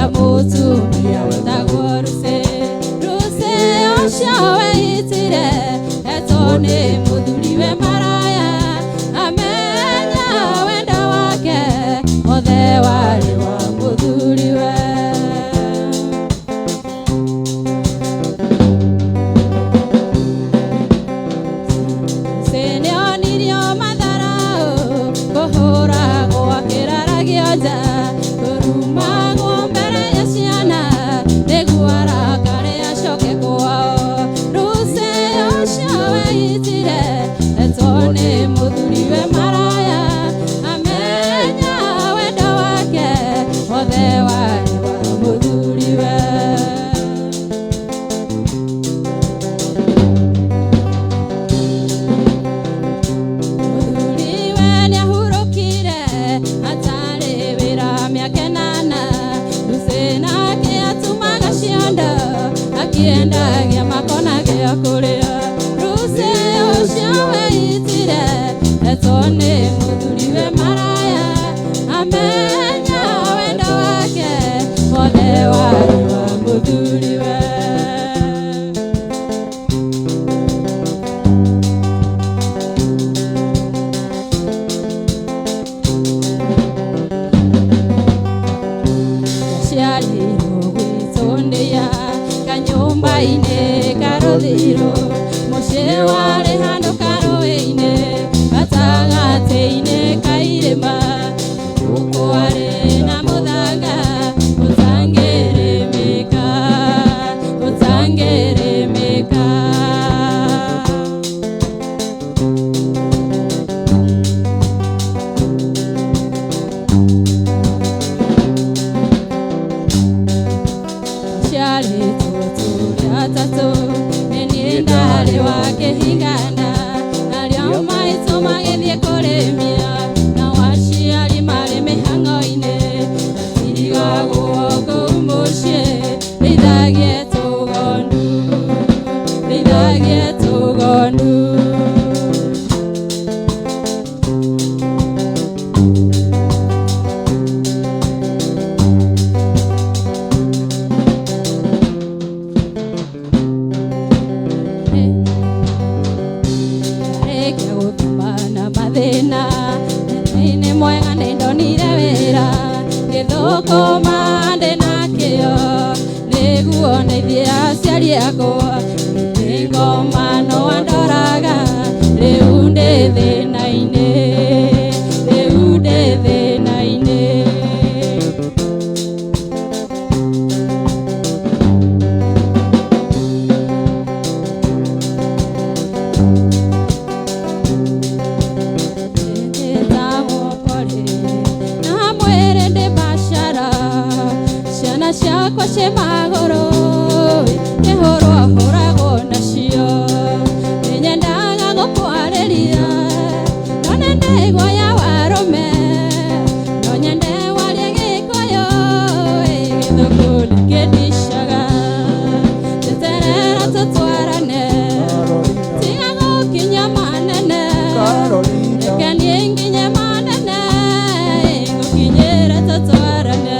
Ya mũtumia wetagwo Ruse. Ruse ũcio weitire etwo nĩ mũthuriwe maraya. Amenya wendo wake wothe warĩ wa mũthuriwe. Nĩonirio matharau kũhũragwo akĩraragio nja kũrumagwo mbere ya ciana nĩguo arakare acoke kwao. Ruse ũcio weitire etwo nĩ mũthuriwe maraya. Amenya wendo wake wothe warĩ wa mũthuriwe. Mũthuriwe nĩahurũkire atarĩ wĩra mĩaka ĩnana. Ruse nake atumaga ciondo akĩendagia makona gĩa kũrĩa. Ruse ũcio weitire etwo nĩ mũthuriwe maraya. Amenya wendo wake wothe warĩ wa mũthuriwe. Ndaciarĩirwo gwitũ ndĩa kanyũmba-inĩ karũthiro. Mũciĩ warĩ handũ karũĩ-inĩ gatagatĩ-inĩ ka irĩma. Kwarĩ na mũthanga ũtangĩrĩmĩka, ũtangĩrĩmĩka. Twaciarĩtwo tũrĩ atatũ, nĩ niĩ ndarĩ wa kĩhinganda. Narĩo maitũ magĩthiĩ kũrĩmia, nao aciari marĩ mĩhang'o-inĩ. Ndatirigagwo kũu mũciĩ ndĩithagie tũgondu, ndĩithagie tũgondu. Ndarĩkia gũthoma na mathĩna, nĩ mwega nĩndonire wĩra. Ngĩthũkũma ndĩ na kĩo nĩguo ndeithie aciari akwa. Ngoma no andoraga rĩu ndĩ thĩna-inĩ, rĩu ndĩ thĩna-inĩ. Njĩtagwo Polly na mwĩrĩ ndĩ biacara. Ciana ciakwa ciĩ magũrũ nĩhũrwo hũragwo nacio. Nĩnyendaga gũkwarĩria no nĩ ndĩgwa ya warũme. No nyende warie Gĩkũyũ gĩthũngũ nĩkĩndicaga. Njeterera tũtwarane tiga gũkinya manene. Reke niĩ nginye manene ngũkinyĩre tũtwarane.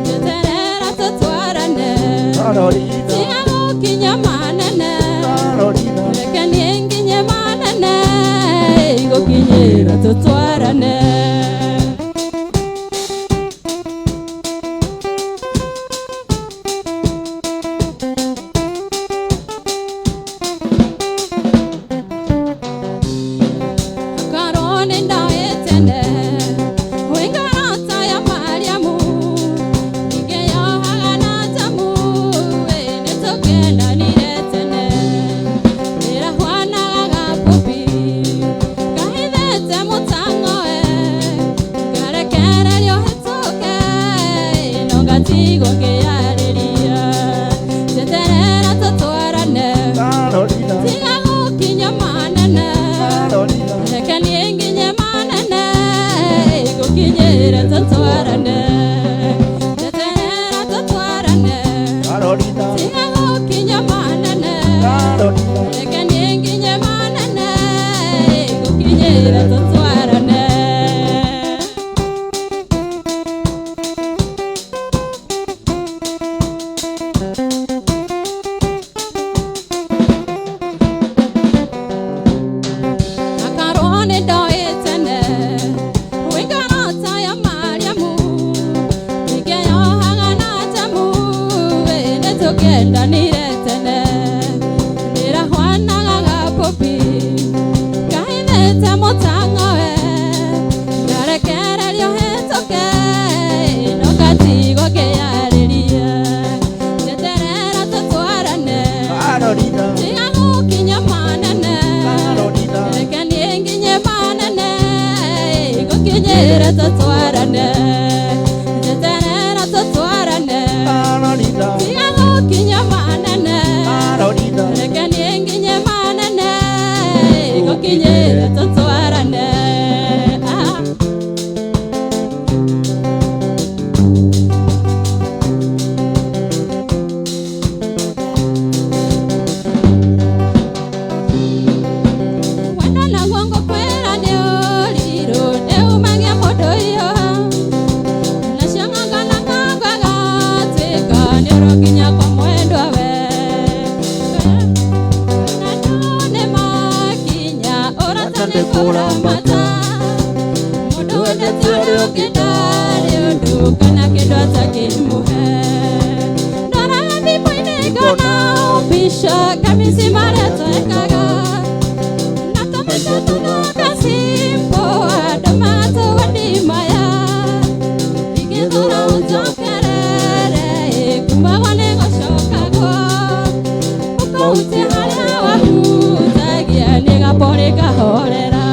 Njeterera tũtwarane tiga gũkinya manene. Reke niĩ nginye manene ngũkinyĩre tũtwarane. Akorwo nĩ ndoĩ tene kwĩ ngoro ya Mariamu ingĩyohaga na tamu nĩtũkendanire tene. Ndĩrahuanaga gabubi kahithĩte mũtang'oe ngarekererio hĩtũke no ngatigwo ngĩyarĩria. Njeterera tũtwarane tiga gũkinya manene. Reke niĩ nginye manene ngũkinyĩre tũtwarane. Njeterera tũtwarane tiga gũkinya manene. Reke niĩ nginye manene ngũkinyĩre tũtwarane. Tũkĩendanire tene ndĩrahwanaga gapopi kahithĩte mũtang'oe ngarekererio hĩtũke no ngatigwo ngĩyarĩria njeterera tũtwarane Carolina, tiga gũkinya manene Carolina, reke niĩ nginye manene ngũkinyĩre tũtwarane njeterera tũtwarane Carolina, tiga gũkinya manene Carolina, reke niĩ nginye manene ngũkinyĩre tũtwarane. Ah. Wendo naguo ngũkwĩra nĩ ũrirũ nĩumagia mũndũ ihoha nacio ng'ongo na ng'ongo agatuĩka nĩ ũrokinya kwa mwendwa we na ndũ nĩ makinya ũrata nĩ kũramata mũndũ wendete ũrĩa ũngĩ ndarĩ ũndũ kana kĩndũ atakĩmũhe ndoraga thimũ-inĩ ngona mbica kamisi marĩa twekaga na tũmĩca tũnoga simbo andũ matũgũndimaya ingĩthura ũnjokerere kumagwo nĩ gũcokagwo ũkahutia harĩa wahutagia nĩ gapori kahorera.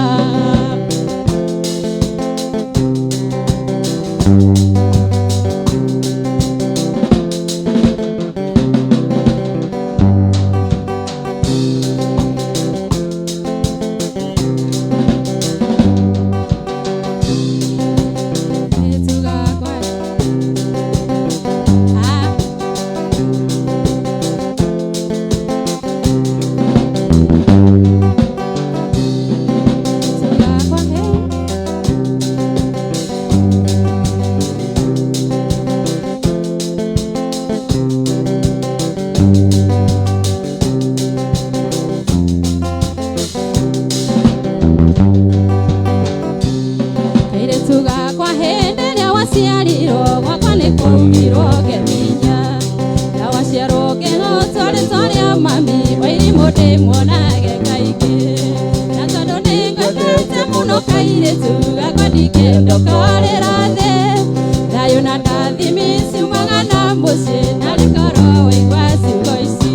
Nĩtugakwa. Ah. Tugakwa, hey. Kairĩtu gakwa hĩndĩ ĩrĩa waciarirwo gwakwa nĩ kwaugirwo ngeminya na waciarwo ngĩhotwo rĩtwa rĩa mami wairimũ ndĩmuonage kaingĩ na tondũ nĩ ngwendete mũno kairĩtu gakwa ndingĩenda ũkorĩra thĩ thayũ na ndathimi ciumaga na mũciĩ na rĩkorwo waigua ciugo ici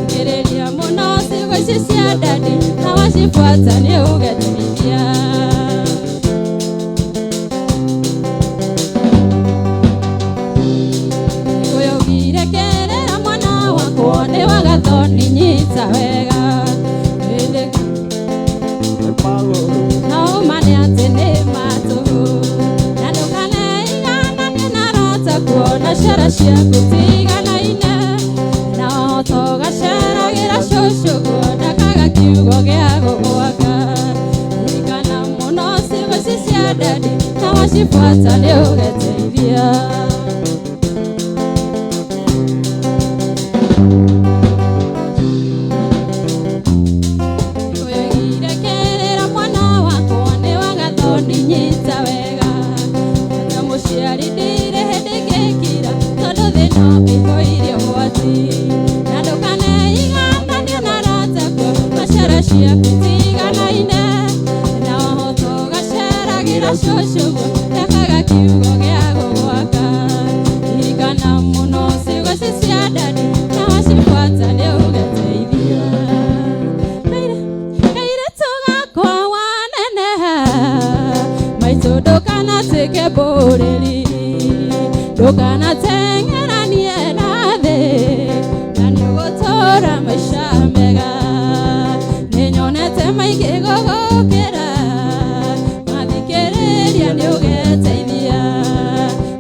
thikĩrĩria mũno ciugo ici cia ndadi na wacibuata nĩ ũgeteithia. Ũyũgire kerera mwana wakwa nĩ wagathoni nyita wega Ĩndĩ Maguru, no ũma nĩ atĩ nĩ matũhũ na ndũkaneigananie na arata kuona ciara ciaku tiganaine na wahota ũgaceragĩra cũcũ guo ndakaga kiugo gĩa gũgwaka ririkana mũno ciugo ici cia ndadi na wacibuata nĩ ũgeteithia. Ũyũgire kerera mwana wakwa nĩ wagathoni nyita wega ata mũciari ndirĩ hĩndĩ ngĩkira tondũ thĩ no ĩihũire ũgwati na ndũkaneigananie na arata kuo maciara ciaku tiganaine na wahota ũgaceragĩra cũcũ guo ndakaga kiugo gĩa gũgwaka ririkana mũno ciugo ici cia ndadi na wacibuata nĩ ũgeteithia. Kairĩtu gakwa waneneha maitũ ndũkanatuĩke mbũrĩri ndũkanateng'eranie na thĩ na nĩũgũtũũra maica mega nĩnyonete maingĩ gũgũkĩra mathikĩrĩria nĩũgeteithia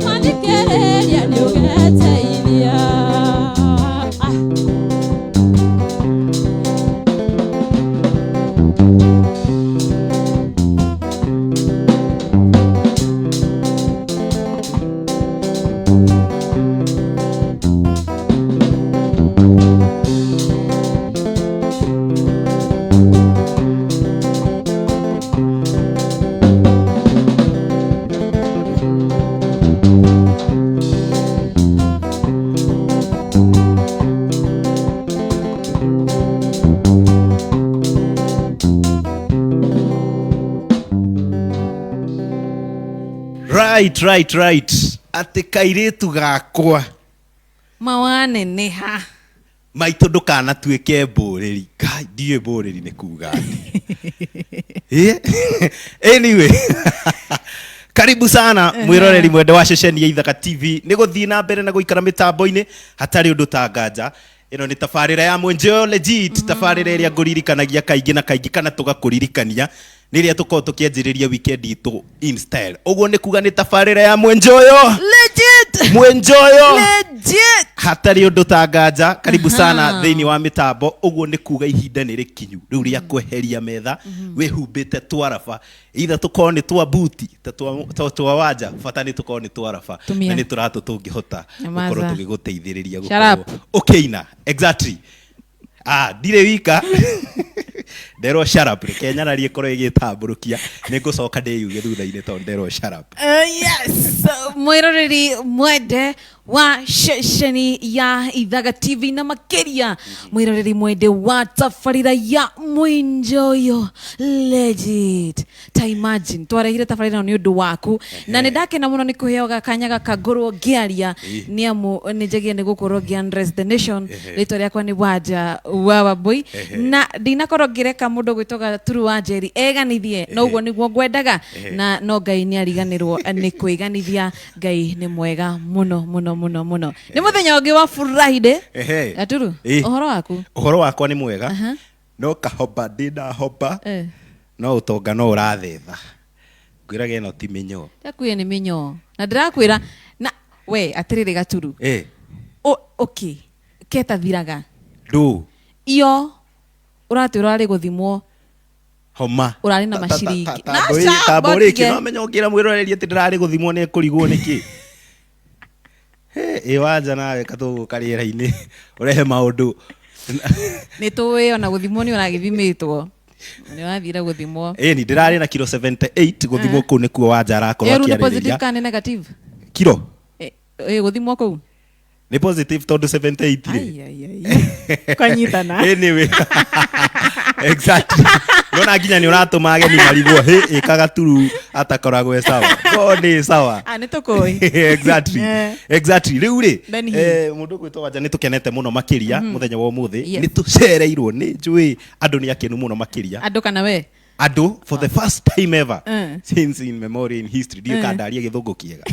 mathikĩrĩria nĩũgeteithia. Ah. Right, right, right. Atĩ kairĩtu gakwa. Mawaneneha. Maitũ ndũkanatuĩke mbũrĩri. Ngai, ndiũĩ mbũrĩri nĩ kuga atĩa. Anyway, karibu sana mwĩroreri mwende wa ceceni ya Ithaka TV nĩ gũthiĩ na mbere na gũikara mĩtambo-inĩ hatarĩ ũndũ ta nganja. Ĩno nĩ tabarĩra ya Mwenjeo Legit, tabarĩra ĩrĩa ngũririkanagia kaingĩ na kaingĩ kana tũgakũririkania nĩ ĩrĩa tũkoragwo tũkĩanjĩrĩria weekend itũ in style. Ũguo nĩ kuga nĩ tabarĩra ya Mwenjoyo Legit. Mwenjoyo Legit. Hatarĩ ũndũ ta nganja. Karibu sana thĩinĩ wa mĩtambo. Ũguo nĩ kuga ihinda nĩ rĩkinyu rĩu rĩa kweheria metha wĩhumbĩte twaraba, either tũkorwo nĩ twa buti ta twa wanja, bata nĩ tũkorwo nĩ twaraba. Tumia. Na nĩ tũratũ tũngĩhota Nyamaza. gũkorwo tũgĩgũteithĩrĩria Shut gũkorwo up. ũkĩina. Exactly. Ah, ndirĩ wika, nderwo shut up. Reke nyararie ĩkorwo ĩgĩtambũrũkia, nĩ ngũcoka ndĩyuge thutha-inĩ tondũ nderwo shut up. Yes, mwiroreri mwende wa ceceni ya Ithaga TV na makiria mwiroreri mwende wa tabarĩra ya Mwinjoyo Legit. Ta imagine twarehire tabarĩra ĩno nĩ ũndũ waku, na nĩ ndakena mũno nĩ kũheo gakanya gaka ngorwo ngĩaria, nĩ amu nĩ njagia nĩ gũkorwo ngĩ address the nation. Rĩtwa rĩakwa nĩ Wanja wa Wambui, na ndinakorwo ngĩreka mũndũ gwĩtwo Gaturu wa Njeri eganithie, no ũguo nĩguo ngwendaga, na no Ngai nĩ ariganĩrwo nĩ kwĩganithia. Ngai nĩ mwega mũno mũno mũno mũno. Nĩ mũthenya ũngĩ wa Friday. Gaturu, ũhoro waku? Ũhoro wakwa nĩ mwega, no kahoba ndĩna hoba. No ũtonga no ũrathetha, ngwĩraga ĩno ti mĩnyoo. Ndakuire nĩ mĩnyoo, na ndĩrakwĩra na we atĩrĩrĩ, Gaturu. Okay, ketathiraga. Ndũ. Iyo ũratwĩra ũrarĩ gũthimwo. Homa. Ũrarĩ na maciringi. Na aca, Tambũrĩki. mbotige. No menya ũngĩra mwĩroreri atĩ ndĩrarĩ gũthimwo nĩ ekũrigwo nĩkĩ. Ĩ wanja nawe katũgũka rĩera-inĩ ũrehe maũndũ. Nĩ tũĩ ona gũthimwo nĩ ũragĩthimĩtwo, nĩ wathire gũthimwo. Ĩni, ndĩrarĩ na kiro 78 gũthimwo kũu nĩkuo wanja arakorwo Ĩyo rĩu nĩ positive akĩarĩrĩria. kana nĩ negative? Kiro. Gũthimwo kũu. Nĩ positive tondũ 78 rĩ. Ai, ai, ai. Kwanyitana. Anyway, exactly, nona nginya nĩ ũratũma ageni marigwo hĩ ĩka Gaturu atakoragwo e sawa ko nĩ sawa. Ah, nĩ tũkũĩ. Exactly. Exactly. Rĩu rĩ, Ben Hill. Mũndũ ũgwĩtwo Wanja, nĩ tũkenete mũno makĩria mũthenya wa ũmũthĩ. Nĩ tũcereirwo nĩ njũĩ andũ nĩ akenu mũno makĩria. Andũ kana we? Andũ for the first time ever since in memory in history, ndiũ kandaria gĩthũngũ kĩega,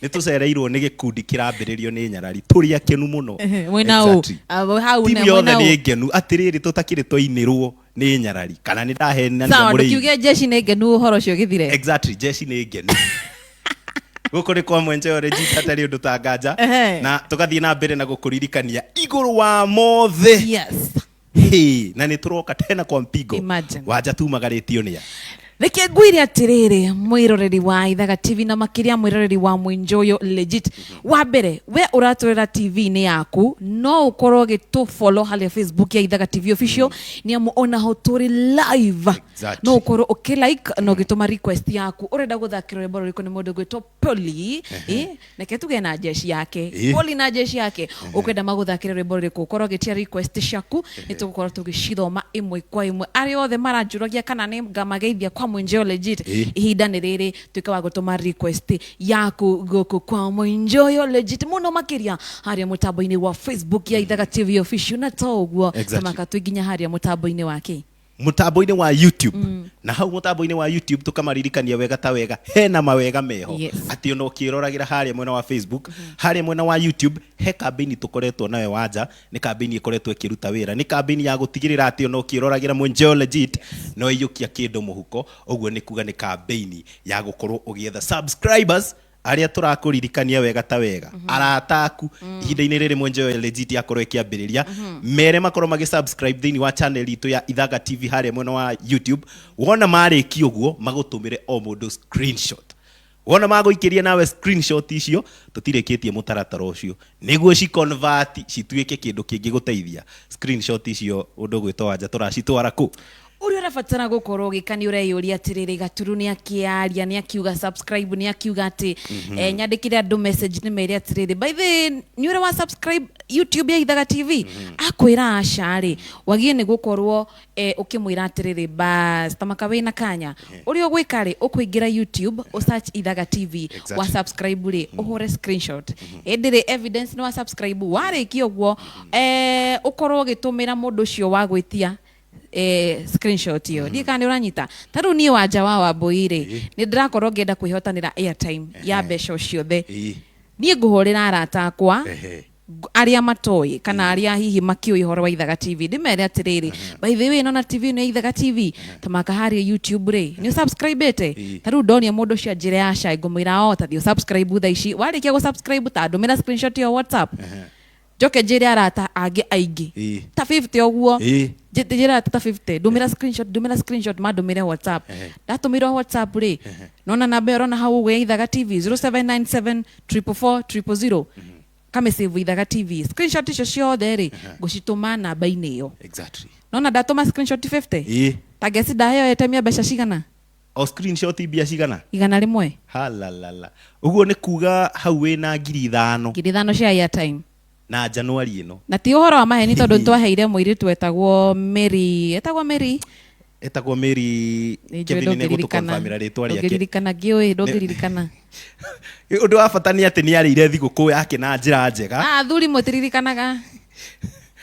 nĩ tũcereirwo nĩ gĩkundi kĩrambĩrĩrio nĩ nyarari. Tũrĩ akenu mũno. Mwĩna ũ? Exactly. Ah, hau Timu mwĩna yothe ũ? nĩ ngenu atĩrĩrĩ, tũtakĩrĩ twainĩrwo nĩ nyarari kana nĩ ndahenania Sawa. mũrĩithi. Ndũkiuge jeshi nĩ ngenu, ũhoro ũcio ũgĩthire. Exactly, jeshi nĩ ngenu. Gũkũ nĩ kwa Mwenjeo Legit, hatarĩ ũndũ ta nganja. Na tũgathiĩ na mbere na gũkũririkania igũrũ wa mothe. Hey, na nĩ tũroka tena kwa mpigo. Imagine. Wanja tumagarĩtio nĩa? Reke ngwire atiriri, mwiroreri wa Ithaga TV na makiria mwiroreri wa Mwinjoyo Legit, wa mbere we ũratũrera TV-inĩ yaku, no ũkorwo ũgĩtũ follow harĩa Facebook ya Ithaga TV Official, nĩ amu onaho tũrĩ live. No ũkorwo ũkĩ like na ũgĩtũma request yaku, ũrenda gũthakĩrwo rwĩmbo rũrĩkũ nĩ mũndũ ũgwĩtwo Poli. Reke tuge na jeshi yake. Poli na jeshi yake, ũkwenda magũthakĩre rwĩmbo rũrĩkũ? Ũkorwo ũgĩtia request ciaku, nĩ tũgũkorwo tũgĩcithoma ĩmwe kwa ĩmwe. Arĩa othe maranjũragia kana nĩ ngamageithia kwa Mwenjeo Legit, ihinda nĩ rĩrĩ, tuĩke wa gũtũma request yaku gũkũ kwa Mwenjoyo Legit, mũno makĩria harĩa mũtambo-inĩ wa Facebook ya Ithaga TV Official, na to ũguo, tamaka twĩ nginya harĩa mũtambo-inĩ wake. Mũtambo-inĩ wa YouTube, na hau mũtambo-inĩ wa YouTube tũkamaririkania wega ta wega hena mawega meho, atĩ ona ũkĩroragĩra harĩa mwena wa Facebook, harĩa mwena wa YouTube he kambĩini tũkoretwo nayo. Wanja, nĩ kambĩini ĩkoretwo ĩkĩruta wĩra, nĩ kambĩini ya gũtigĩrĩra atĩ ona ũkĩroragĩra Mwenjeo Legit no iyũkia kĩndũ mũhuko. Ũguo nĩ kuga nĩ kambĩini ya gũkorwo ũgĩetha subscribers arĩa tũrakũririkania wega ta wega, arata aku, ihinda-inĩ rĩrĩ Mwenjeo Legit yakorwo ĩkĩambĩrĩria, mere makorwo magĩ subscribe thĩinĩ wa channel itũ ya Ithaga TV harĩa mwena wa YouTube. Wona marĩkia ũguo, magũtũmĩre o mũndũ screenshot. Wona magũikĩria nawe screenshot icio, tũtirĩkĩtie mũtaratara ũcio nĩguo ci convert cituĩke kĩndũ kĩngĩgũteithia. Screenshot icio, ũndũ gwĩtwo Wanja, tũracitwara kũ? Ũrĩa ũrabatara gũkorwo ũgĩka nĩ ũreyũria atĩrĩrĩ, Gaturu nĩ akĩaria, nĩ akiuga subscribe, nĩ akiuga atĩ nyandĩkĩre andũ message nĩ mere atĩrĩrĩ, by the way, nĩ ũrĩ wa subscribe YouTube ya Ithaga TV? Akwĩra aca rĩ, wagie nĩ gũkorwo ũkĩmwĩra atĩrĩrĩ, bas tamaka wĩna kanya. Ũrĩa ũgwĩka rĩ, ũkũingĩra YouTube, ũsearch Ithaga TV, wa subscribe rĩ, ũhũre screenshot ĩndĩ rĩ evidence nĩ wa subscribe. Warĩkia ũguo, ũkorwo ũgĩtũmĩra mũndũ ũcio wa gwĩtia screenshot ĩyo. Ndiĩ kana nĩ ũranyita. Ta rĩu niĩ Wanja wa Wambũi rĩ, nĩ ndĩrakorwo ngĩenda kwĩhotanĩra airtime ya mbeca o ciothe. Niĩ ngũhũrĩra arata akwa arĩa matoĩ kana arĩa hihi makĩũĩ ũhoro wa Ithaga TV, ndĩmere atĩrĩrĩ, by the way, nona TV ĩno ya Ithaga TV, tamaka harĩa YouTube rĩ, nĩ ũsubscribĩte? Ta rĩu ndonia mũndũ ũcio anjĩre aca, ngũmwĩra o tathiĩ ũsubscribe thaa ici. Warĩkia gũsubscribe, ta ndũmĩra screenshot ĩyo WhatsApp, njoke njĩre arata angĩ aingĩ ta 50 ũguo. Njĩre arata ta 50, ndũmĩra screenshot, ndũmĩra screenshot, mandũmĩre WhatsApp. Ndatũmĩrwo WhatsApp rĩ, nona namba ĩyo ũrona hau ũguo ya Ithaga TV, 0797 444 000, kamĩsave Ithaga TV. Screenshot icio ciothe rĩ, ngũcitũma namba-inĩ ĩyo. Nona ndatũma screenshot 50, ta ngeci ndaheo airtime ya mbeca cigana? O screenshot mbia cigana? 100. Halalala, ũguo nĩ kuga hau wĩna 5,000. 5,000 cia airtime. Na Januari ĩno. Na ti ũhoro wa maheni, tondũ nĩtwaheire mũirĩtu etagwo Mary, etagwo Mary. Etagwo Mary. Nĩ njũĩ. Kevin nĩ Ndũngĩririkana. gũtũkonfirmĩra rĩtwa rĩake. Ndũngĩririkana, ngĩũĩ ndũngĩririkana. Ũndũ wa bata nĩ atĩ nĩ arĩire thigũkũ yake na njĩra njega. Ah, athuri mũtiririkanaga,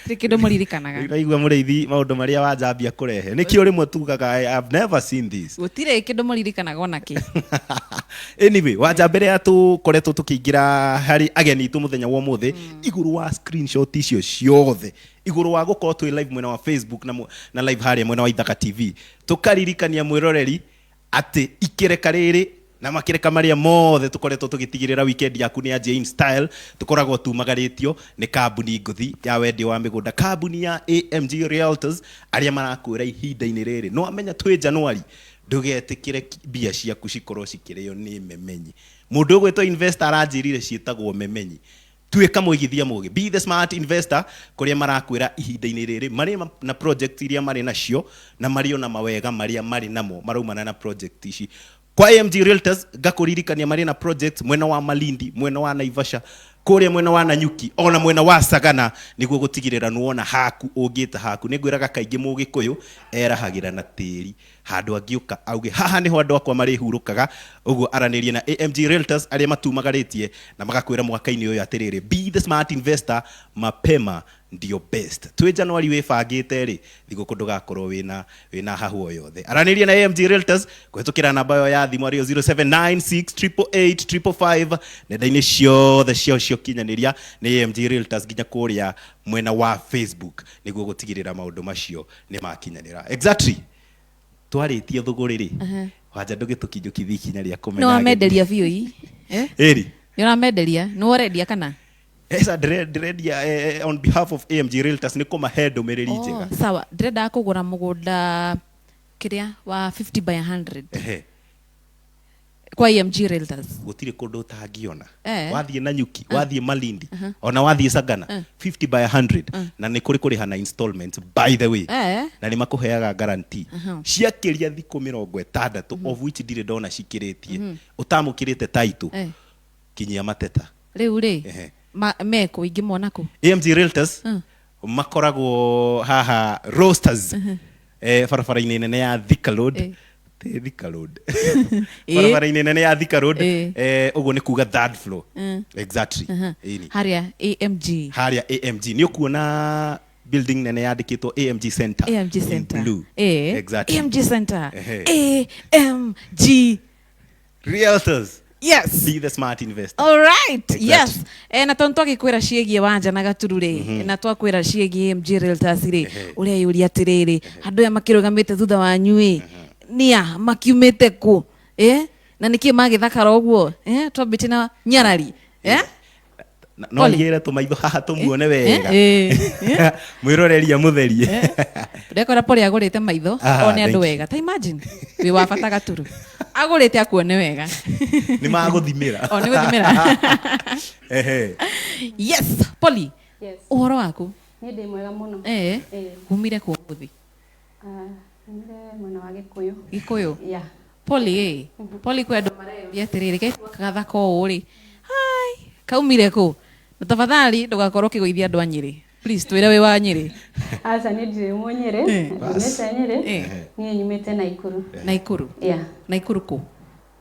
tirĩ kĩndũ mũririkanaga. Ũraigua mũrĩithi, maũndũ marĩa wanjambia kũrehe nĩkĩo rĩmwe tugaga I have never seen this. Gũtirĩ kĩndũ mũririkanaga onakĩ. Anyway, wanja, mbere ya tũkoretwo tũkĩingĩra harĩ ageni itũ mũthenya wa ũmũthĩ, igũrũ wa screenshot icio ciothe, igũrũ wa gũkorwo twĩ live mwena wa Facebook na live harĩa mwena wa Ithaka TV, tũkaririkania mwĩroreri atĩ ikĩreka rĩrĩ na makĩreka marĩa mothe tũkoretwo tũgĩtigĩrĩra weekend yaku nĩ yanjia in style, tũkoragwo tumagarĩtio nĩ kambuni ngũthi ya wendia wa mĩgũnda, kambuni ya AMG Realtors, arĩa marakwĩra ihinda-inĩ rĩrĩ no amenya twĩ Januari, ndũgetĩkĩre mbia ciaku cikorwo cikĩrĩo nĩ memenyi. Mũndũ ũgwĩtwo investor aranjĩrire ciĩtagwo memenyi. Tuĩka mũigithia mũgĩ, be the smart investor, kũrĩa marakwĩra ihinda-inĩ rĩrĩ marĩ na project iria marĩ nacio na marĩ ona mawega marĩa marĩ namo maraumana na project ici. Kwa AMG Realtors, ngakũririkania marĩ na project mwena wa Malindi, mwena wa Naivasha, kũrĩa mwena wa Nanyuki, ona mwena wa Sagana, nĩguo gũtigĩrĩra nĩwona haku ũngĩta haku. Nĩ ngwĩraga kaingĩ mũgĩkũyũ erahagĩra na tĩri handũ angĩũka auge haha nĩho andũ akwa marĩhurũkaga. Ũguo aranĩrie na AMG Realtors, arĩa matumagarĩtie na magakwĩra mwaka-inĩ ũyũ atĩrĩrĩ, be the smart investor, mapema ndio best. Twĩ Januari, wĩbangĩte rĩ, thigũkũ ndũgakorwo wĩna hahũ o yothe. Aranĩria na AMG Realtors kũhĩtũkĩra namba ĩyo ya thimũ, arĩyo 0796888555, nenda-inĩ ciothe ciao cia ũkinyanĩria nĩ AMG Realtors, nginya kũrĩa mwena wa Facebook, nĩguo gũtigĩrĩra maũndũ macio nĩ makinyanĩra. Exactly, twarĩtie thũgũrĩ rĩ, wanja, ndũgĩtũkinyũkithia ikinya rĩa Nĩ kũmenya wamenderia biũ i, eh? ĩri. Nĩ ũramenderia, nĩ ũrendia kana? Esa ndĩrendia on behalf of AMG Realtors, nĩ kũmahe ndũmĩrĩri njega. Oh, sawa, ndĩrendaga kũgũra mũgũnda kĩrĩa wa 50 by 100 kwa AMG Realtors. Gũtirĩ kũndũ ũtangĩona. Wathiĩ Nanyuki, wathiĩ Malindi, ona wathiĩ Sagana, 50 by 100, na nĩ kũrĩ kũrĩha na installments, by the way. Na nĩ makũheaga guarantee ciakĩria thikũ 60, of which ndirĩ ndona cikĩrĩtie. Ũtamũkĩrĩte title, kinyia mateta. Rĩu rĩ, mekũ ingĩmona kũ? AMG Realtors makoragwo haha Roasters, barabara-inĩ nene ya Thika Road. Ti Thika Road, barabara-inĩ nene ya Thika Road. Ũguo nĩ kuga third floor. Exactly. Ĩni. Harĩa AMG. Harĩa AMG nĩ ũkuona building nene yandĩkĩtwo AMG Center AMG in Center. blue. Exactly. AMG Center. AMG Realtors. Yes. Be the smart investor. All right. Exactly. Yes. Na tondu twagikwira ciĩgiĩ Wanja na Gaturu rĩ, na twakwĩra ciĩgiĩ AMG Realtors rĩ, ũrĩa yũria atĩrĩrĩ, andũ aya makĩrũgamĩte thutha wanyu ĩ, nĩa makiumĩte kũ, na nĩkĩ magĩthakara ũguo, twambĩtie na nyarari, No Pole. aigĩre tũmaitho haha tũmuone wega. Mwĩroreria mũtherie. Ndekora pole agũrĩte maitho Ah, one andũ thank you. wega. Ta imagine wĩ wa bata, Gaturu agũrĩte akuone wega. Nĩ magũthimĩra. O nĩ gũthimĩra. Yes, Poli. Yes. Ũhoro waku? Niĩ ndĩ mwega mũno. Umire kũ ũmũthĩ? Ah, Nyumire mwena wa Gĩkũyũ. Gĩkũyũ. Yeah. Poli ĩ. Poli kwĩ andũ mareyũria atĩrĩrĩ, kairĩtu gaka gathaka ũũ rĩ, hai, kaumire kũ? Na tafadhali ndũgakorwo ũkĩgũithia andũ a Nyĩrĩ. Please twĩre wĩ wa Nyĩrĩ. Aca niĩ ndirĩ Mũnyĩrĩ, nyumĩte Nyĩrĩ, niĩ nyumĩte Naikuru. Naikuru. Yeah. Naikuru kũ?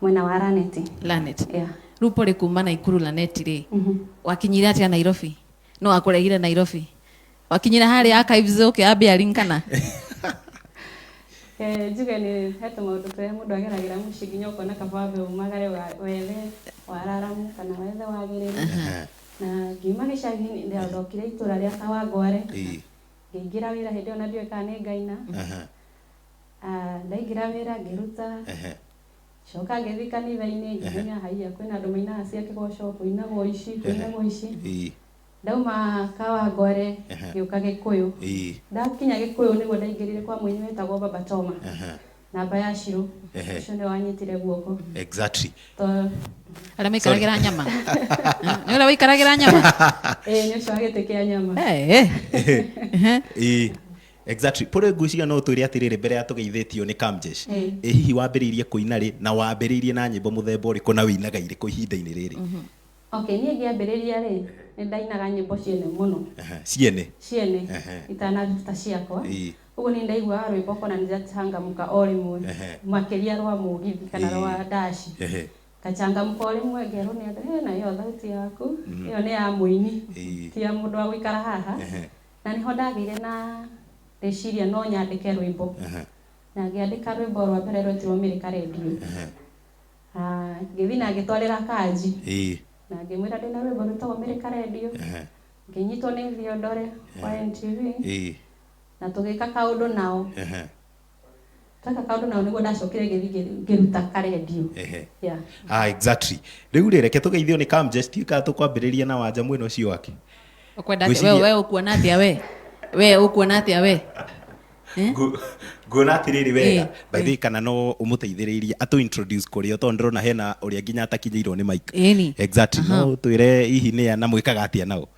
Mwena wa Lanet. Lanet. Yeah. Rĩu Poli kuma Naikuru Lanet rĩ, wakinyire atĩa Nairobi? No akũrehire Nairobi? Wakinyire harĩa archives ũkĩoya bearing kana? Njuge nĩ he tũmaũndũ tũrĩa mũndũ ageragĩra mũciĩ nginya ũkona kaba wambe umagare wethe wararamu kana wethe wagĩrĩru. Na ngiuma gĩcagi ndokire itũra rĩa Kawangware. Ngĩingĩra wĩra hĩndĩ ĩyo na ndiũĩ kana nĩ ngaina. Ndaingĩra wĩra ngĩruta. Coka ngĩthiĩ kanitha-inĩ ngĩmenya haiya kwĩna andũ mainaga cia kĩgoco, kũinagwo ici, kũinagwo ici. Ndauma Kawangware ngĩũka Gĩkũyũ. Ndakinya Gĩkũyũ nĩguo ndaingĩrire kwa mũini wetagwo Baba Toma. Namba ya Shiro. Ũcio nĩwe wanyitire guoko. Exactly. Arĩa maikaragĩra nyama. Nĩ ũrĩa waikaragĩra nyama? Ĩĩ, nĩ ũcio wa gĩtĩ kĩa nyama. Exactly. Pole ngwĩciria no ũtwĩre atĩrĩrĩ mbere ya tũgeithĩtio nĩ Kamjesh. Ĩ hihi wambĩrĩirie kũina rĩ na wambĩrĩirie na nyĩmbo mũthemba ũrĩkũ na wĩinaga irĩkũ ihinda-inĩ rĩrĩ? Okay, niĩ ngĩambĩrĩria rĩ, nĩ ndainaga nyĩmbo ciene mũno. Ciene? Ciene, itanaruta ciakwa. Ũguo nĩ ndaiguaga rwĩmbo kona nĩ ndachangamka o rĩmwe. Makĩria rwa mũgithi kana rwa ndaci. Ngachangamka o rĩmwe ngerwo nĩ andũ, na ĩyo thauti yaku, ĩyo nĩ ya mũini, ti ya mũndũ wa gũikara haha. Na nĩho ndagĩire na rĩciria no nyandĩke rwĩmbo. Na ngĩandĩka rwĩmbo rwa mbere rwetirwo Mĩrĩka Radio. Ngĩthiĩ na ngĩtwarĩra Kanji. Na ngĩmwĩra ndĩna rwĩmbo rwĩtagwo Mĩrĩka Radio. Ngĩnyitwo nĩ Theodore wa NTV. Na tũgĩka kaũndũ nao. Tweka kaũndũ nao nĩguo ndacokire ngĩthiĩ ngĩruta karendio. Yeah. Exactly. Rĩu rĩ, reke tũgeithio nĩ Kamjesh, tiũĩ kana tũkwambĩrĩria na Wanja mwena ũcio wake. Ũkwenda atĩa? We ũkuona atĩa we? We ũkuona atĩa we? Nguona atĩrĩrĩ wega. By the way, kana no ũmũteithĩrĩrie atũ introduce kũrĩ o, tondũ ndĩrona hena ũrĩa nginya atakinyĩirwo nĩ mic. Exactly. No twĩre hihi nĩ a na mwĩkaga atĩa nao?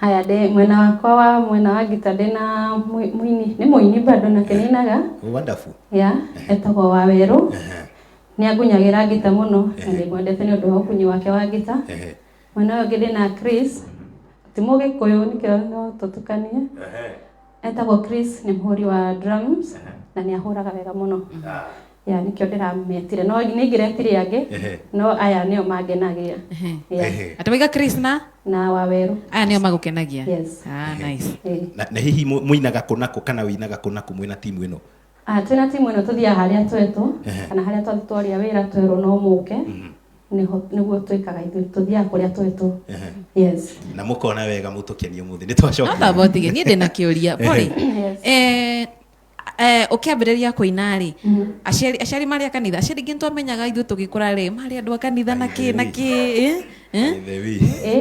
Haya, ndĩ mwena wakwa wa mwena wa ngita ndĩna mũini, nĩ mũini bado nake nĩainaga. Wonderful. Yeah, etagwo Wawerũ. Nĩ angunyagĩra ngita mũno, na ndĩmwendete nĩ ũndũ wa ũkunyi wake wa ngita. Mwena ũyũ ũngĩ ndĩna Chris, ti Mũgĩkũyũ nĩkĩo no tũtukanie. Etagwo Chris, nĩ mũhũri wa drums na nĩ ahũraga wega mũno. Yeah, nĩkĩo ndĩrametire. No nĩ ingĩretire angĩ, no aya nĩo mangenagia. Yeah. Atĩ waiga Chris na? Na Wawerũ. Aya nĩo magũkenagia? Yes. Nice. Na hihi mũinaga kũ na kũ kana wĩinaga kũ na kũ mwĩna timu ĩno? Twĩna timu ĩno tũthiaga harĩa twetwo, kana harĩa twathiĩ twaria wĩra twerwo no mũke. Nĩguo twĩkaga ithuĩ, tũthiaga kũrĩa twetwo. Yes. Na mũkona wega mũtũkenie ũmũthĩ. Nĩ twacoka. No tamba ũtige, niĩ ndĩna kĩũria. Poli. Ũkĩambĩrĩria kũina rĩ, aciari marĩ a kanitha, aciari nginya twamenyaga ithuĩ tũgĩkũra rĩ, marĩ andũ a kanitha na kĩ, na kĩ,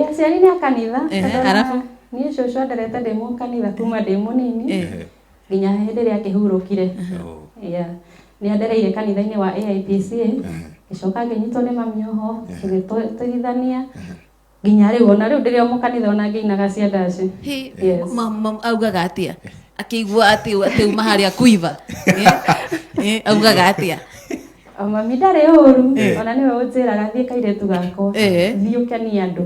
Aciari nĩ a kanitha. Arabu? Niĩ cũcũ anderete ndĩ mũkanitha kuma ndĩ mũnini, nginya hĩndĩ ĩrĩa akĩhurũkire. Yeah. Nĩ andereire kanitha-inĩ wa AIPCA, ngĩcoka ngĩnyitwo nĩ mami oho, tũgĩteithania nginya rĩu, ona rĩu ndĩrĩ o mũkanitha ona ngĩinaga cia ndaci. Yes. Augaga atĩa? Akĩigua atĩ uma harĩa kuiva. Augaga atĩa? Mami ndarĩ ũru, ona nĩwe ũnjĩraga thiĩ kairĩtu gakwa, thiĩ ũkenie andũ.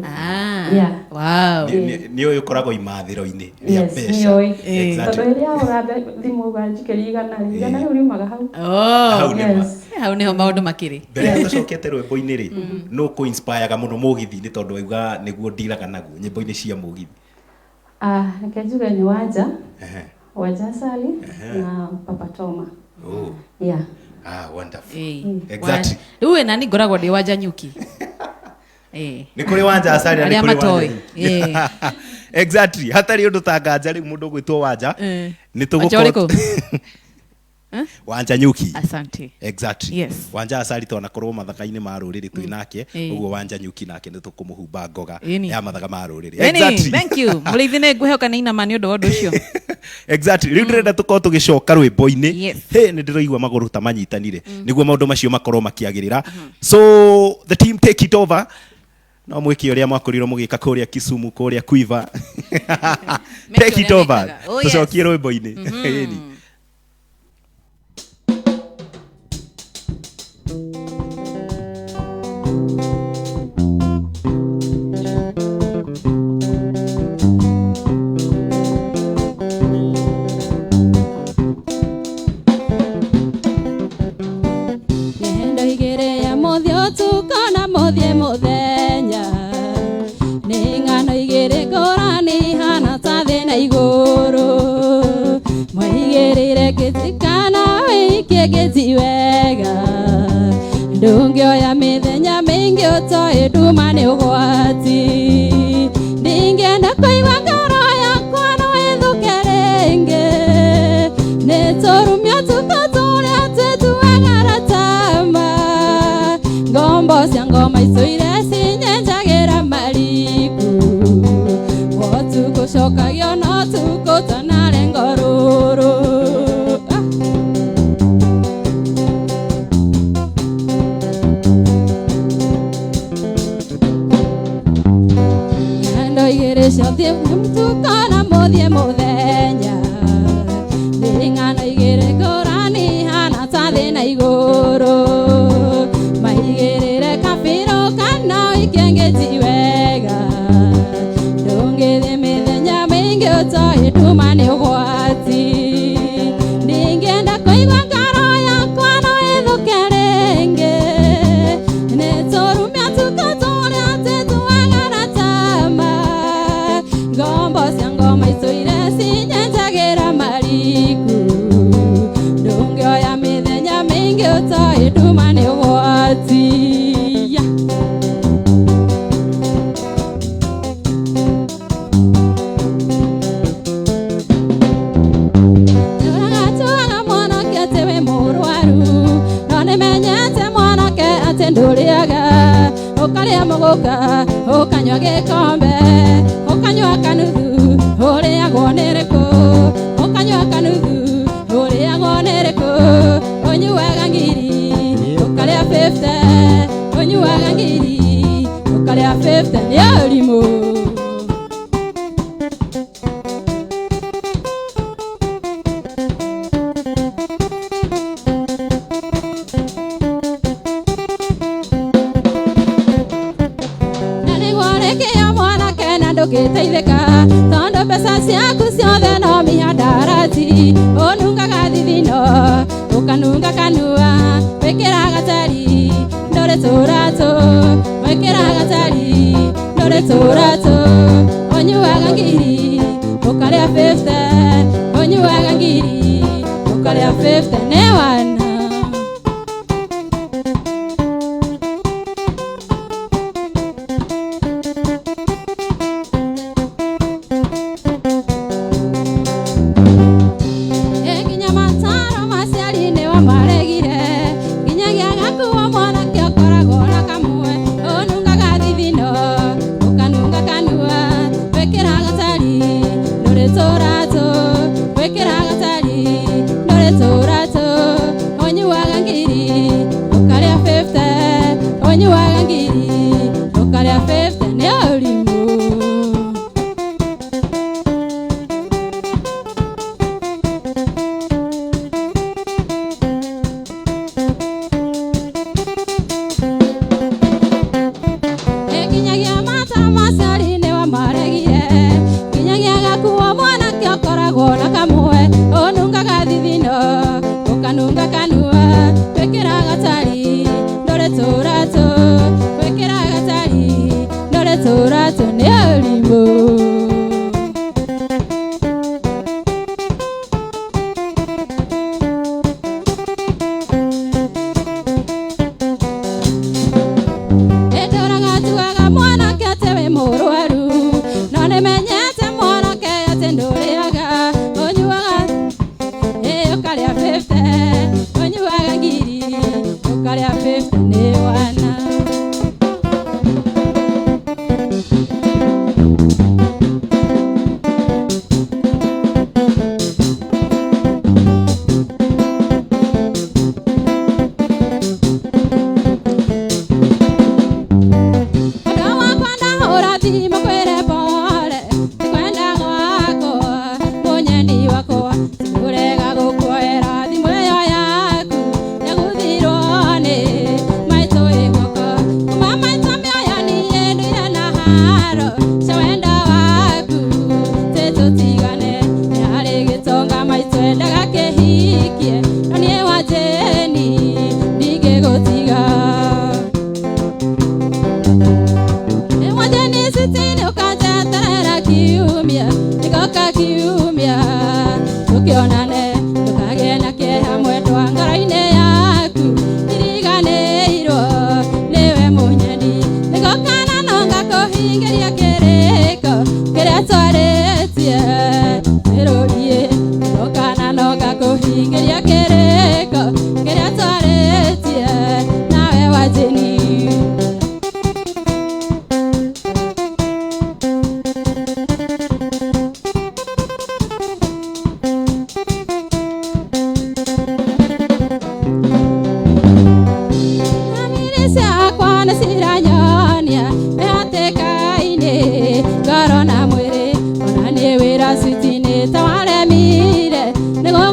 Yeah. Wow. Nĩ ũyũ ũkoragwo imathĩro-inĩ rĩa Yes, mbeca. nĩũĩ. Exactly. Tondũ rĩrĩa ahũra thimũ uga njikĩrie igana rĩ, igana rĩu riumaga hau. Hau nĩ ma. Yes. Hau nĩho maũndũ makĩrĩ. Mbere ya tũcokete rwĩmbo-inĩ rĩ, nũ kũ-inspire-ga mũno mũgithi-inĩ tondũ wauga nĩguo ndiraga naguo nyĩmbo-inĩ cia mũgithi? Reke njuge nĩ Wanja. Wanja Sali na Papa Toma. Yeah. Wonderful. Exactly. Rĩu wĩna ni ngoragwo ndĩ Wanja Nyuki. Nĩ kũrĩ Wanja Asali na nĩ Arĩa kũrĩ Wanja matoĩ. Nyuki. Exactly. Hatarĩ ũndũ ta nganja rĩu mũndũ ũgwĩtwo Wanja. Nĩ tũgũkorwo Wanja ũrĩkũ? Wanja Nyuki. Asante. Exactly. Yes. Wanja Asali twanakorwo mathaka-inĩ ma rũrĩrĩ twĩ nake, ũguo Wanja Nyuki nake nĩ tũkũmũhumba ngoga ya mathaga ma rũrĩrĩ. Exactly. Thank you. Mũrĩithi nĩ ngwĩhoka nĩ inama nĩ ũndũ wa ũndũ ũcio. Exactly. Rĩu ndĩrenda tũkorwo tũgĩcoka rwĩmbo-inĩ. Yes. Hey, nĩ ndĩraigua magũrũ ta manyitanire. Nĩguo maũndũ macio makorwo makĩagĩrĩra. So the team take it over. No mwĩke ũrĩa mwakorirwo mũgĩka kũrĩa Kisumu, kũrĩa Quiver. Take it over. Oh, yes. Tũcokie rwĩmbo-inĩ. Ĩni. igĩrĩ ngũrani hana ta thĩ na igũrũ mwaigĩrĩre gĩtĩ kana wĩikie gĩti wega ndũngĩoya mĩthenya mĩingĩ ũtoĩ nduma nĩ ũgwati ndingĩenda kũigua ngoro yakwa no ĩthũke rĩngĩ nĩ tũrumio tukũ tũrĩa twĩtuaga ratama ngombo cia ngoma icũire cinyenjagĩra mariku wotukũcokagio no tukũ tanarengo rũrũ. Ng'endo igĩrĩ ciothe mũtukũ na mũthiĩ mũthenya nĩ ng'ano igĩrĩ ngũrani hana ta thĩ na igũrũ maigĩrĩre kabirũ kana ũikie ngĩti wega ndũngĩthiĩ mĩthenya mĩingĩ ũtoĩ nduma nĩ ũgwati ndingĩenda kũigua ngoro yakwa no ĩthũke rĩngĩ nĩ tũrumia tukũ tũrĩa twĩtuaga ratama ngombo cia ngoma icũire cinyenjagĩra mariku ndũngĩoya mĩthenya mĩingĩ ũtoĩ nduma nĩ ũgwati. Tũraga mwanake atĩ wĩ mũrwaru no nĩmenyete mwanake atĩ ndũrĩaga ũkarĩa mũgũka ũkanyua gĩkombe ũkanyua kanuthu ũrĩagwo nĩ rĩkũ ũkanyua kanuthu ũrĩagwo nĩ rĩkũ ũnyuaga ngiri ũkarĩa 50 ũnyuaga ngiri ũkarĩa 50 nĩ ũrimũ. Na nĩguo rĩkĩo mwanake na ndũngĩteithĩka tondũ mbeca ciaku ciothe no mihadarati ũnungaga thithino ũkanunga kanua wĩkĩraga tari ndũrĩ tũratũ wĩkĩraga tari ndũrĩ tũratũ ũnyuaga ngiri ũkarĩa 50 ũnyuaga ngiri ũkarĩa 50 nĩ wana. Nginya mataro maciari nĩ wamaregire nginyagia gakuo mwanake ũkoragwo na kamwe ũnungaga thithino ũkanunga kanua wĩkĩraga tari ndũrĩ tũratũ wĩkĩraga tari ndũrĩ tũratũ Nĩgoka kiumia tũkĩonane ndũkagĩe na kĩeha mwendwa ngoro-inĩ yaku iriganĩirwo nĩwe mũnyendi nĩgoka na no ngakũhingĩria kĩrĩko kĩrĩa twarĩtie nĩrũriĩ nĩgoka na no ngakũhingĩria kĩrĩko kĩrĩa twarĩtie nawe Wajeni.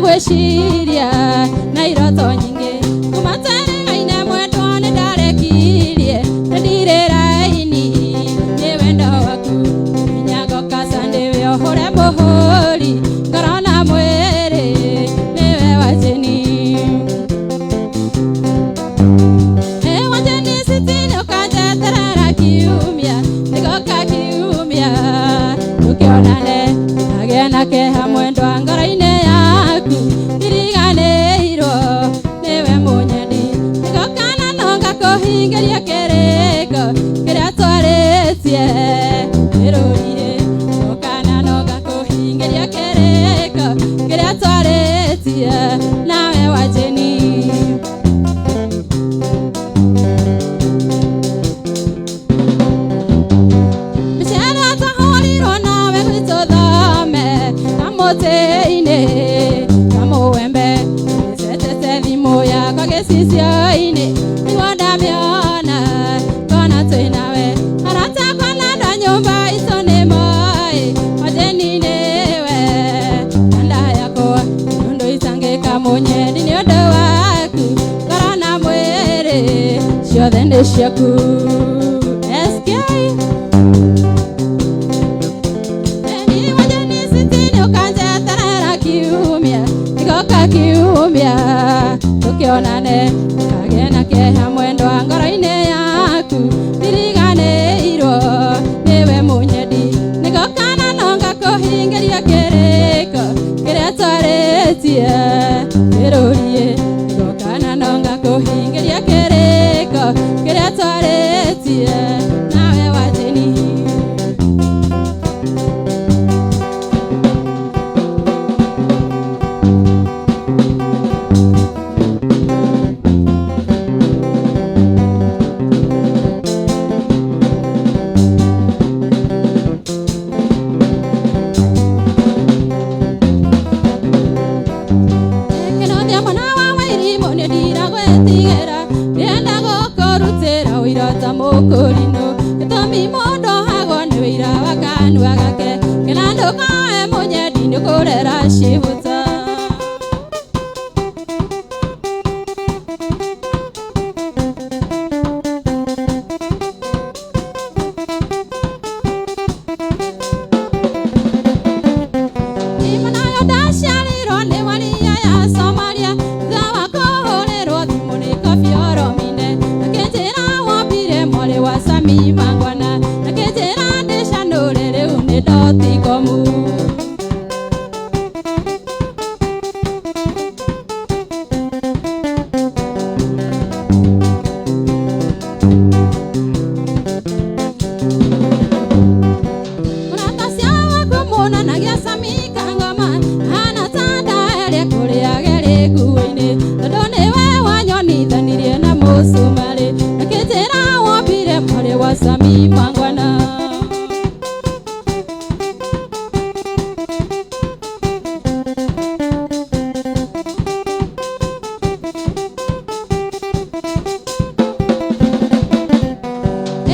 Gwĩciria na iroto nyingĩ kuma twerĩgaine mwendwa nĩ ndarekirie na ndirĩ raini nĩ wendo waku nginya ngoka Sunday wĩohũre mũhũri ngoro na mwĩrĩ nĩwe Wajeni. Wajeni sitini ũkanjeterera kiumia nĩgoka kiumia tũkĩonane agĩe na kĩeha mwendwa ngoro-inĩ yaku iriganĩirwo nĩwe mũnyendi nĩgoka na no ngakũhingĩria kĩrĩko kĩrĩa twarĩtie nĩrũriĩ nĩgoka na no ngakũhingĩria kĩrĩko kĩrĩa twarĩtie nawe Wajeni. Mĩciara twahũrirwo nawe gwitũ thome kamũtĩ-inĩ kamũembe gĩcetete thimũ yakwa gĩcicio-inĩ nĩguo ndamĩona ngona twĩ nawe arata akwa na andũ a nyũmba itũ nĩ moĩ Wajeni nĩwe nda yakwa nĩ ũndũ itangĩka mũnyendi nĩ ũndũ waku ngoro na mwĩrĩ ciothe nĩ ciaku. SK Nĩgoka kiumia tũkĩonane ndũkagĩe na kĩeha mwendwa ngoro-inĩ yaku iriganĩirwo nĩwe mũnyendi nĩgoka na no ngakũhingĩria kĩrĩko kĩrĩa twarĩtie nĩrũriĩ nĩgoka na no ngakũhingĩria kĩrĩko kĩrĩa twarĩtie nawe Wajeni. Mũkũrinũ gĩtũmi mũndũ hagwo nĩ wĩira wa kanua gake kĩna ndũkoe mũnyendi nĩ kũrera cibuta. Imanayo ndaciarirwo nĩ waria ya Somalia thutha wa kũhũrĩrwo thimũ nĩ Koffi Olomide akĩnjĩra wombire mwarĩ wa Sami Mangwana akĩnjĩra ndĩcanũre rĩu nĩ dotikomu. Mũrata cia waku monanagia Sami Kangoma hana ta ndaeria kũrĩa gerĩ nguo-inĩ tondũ nĩwe wanyonithanirie na mũcumarĩ akĩnjĩra wombire mwarĩ wa Sami Mangwana.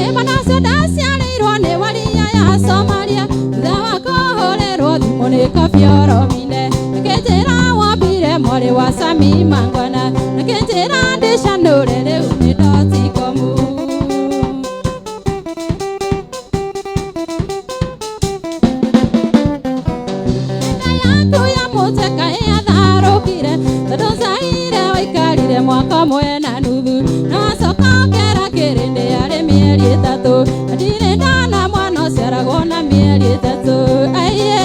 Imanacio ndaciarĩirwo nĩ waria ya Somalia thutha wa kũhũrĩrwo thimũ nĩ Koffi Olomide akĩnjĩra wombire mwarĩ wa Sami Mangwana akĩnjĩra ndĩcanũre rĩu nĩ dotikomu. Nda yaku ya mũtwe kaĩ yatharũkire tondũ Zaire waikarire mwaka ũmwe na nuthu na wacoka ũkera kĩrĩndĩ yarĩ mĩeri ĩtatũ ndirĩ ndona mwana ũciaragwo na mĩeri ĩtatũ aiye.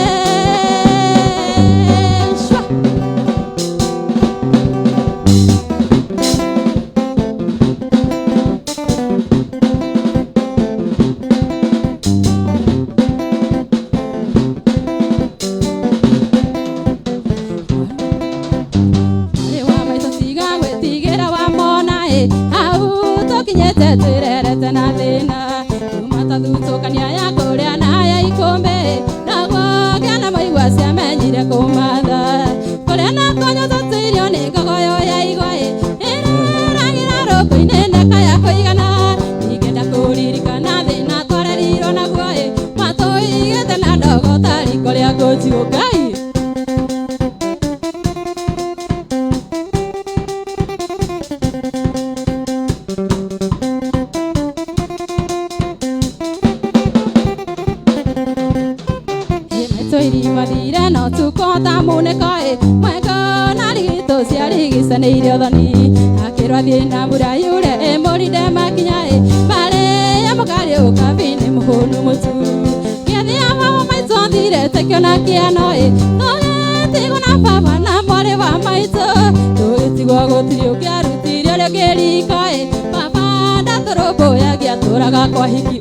na thĩna tumathathutũkania ya kũrĩa na ya ikũmbĩ naguo ngĩona maigua ciamenyire kũmatha kũrĩa na kũnyua tũirio nĩ ngogoyo ya igwa ĩreragĩra rũkũ-inĩ ndakaya kũigana ingĩenda kũririkana thĩna twarerirwo naguo matũigĩte na ndogo ta riko rĩa ngũnjũ Ngai. Mathire no tukota muneko mweko na rigito ciarigicanĩire ũthoni akĩrwo athiĩ na mbura yure mũrinde makinya marĩ ya mũkarĩ ũkabi-inĩ mũhũnu mũtu gĩathĩa mama maitũ athire tekĩona kĩano tũgĩtigwo na baba na mwarĩ wa maitũ tũgĩtigwo gũtirĩ ũngĩarutire ũrĩa ũngĩ riko baba ndatũrũmbũyagia atũraga kwa hiki.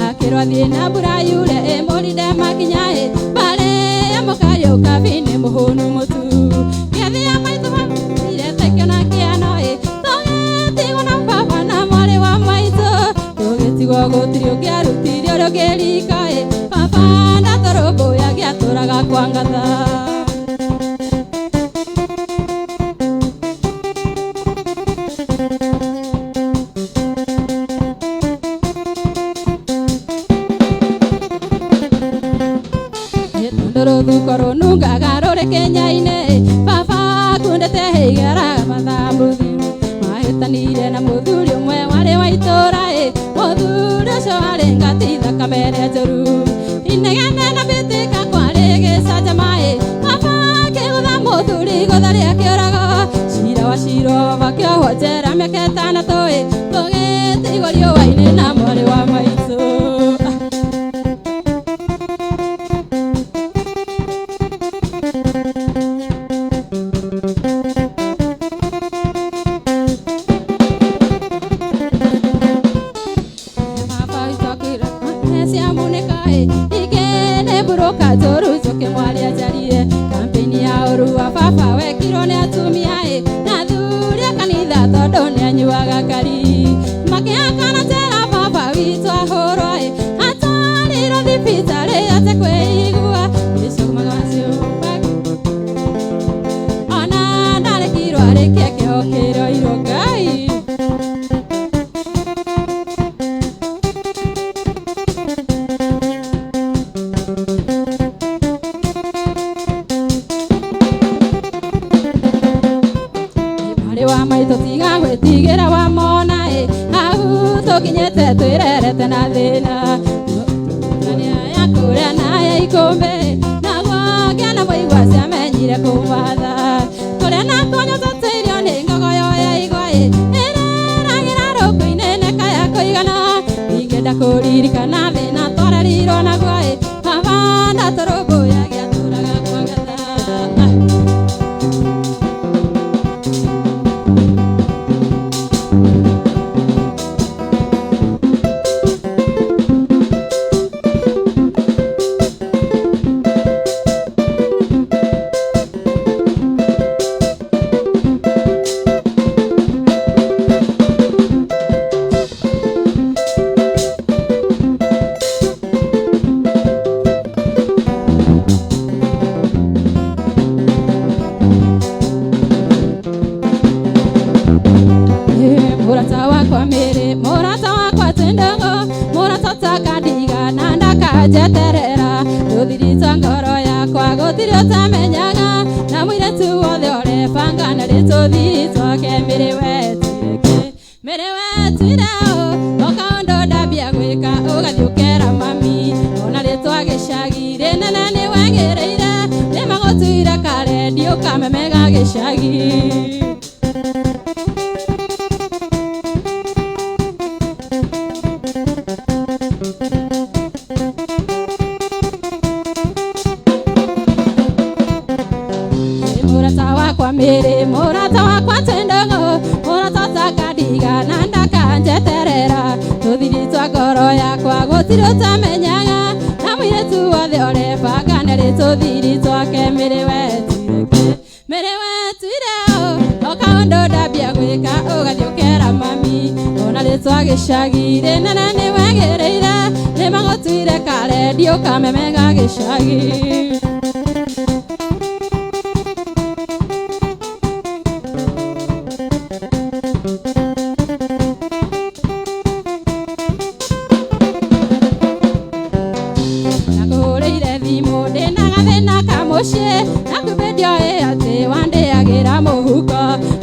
Akĩrwo na mbura yure mũrinde makinya marĩ ya mũkarĩ ũkabi-inĩ mũhũnu mũtu gĩathĩa maitũ mathire tekĩona kĩano tũgĩtigwo na baba na mwarĩ wa maitũ tũgĩtigwo gũtirĩ ũngĩarutire ũrĩa ũngĩ riko baba ndatũrũmbũyagia atũraga kwa ngatha. Rũthuko rũnungaga rũrĩ Kenya-inĩ baba akundĩte hĩgeraga mathambuthi mahĩtanire na mũthuri ũmwe warĩ wa itũũra mũthuri ũcio warĩ ngati thakame ĩrĩa njũru inegene na mbĩtĩka kwarĩ gĩcanjama baba akĩgũtha mũthuri igũtha rĩa kĩũrago cira wa ciro baba akĩohwo njera mĩaka ĩtandatũ tũgĩtigwo riũa-inĩ na mwarĩ wa maitũ. Baba wekirwo nĩ atumia na athuri a kanitha tondũ nĩ anyuaga kari makĩhakana njera baba witũ ahũrwo atwarirwo thibitarĩ ate kwĩigua ona ndarekirwo arĩkie kĩoho kĩroirwo Ngai. Maitũ tiga gwĩtigĩra wamona hau tũkinyĩte twĩrerete na thĩna ya kũrĩa na ya ikũmbĩ naguo ngĩona mũigua ciamenyire kũmatha kũrĩa na kũnyua tũirio nĩ ngogoyo ya igwa ĩreragĩra rũkũ-inĩ nekaya kũigana ingĩenda kũririkana thĩna twarerirwo naguo baba ndatũrũmbũyagia atũraga kwa ngatha. Murata wakwa mere murata wakwa tendago murata takadiga na ndakajeterera rũthiri ngoro yakwa gũtirĩ ũtamenyaga na mũirĩtu wothe ũrebanga na rĩtũthiri twake mĩrĩ wetireke mĩrĩ wetire o kaũndũ ndambia gwĩka ũgathiĩ ũkera mami ona rĩtwa gĩcagi rĩnene nĩ wagĩrĩire nĩmagũtuire karendio kameme ga gĩcagi. Mũrata wakwa mĩrĩ, mũrata wakwa twendogo, mũrata takadiga na ndakanjeterera. Tũthiri twa ngoro yakwa gũtirĩ ũtamenyaga, na mũirĩtu wothe ũrebanga nĩrĩ tũthiri twake. Mĩrĩ wetuire mĩrĩ wetuire o kaũndũ ndambia gwĩka ũgathiĩ ũkera mami. Ona rĩtwa gĩcagi rĩnene nĩ wagĩrĩire, nĩ magũtuire karendio kameme ga gĩcagi. Nakũhũrĩire thimũ ndĩna gathĩna ka mũciĩ, na kumbe ndioĩ atĩ wandĩagĩra mũhuko.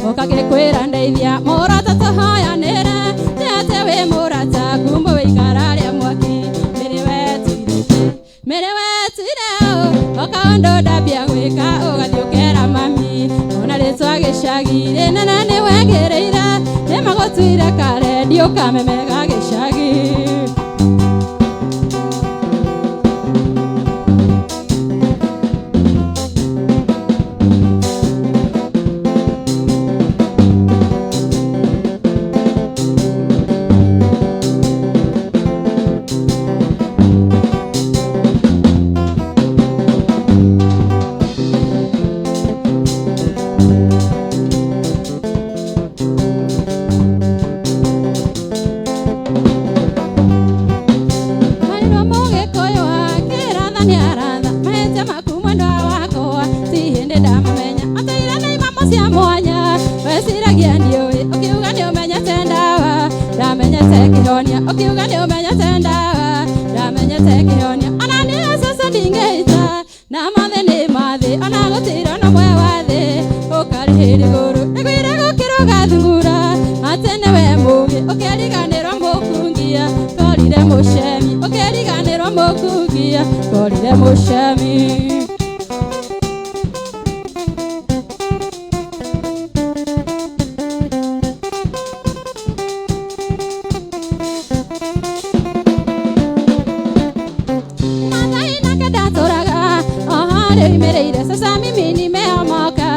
Ũkagĩkwĩra ndeithia mũrata tũhoyanĩre, ti atĩ wĩ mũrata kumbe wĩikara rĩa mwaki. Mĩrĩ wetuire kĩ, mĩrĩ wetuire o kaũndũ ndambia gwĩka ũgathiĩ ũkera mami. Ona rĩtwa gĩcagi rĩnene nĩ wagĩrĩire, nĩ magũtuire karendio kameme ga gĩcagi. Marirwo mũgĩkũyũ akĩratha nĩaratha, mahĩtia maku mwendwa wakwa ti hĩndĩ ndamamenya. Atũire na imamo cia mwanya, weciragia ndiũĩ, ũkiuga nĩũmenyete ndawa, ndamenyete kĩhonia. Ũkiuga nĩũmenyete ndawa, ndamenyete kĩhonia. Ona niĩ cũcũ ndingĩita, na mathĩ nĩ mathĩ, ona gũtirĩ ona ũmwe wa thĩ ũkarĩhĩra igũrũ. Nĩngwĩra gũkĩra ũgathungura, atĩ nĩwe mũũgĩ, ũkĩriganĩrwo mũkungia, korire mũcemi. Ũkĩriganĩrwo mũkungia, korire mũcemi. Mathai nake ndatũraga o harĩa oimĩrĩire, sasa mimi nimeomoka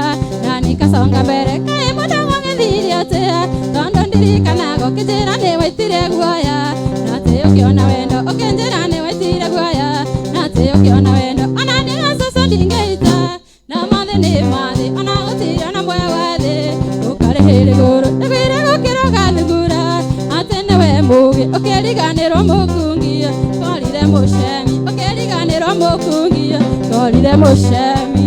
na nikasonga mbere. Kaĩ mũndũ gwagĩthire atĩa, tondũ ndirikanaga ũkĩnjĩra nĩ waitire guoya, na atĩ ũkĩona wendo ũkĩnjĩra nĩ waitire guoya, na atĩ ũkĩona wendo. Ona nĩga cũcũ ndingĩita, na mathĩ nĩ mathĩ, ona gũtirĩ ona ũmwe wa thĩ ũkarĩhĩra igũrũ. Nĩngwĩra gũkĩra ũgathungura, atĩ nĩwe mũũgĩ, ũkĩriganĩrwo mũkungia, korire mũcemi. Ũkĩriganĩrwo mũkungia, korire mũcemi.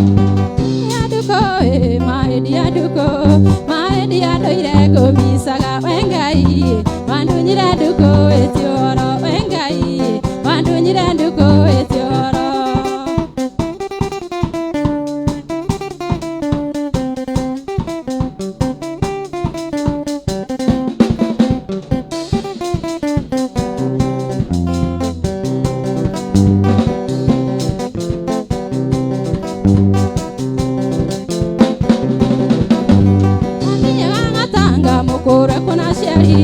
Ndianduko ĩ maĩ ndianduko, maĩ ndiandũire ngũmicaga we Ngai, wandunyire nduko ĩti ũhoro we Ngai, wandunyire nduko ĩti ũhoro. Athiaga gatanga mũkũrwe kuna ciari,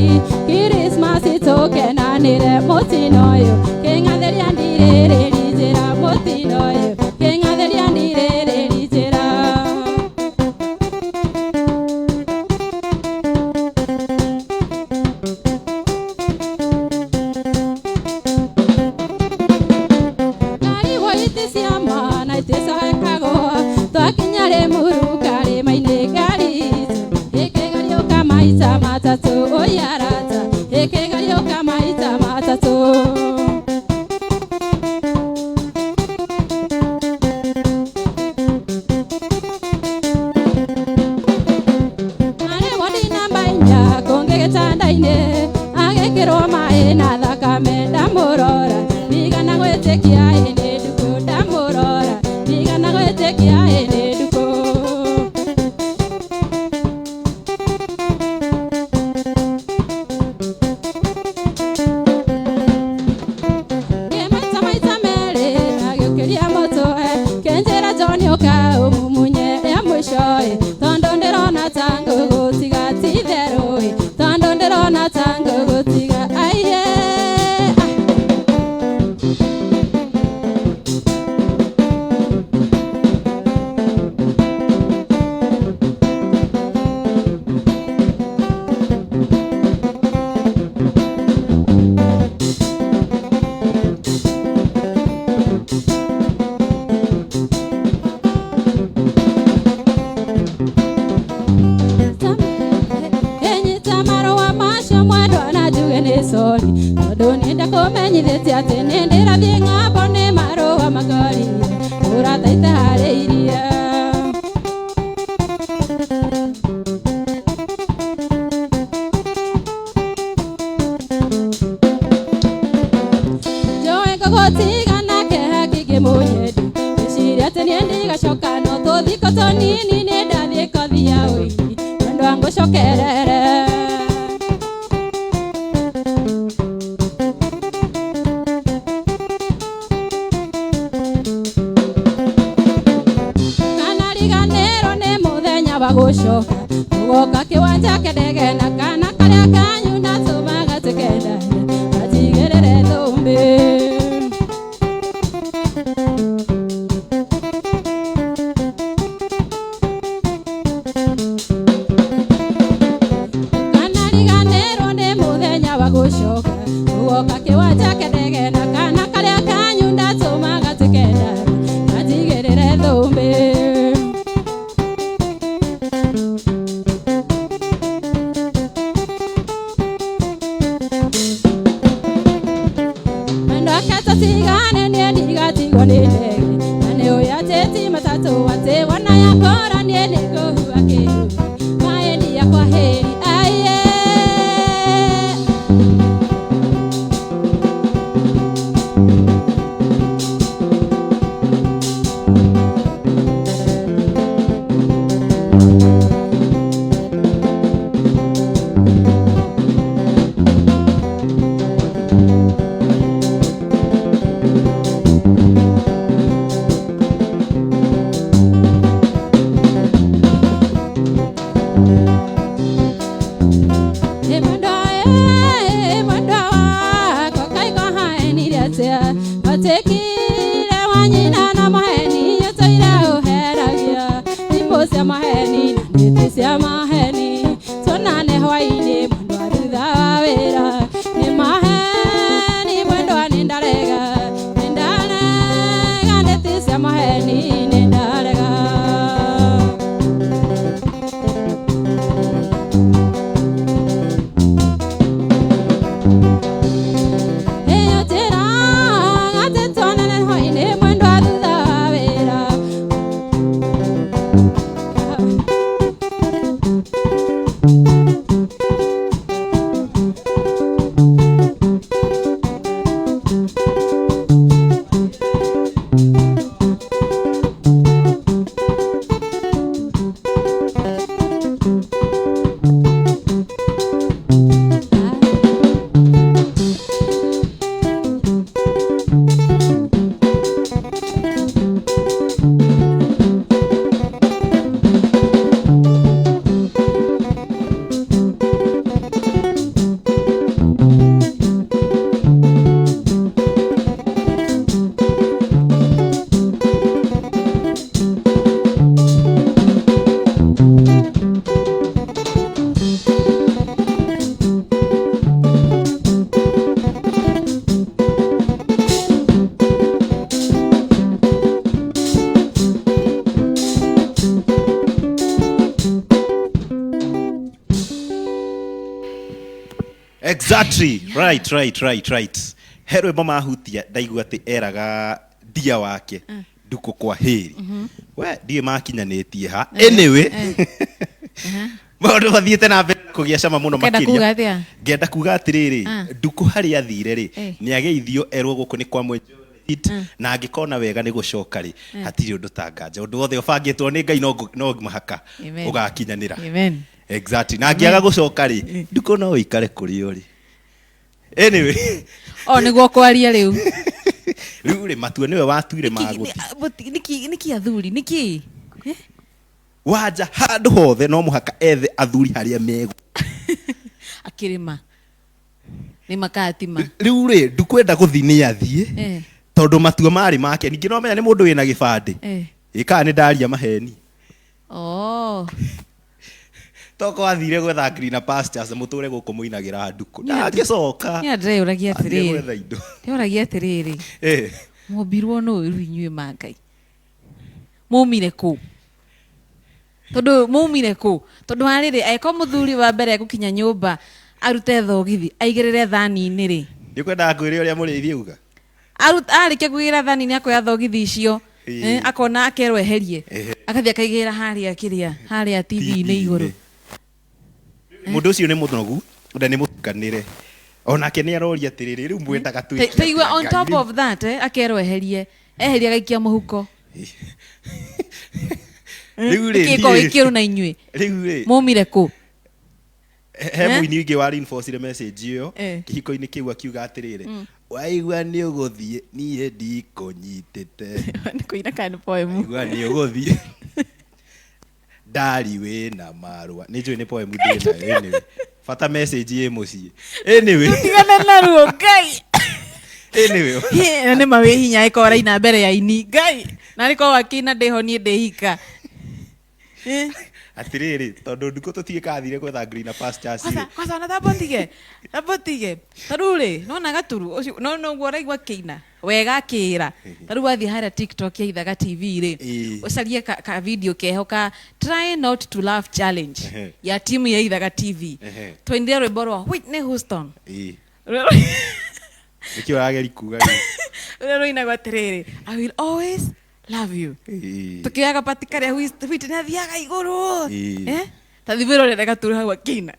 Kirismasi tũkenanĩre mũtino ũyũ, kĩng'athĩria ndirĩrĩri njĩra mũtino ũyũ, kĩng'athĩria ndirĩrĩri njĩra. Ngarigwo itĩ cia mana iticoekagwo, twakinya Rĩmuru karĩma-inĩ ngari itũ ĩkĩgariũka maita matatũ, oi arata ĩkĩgariũka maita matatũ. Arĩ wodi namba inya kũngĩ gĩtanda-inĩ, agĩkĩrwo maĩ na thakame ndamũrora, ndigana gwĩtĩkia ĩ nĩ ndukũ, ndamũrora ndigana gwĩtĩkia ĩ nĩ ndukũ. nĩũka ũmumunye rĩa mũico ĩ tondũ ndĩrona ta ngũgũtiga ti itherũ ĩ tondũ ndĩrona ta ngũgũtiga aiye. Ndakumenyithĩtie atĩ nĩ ndĩrathiĩ ng'ambo nĩ marũa makorire ũrata itaharĩirie. Njoe ngũgũtiga nake hakĩngĩ mũnyendi ngĩciria atĩ niĩ ndigacoka no tũthiko tũnini nĩ ndathiĩ kothi ya ũini mwendwa ngũcokerere. Gũcoka ũgoka kĩwanja kĩndege na kana karĩa kanyu ndatũmaga tũkendane gatigĩrĩre thũmbĩ. Kana riganĩrwo nĩ mũthenya wa gũcoka ũgoka kĩwanja kĩndege na kana karĩa kanyu ndatũmaga tũkendane gatigĩrĩre thũmbĩ. Tigane niĩ ndigatigwo nĩ ndege na nĩ ũĩ atĩ ti matatũ atĩ wona yakora niĩ nĩ ngũhua kĩhu maendia kwa heri aiye. Atekire wanyina na maheni yotoira uheragia thimũ cia maheni na ndĩtĩ cia maheni tuonane hwainĩ mwendwa thutha wa wĩra nĩ maheni mwendwa nĩ ndarega nĩ ndarega ndĩtĩ cia maheni nĩ ndarega. Exactly. Yeah. Right, right, right, right. He rwĩmbo mahutia ndaigua atĩ eraga ndia wake Ndukũ kwa heri. We ndiĩ makinyanĩtie ha. Anyway. Maũndũ mathiĩte na mbere kũgĩa cama mũno makĩria. Ngenda kuga atĩrĩrĩ, Ndukũ harĩa athire rĩ, nĩ ageithio erwo gũkũ nĩ kwa mwenjo na angĩkona wega nĩ gũcoka rĩ, hatirĩ ũndũ ta nganja. Ũndũ wothe ũbangĩtwo nĩ Ngai no mũhaka ũgakinyanĩra. Amen. Exactly. Na angĩaga gũcoka rĩ, Ndukũ no ũikare kũrĩa ũrĩ. Anyway. O nĩguo kwaria rĩu. Rĩu rĩ, matua nĩwe watuire magũthiĩ. Nĩkĩ athuri nĩkĩ? Wanja handũ hothe no mũhaka ethe athuri harĩa megũ. Akĩrĩma nĩ makatima. Rĩu rĩ, ndukwenda gũthiĩ nĩ athiĩ, tondũ matua marĩ make. Ningĩ no menya nĩ mũndũ wĩna gĩbandĩ. Ĩ kana nĩ ndaria maheni? Oh. Toko athire gwetha greener pastures, mũtũre gũkũ mũinagĩra ndukũ, ndangĩcoka. Niĩ ndĩreyũragia Athire atĩrĩrĩ, gwetha indo. ndĩroragia atĩrĩrĩ, mwombirwo nũ rĩu inyuĩ mangai? Maumire kũ? Tondũ maumire kũ? Tondũ wa rĩrĩ, angĩkorwo mũthuri wa mbere egũkinya nyũmba arute thogithi aigĩrĩre thani-inĩ rĩ, Nĩkwendaga kwĩre ũrĩa mũrĩithi auga. Arĩkia kũigĩrĩra thani-inĩ akoya thogithi icio, akona akerwo eherie, agathiĩ akaigĩrĩra harĩa kĩrĩa harĩa TV-inĩ igũrũ. Mũndũ ũcio nĩ mũnogu na nĩ mũtukanĩre, onake nĩ aroria atĩrĩrĩ, rĩu mwendaga twĩke Taigua atĩa on Ngai? top Rĩu- of that, akerwo eherie, eherie agaikia mũhuko. Rĩu rĩ, Gĩko niĩ- gĩkĩũru na inyuĩ rĩu rĩ, maumire kũ? He mũini ũngĩ wa reinforcire message ĩyo kĩhiko-inĩ kĩu, akiuga atĩrĩrĩ, waigua nĩ ũgũthiĩ, niĩ ndikũnyitĩte. Nĩ kũina kana nĩ poem? Waigua nĩ ũgũthiĩ, ndari wĩna marũa, nĩ njũĩ nĩ poem ndĩ nayo. Anyway, bata message ĩ mũciĩ, anyway. Tigana naruo Ngai. Anyway. Hĩ, na nĩ ma wĩ hinya ĩkorwo ũraina mbere ya ini Ngai, na nĩ korwo akĩina ndĩho niĩ ndĩhika. Atĩrĩrĩ, tondũ ndukũ tũtiĩ kathire gwetha greener pastures Kwanza rĩ. Kwanza ona tambo ndige, tambo ntige, ta rĩu rĩ, nona gaturu ũcio no noguo ũraigua akĩina wega akĩra. Ta rĩu wathiĩ harĩa TikTok ya Ithaga TV rĩ, ũcarie ka video keho ka try not to laugh challenge ya timu ya Ithaga TV. Twainire rwĩmbo rwa Whitney Houston. Nĩkĩo ũrageri kuga rĩu? Rũrĩa rũinagwo atĩrĩrĩ, "I will always love you." Tukioyaga pati karĩa Whitney athiaga igũrũ. Ta thiĩ wĩrorere gaturu hau akĩina.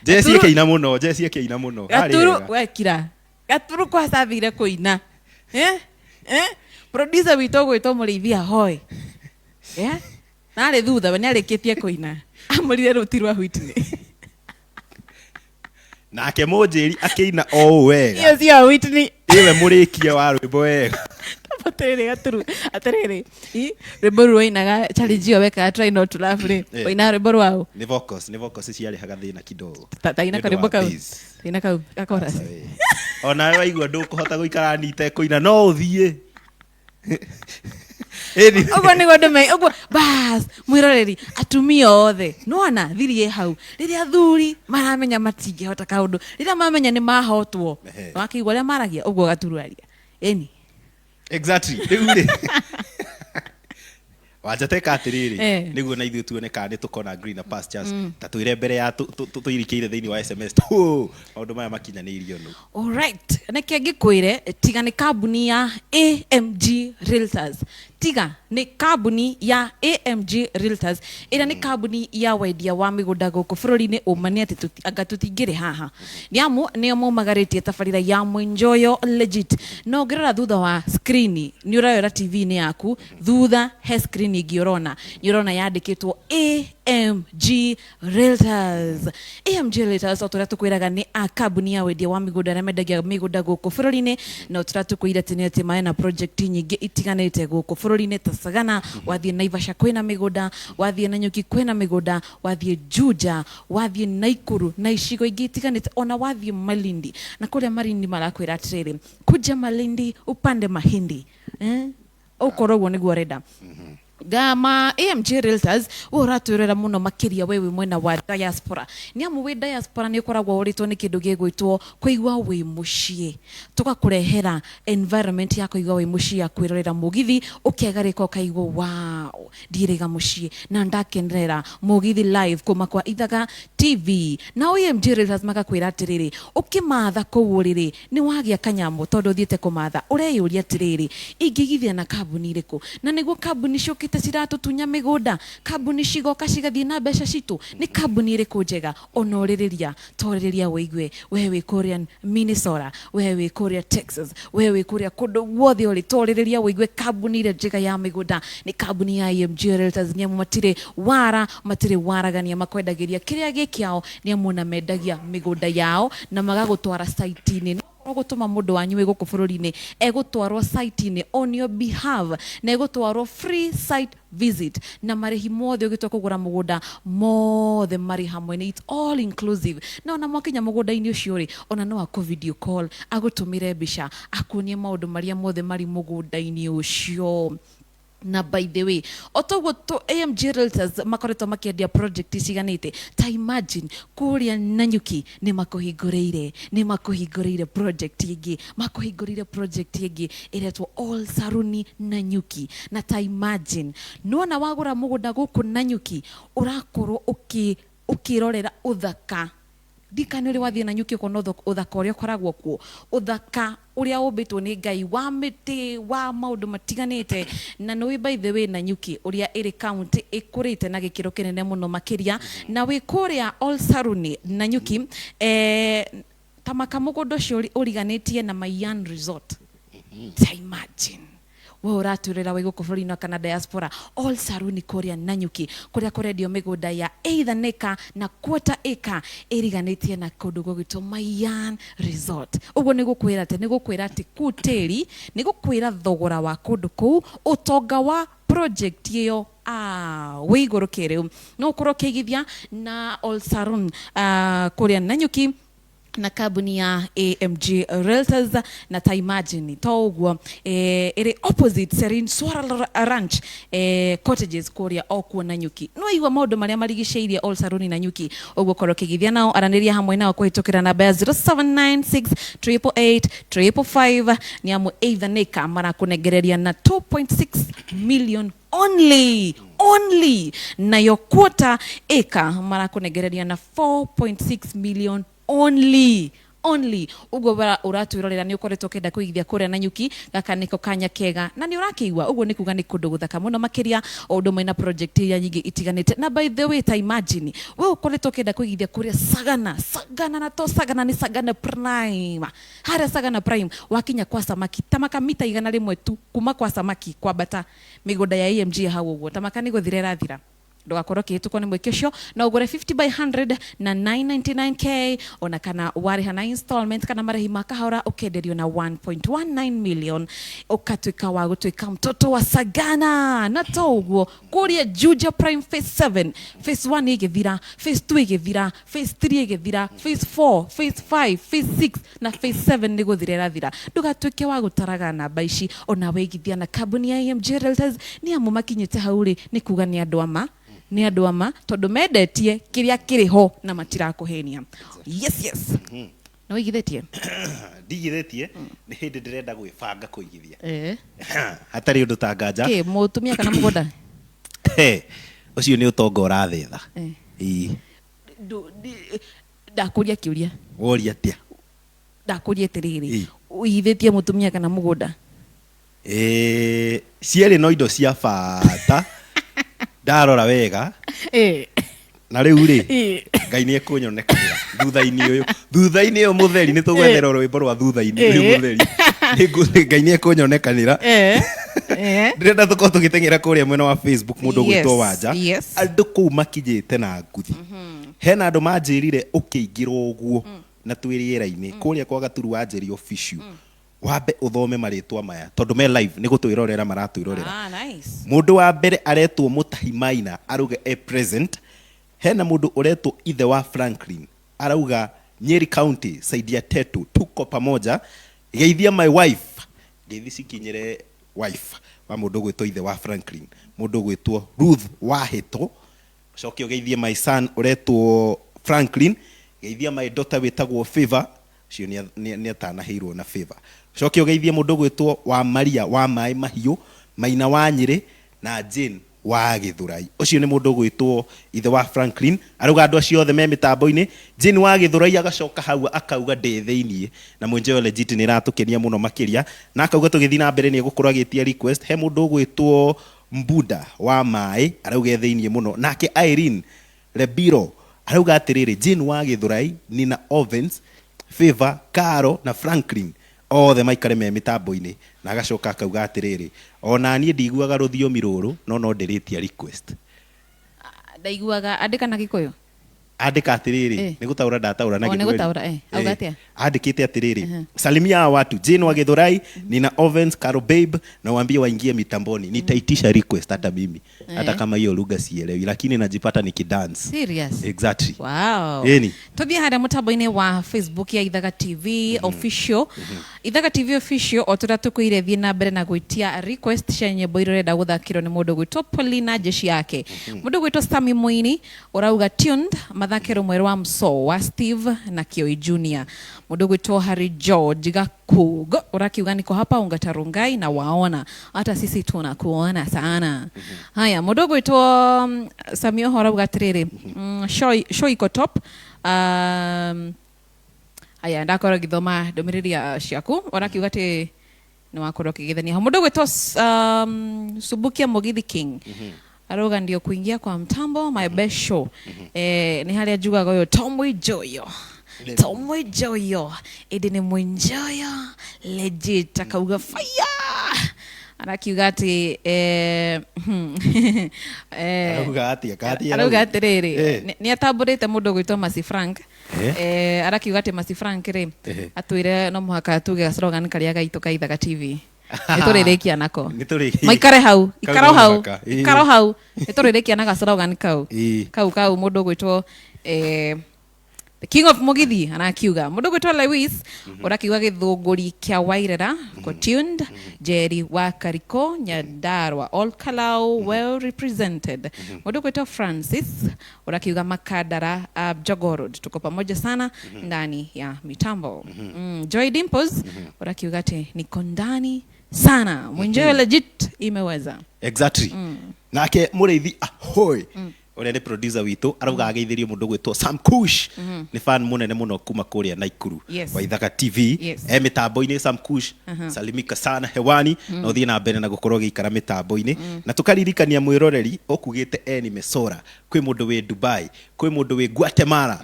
Jesse Gaturu- akĩina mũno, Jesse akĩina mũno. Harĩ Gaturu wega. wekira gaturu kwaca athire kũina. Producer witũ ũgwĩtwo mũrĩithi ahoe, narĩ thutha we nĩarĩkĩtie kũina amũrire rũti rwa Whitney. Nake mũnjĩri akĩina o ũũ wega. Iyo cia Whitney. Ĩwe mũrĩkia wa rwĩmbo wega. Atĩrĩrĩ gaturu, atĩrĩrĩ, rwĩmbo rũu wainaga challenge ĩyo wekaga try not to laugh rĩ, wainaga rwĩmbo rwao? Nĩ vocals, nĩ vocals ciarehaga thĩna kidogo. Taina Nĩ ũndũ karwĩmbo wa kau. bass. Taina kau gakorasi. Onawe waigua ndũkũhota gũikara nite kũina, no ũthiĩ. Anyway. Ũguo nĩguo andũ me ũguo bas mwĩroreri, atumia othe nĩwona thiri ĩ hau rĩrĩa athuri maramenya matingĩhota kaũndũ, rĩrĩa mamenya nĩ mahotwo, wakĩigua ũrĩa maragia ũguo gaturu aria ĩni. Exactly. Rĩu rĩ, wanja teka atĩrĩrĩ, nĩguo na ithuĩ tuone kana nĩ tũkona greener pastures, ta twĩre mbere ya tũirikĩire thĩinĩ wa SMS tu maũndũ maya makinyanĩirio nũ. Alright, neke ngĩkwĩre, tiga nĩ kambuni ya AMG Realtors, tiga nĩ kambuni ya AMG Realtors ĩrĩa nĩ kambuni ya wendia wa mĩgũnda gũkũ bũrũri-inĩ, ũma nĩ atĩ anga tũtingĩrĩ haha, nĩ amu nĩo maumagarĩtie tabarĩra ya Mwĩnjoyo legit. No ũngĩrora thutha wa screen, nĩ ũrayora TV-inĩ yaku thutha he screen ĩngĩ ũrona, nĩ ũrona yandĩkĩtwo AMG Realtors. AMG Realtors, o tũrĩa tũkwĩraga, nĩ a kambuni ya wendia wa mĩgũnda arĩa mendagia mĩgũnda gũkũ bũrũri-inĩ, na o tũrĩa tũkwĩire atĩ nĩ atĩ mena project nyingĩ itiganĩte gũkũ bũrũri-inĩ ta Sagana, wathiĩ Naivasha kwĩna mĩgũnda, wathiĩ Nanyuki kwĩna mĩgũnda, wathiĩ Juja, wathiĩ Naikuru na icigo ingĩ itiganĩte, ona wathiĩ Malindi. Na kũrĩa Malindi marakwĩra atĩrĩrĩ, kuja Malindi upande mahindi, Ũkorwo ũguo nĩguo ũrenda. Gama AMG Realtors, we ũratwĩrora mũno makĩria we wĩ mwena wa diaspora, nĩ amu wĩ diaspora nĩ ũkoragwo ũrĩtwo nĩ kĩndũ gĩgwĩtwo kũigua wĩ mũciĩ. Tũgakũrehera environment ya kũigua wĩ mũciĩ, ya kwĩrorera mũgithi ũkegarĩka ũkaigua wow, ndirĩga mũciĩ na ndakenerera mũgithi live kuma kwa Ithaga TV. Na AMG Realtors magakwĩra atĩrĩrĩ, ũkĩmatha kũu ũrĩrĩ nĩ wagĩa kanyamũ, tondũ ũthiĩte kũmatha ũreyũria atĩrĩrĩ, ingĩigithia na kambuni ĩrĩkũ? Na nĩguo kambuni ciũkĩte ciratũtunya mĩgũnda, kambuni cigoka cigathiĩ na mbeca citũ, nĩ kambuni ĩrĩkũ njega? Ona ũrĩrĩria torĩrĩria wĩigue we wĩ kũrĩa Minnesota, we wĩ kũrĩa Texas, we wĩ kũrĩa kũndũ guothe ũrĩ, torĩrĩria wĩigue kambuni ĩrĩa njega ya mĩgũnda nĩ kambuni ya AMG Realtors, nĩ amu matirĩ wara, matirĩ waragania, makwendagĩria kĩrĩa gĩ kĩao, nĩ amu ona mendagia mĩgũnda yao na magagũtwara site-inĩ. Gũtũma mũndũ wanyu wĩ gũkũ bũrũri-inĩ egũtwarwo site-inĩ on your behalf, na egũtwarwo free site visit, na marĩhi mothe ũgĩtua kũgũra mũgũnda mothe marĩ hamwe, nĩ it's all inclusive. Na ona mwakinya mũgũnda-inĩ ũcio rĩ, ona no akũ video call, agũtũmĩre mbica, akuonie maũndũ marĩa mothe marĩ mũgũnda-inĩ ũcio. Na by the way, o toguo to AMG Realtors makoretwo makĩendia project iciganĩte, ta imagine kũrĩa Nanyuki nĩ makũhingũrĩire project ĩngĩ, makũhingũrĩire project ĩngĩ ĩretwo All Saruni Nanyuki. Na ta imagine, nĩwona wagũra mũgũnda gũkũ Nanyuki, ũrakorwo ũkĩrorera ũthaka. Ndikani ũrĩ wathiĩ Nanyuki ũkona ũthaka ũrĩa ũkoragwo kuo, ũthaka ũrĩa ũmbĩtwo nĩ Ngai wa mĩtĩ, wa maũndũ matiganĩte. Na nĩũĩ, by the way, Nanyuki ũrĩa ĩrĩ county ĩkũrĩte na gĩkĩro kĩnene mũno makĩria. Na wĩ kũrĩa Ol Saruni Nanyuki, tamaka mũgũnda ũcio ũriganĩtie na Mayan Resort. Ta imagine we ũratwĩrĩra wĩ gũkũ bũrũri-inĩ wa kana diaspora, All Saruni kũrĩa Nanyuki, kũrĩa kũrendio mĩgũnda ya either an acre na quarter acre, ĩriganĩtie na kũndũ gũgĩtwo Mayan Resort. Ũguo nĩ gũkwĩra atĩ kũu tĩri nĩ gũkwĩra thogora wa kũndũ kũu, ũtonga wa project ĩyo wĩ igũrũ kĩrĩu. No ũkorwo ũkĩigithia na All Sarun kũrĩa Nanyuki na kambuni ya AMG Realtors. Na ta imagine to ũguo, ĩrĩ opposite Serene Swara Ranch cottages kũrĩa o kuo Nanyuki. No igua maũndũ marĩa marigicĩirie All Saruni Nanyuki. Ũguo korwo ũkĩgithia nao, aranĩria hamwe nao kũhĩtũkĩra namba ya 0796 888 555, nĩ amu either nĩka marakũnengereria na 2.6 million only, nayo quarter acre marakũnengereria na 4.6 million only. Ũguo ũratwĩrorera, nĩ ũkoretwo ũkĩenda kũigithia kũrĩa Nanyuki, gaka nĩko kanya kega. Na nĩ ũrakĩigua ũguo, nĩ kuga nĩ kũndũ gũthaka mũno makĩria, o ũndũ ũmwe na project iria nyingĩ itiganĩte. Na by the way, ta imagine we ũkoretwo ũkĩenda kũigithia kũrĩa Sagana, Sagana, na to Sagana, nĩ Sagana Prime. Harĩa Sagana Prime wakinya kwa Samaki, tamaka mita 100 tu kuma kwa Samaki kwambata, mĩgũnda ya AMG hau ũguo, tamaka nĩ gũthira ĩrathira. Ndũgakorwo ũkĩhĩtũkwo nĩ mweke ũcio. No ũgũre 50 by 100 na 999K, ona kana warĩha na installment kana marĩhi ma kahora, ũkenderio na 1.19 million, ũkatuĩka wa gũtuĩka mtoto wa Sagana. Na to ũguo, kũrĩa Juja Prime phase 7, phase 1 ĩgĩthira, phase 2 ĩgĩthira, phase 3 ĩgĩthira, phase 4, phase 5, phase 6 na phase 7 nĩ gũthira ĩrathira. Ndũgatuĩke wa gũtaraga namba ici ona wĩigithia na kambuni ya AMG Realtors, nĩ amu makinyĩte hau rĩ, nĩ kuga nĩ andũ ama, nĩ andũ ama, tondũ mendetie kĩrĩa kĩrĩ ho na matirakũhenia. Yes, nĩ wĩigithĩtie? Ndigithĩtie, nĩ hĩndĩ ndĩrenda gwĩbanga kũigithia hatarĩ ũndũ ta nganja. Kĩ, mũtumia kana mũgũnda? He, ũcio nĩ ũtonga ũrathetha. Ĩĩ. Ndakũria kĩũria. Woria atĩa? Ndakũria atĩrĩrĩ, ũigithĩtie mũtumia kana mũgũnda? Ĩĩ, cierĩ no indo cia bata ndarora wega. Na rĩu rĩ, Ngai nĩ ekũnyonekanĩra thutha-inĩ ũyũ, thutha-inĩ ũyũ mũtheri, nĩ tũgwethera rwĩmbo rwa thutha-inĩ ũyũ mũtheri. Ngai nĩ ekũnyonekanĩra. Ndĩrenda tũkorwo tũgĩteng'era kũrĩa mwena wa Facebook, mũndũ ũgwĩtwo Wanja. Andũ kũu makinyĩte na nguthi. Hena andũ manjĩrire ũkĩingĩra ũguo na twĩ rĩera-inĩ kũrĩa kwa Gaturu Wanjĩri official, wambe ũthome marĩtwa maya tondũ me live nĩ gũtwĩrorera maratwĩrorera. Ah, nice. Mũndũ wa mbere aretwo Mũtahi Maina, arauga e present. Hena mũndũ ũretwo Ithe wa Franklin, arauga Nyeri County, side ya Tetu, tuko pamoja, geithia my wife. Ngeithi cikinyĩre wife wa mũndũ ũgwĩtwo Ithe wa Franklin, mũndũ ũgwĩtwo Ruth Wahĩto. Ũcoke ũgeithie my son ũretwo Franklin, geithia my daughter wĩtagwo Favor, ũcio nĩ atanahĩirwo na Favor. Ũcoke ũgeithie mũndũ ũgwĩtwo wa Maria wa Maĩ Mahiũ, Maina wa Nyĩrĩ na Jane wa Gĩthũrai. Ũcio nĩ mũndũ ũgwĩtwo Ithe wa Franklin, arauga andũ acio othe me mĩtambo-inĩ. Jane wa Gĩthũrai agacoka hau akauga ndĩ thĩiniĩ na mwenjeyo legit, nĩ ĩratũkenia mũno makĩria, na akauga tũgĩthiĩ na mbere nĩ egũkorwo agĩtia request. He mũndũ ũgwĩtwo Mbuda wa Maĩ, arauga e thĩiniĩ mũno. Nake Irene Rebiro arauga atĩrĩrĩ, Jane wa Gĩthũrai, Nina Ovens, Favor, Caro na Franklin othe maikare me mĩtambo-inĩ. Na agacoka akauga atĩrĩrĩ, ona niĩ ndiguaga rũthiomi rũrũ no ndĩrĩtia request. Ndaiguaga, andĩka na Gĩkũyũ. Andĩka atĩrĩrĩ, nĩ gũtaũra ndataũra na O, nĩ Gĩthweri. gũtaũra, eh. Auga atĩa? Andĩkĩte atĩrĩrĩ, salimia hawa watu Jane wa Githurai, nina Ovens, Caro Babe, na waambie waingie mitamboni, nitaitisha request hata mimi, hata kama hiyo lugha sielewi, lakini najipata nikidance. Serious? Exactly. Wow. Ĩni. Tũthiĩ harĩa mũtambo-inĩ wa Facebook ya Ithaga TV Official. Ithaga TV Official, o tũrĩa tũkwĩire, thiĩ na mbere na gwĩtia request cia nyĩmbo iria ũrenda gũthakĩrwo nĩ mũndũ gwĩtwo Paulina jeshi yake. Mũndũ gwĩtwo Sami Mũini ũrauga tuned mathake rũmwe rwa Mso wa Steve na Kioi Junior. Mũndũ gwĩtwo Harry George Gakugo ũrakiuga niko hapa Ongata Rongai na waona hata sisi tunakuona sana. Haya, mũndũ gwĩtwo Sami Oho arauga atĩrĩrĩ, show iko top. Haya, ndakorwo ngĩthoma ndũmĩrĩri ciaku, ũrakiuga atĩ nĩ wakorwo ũkĩgethania. Mũndũ gwĩtwo Subukia Mugithi King arauga ndio kuingia kwa mtambo, my best show. Nĩ harĩa njugaga ũyũ Tom Joyo, Tom Joyo ĩndĩ nĩ Mwinjoyo legit, akauga fire, arakiuga atĩ Arauga atĩa? Katia? Arauga atĩrĩrĩ, nĩ atambũrĩte mũndũ gwĩtwo Masi Frank. Arakiuga atĩ Masi Frank rĩ, atwĩre no mũhaka tuge slogan karĩa gaitũ ka Ithaga TV nĩ tũrĩrĩkia nako. Maikare hau. Kau Ikaro no hau. mũhaka. Ikaro hau, nĩ tũrĩrĩkia na gaslogan kau. Kau mũndũ gwĩtwo The King of Mugithi arakiuga. Mũndũ gwĩtwo Lewis ũrakiuga gĩthũngũri kĩa Wairera ko tuned, Jerry wa Kariko Nyandarua, all Kalau well represented. Mũndũ gwĩtwo Francis ũrakiuga Makadara, Jogoo Road, tuko pamoja sana ndani ya mitambo. Joy Dimples ũrakiuga atĩ niko ndani sana, Mwenjewe legit imeweza. Exactly. Nake Mũrĩithi Ahoy, ũrĩa nĩ producer witũ, arauga ageithĩrio mũndũ gwĩtwo Sam Kush, nĩ fan mũnene mũno kuma kũrĩa Naikuru wa Ithaga TV. E mĩtambo-inĩ. Sam Kush, salimika sana hewani, na ũthiĩ na mbere na gũkorwo ũgĩikara mĩtambo-inĩ. Na tũkaririkania mwĩroreri ũkugĩte eni mesora, kwĩ mũndũ wĩ Dubai, kwĩ mũndũ wĩ Guatemala,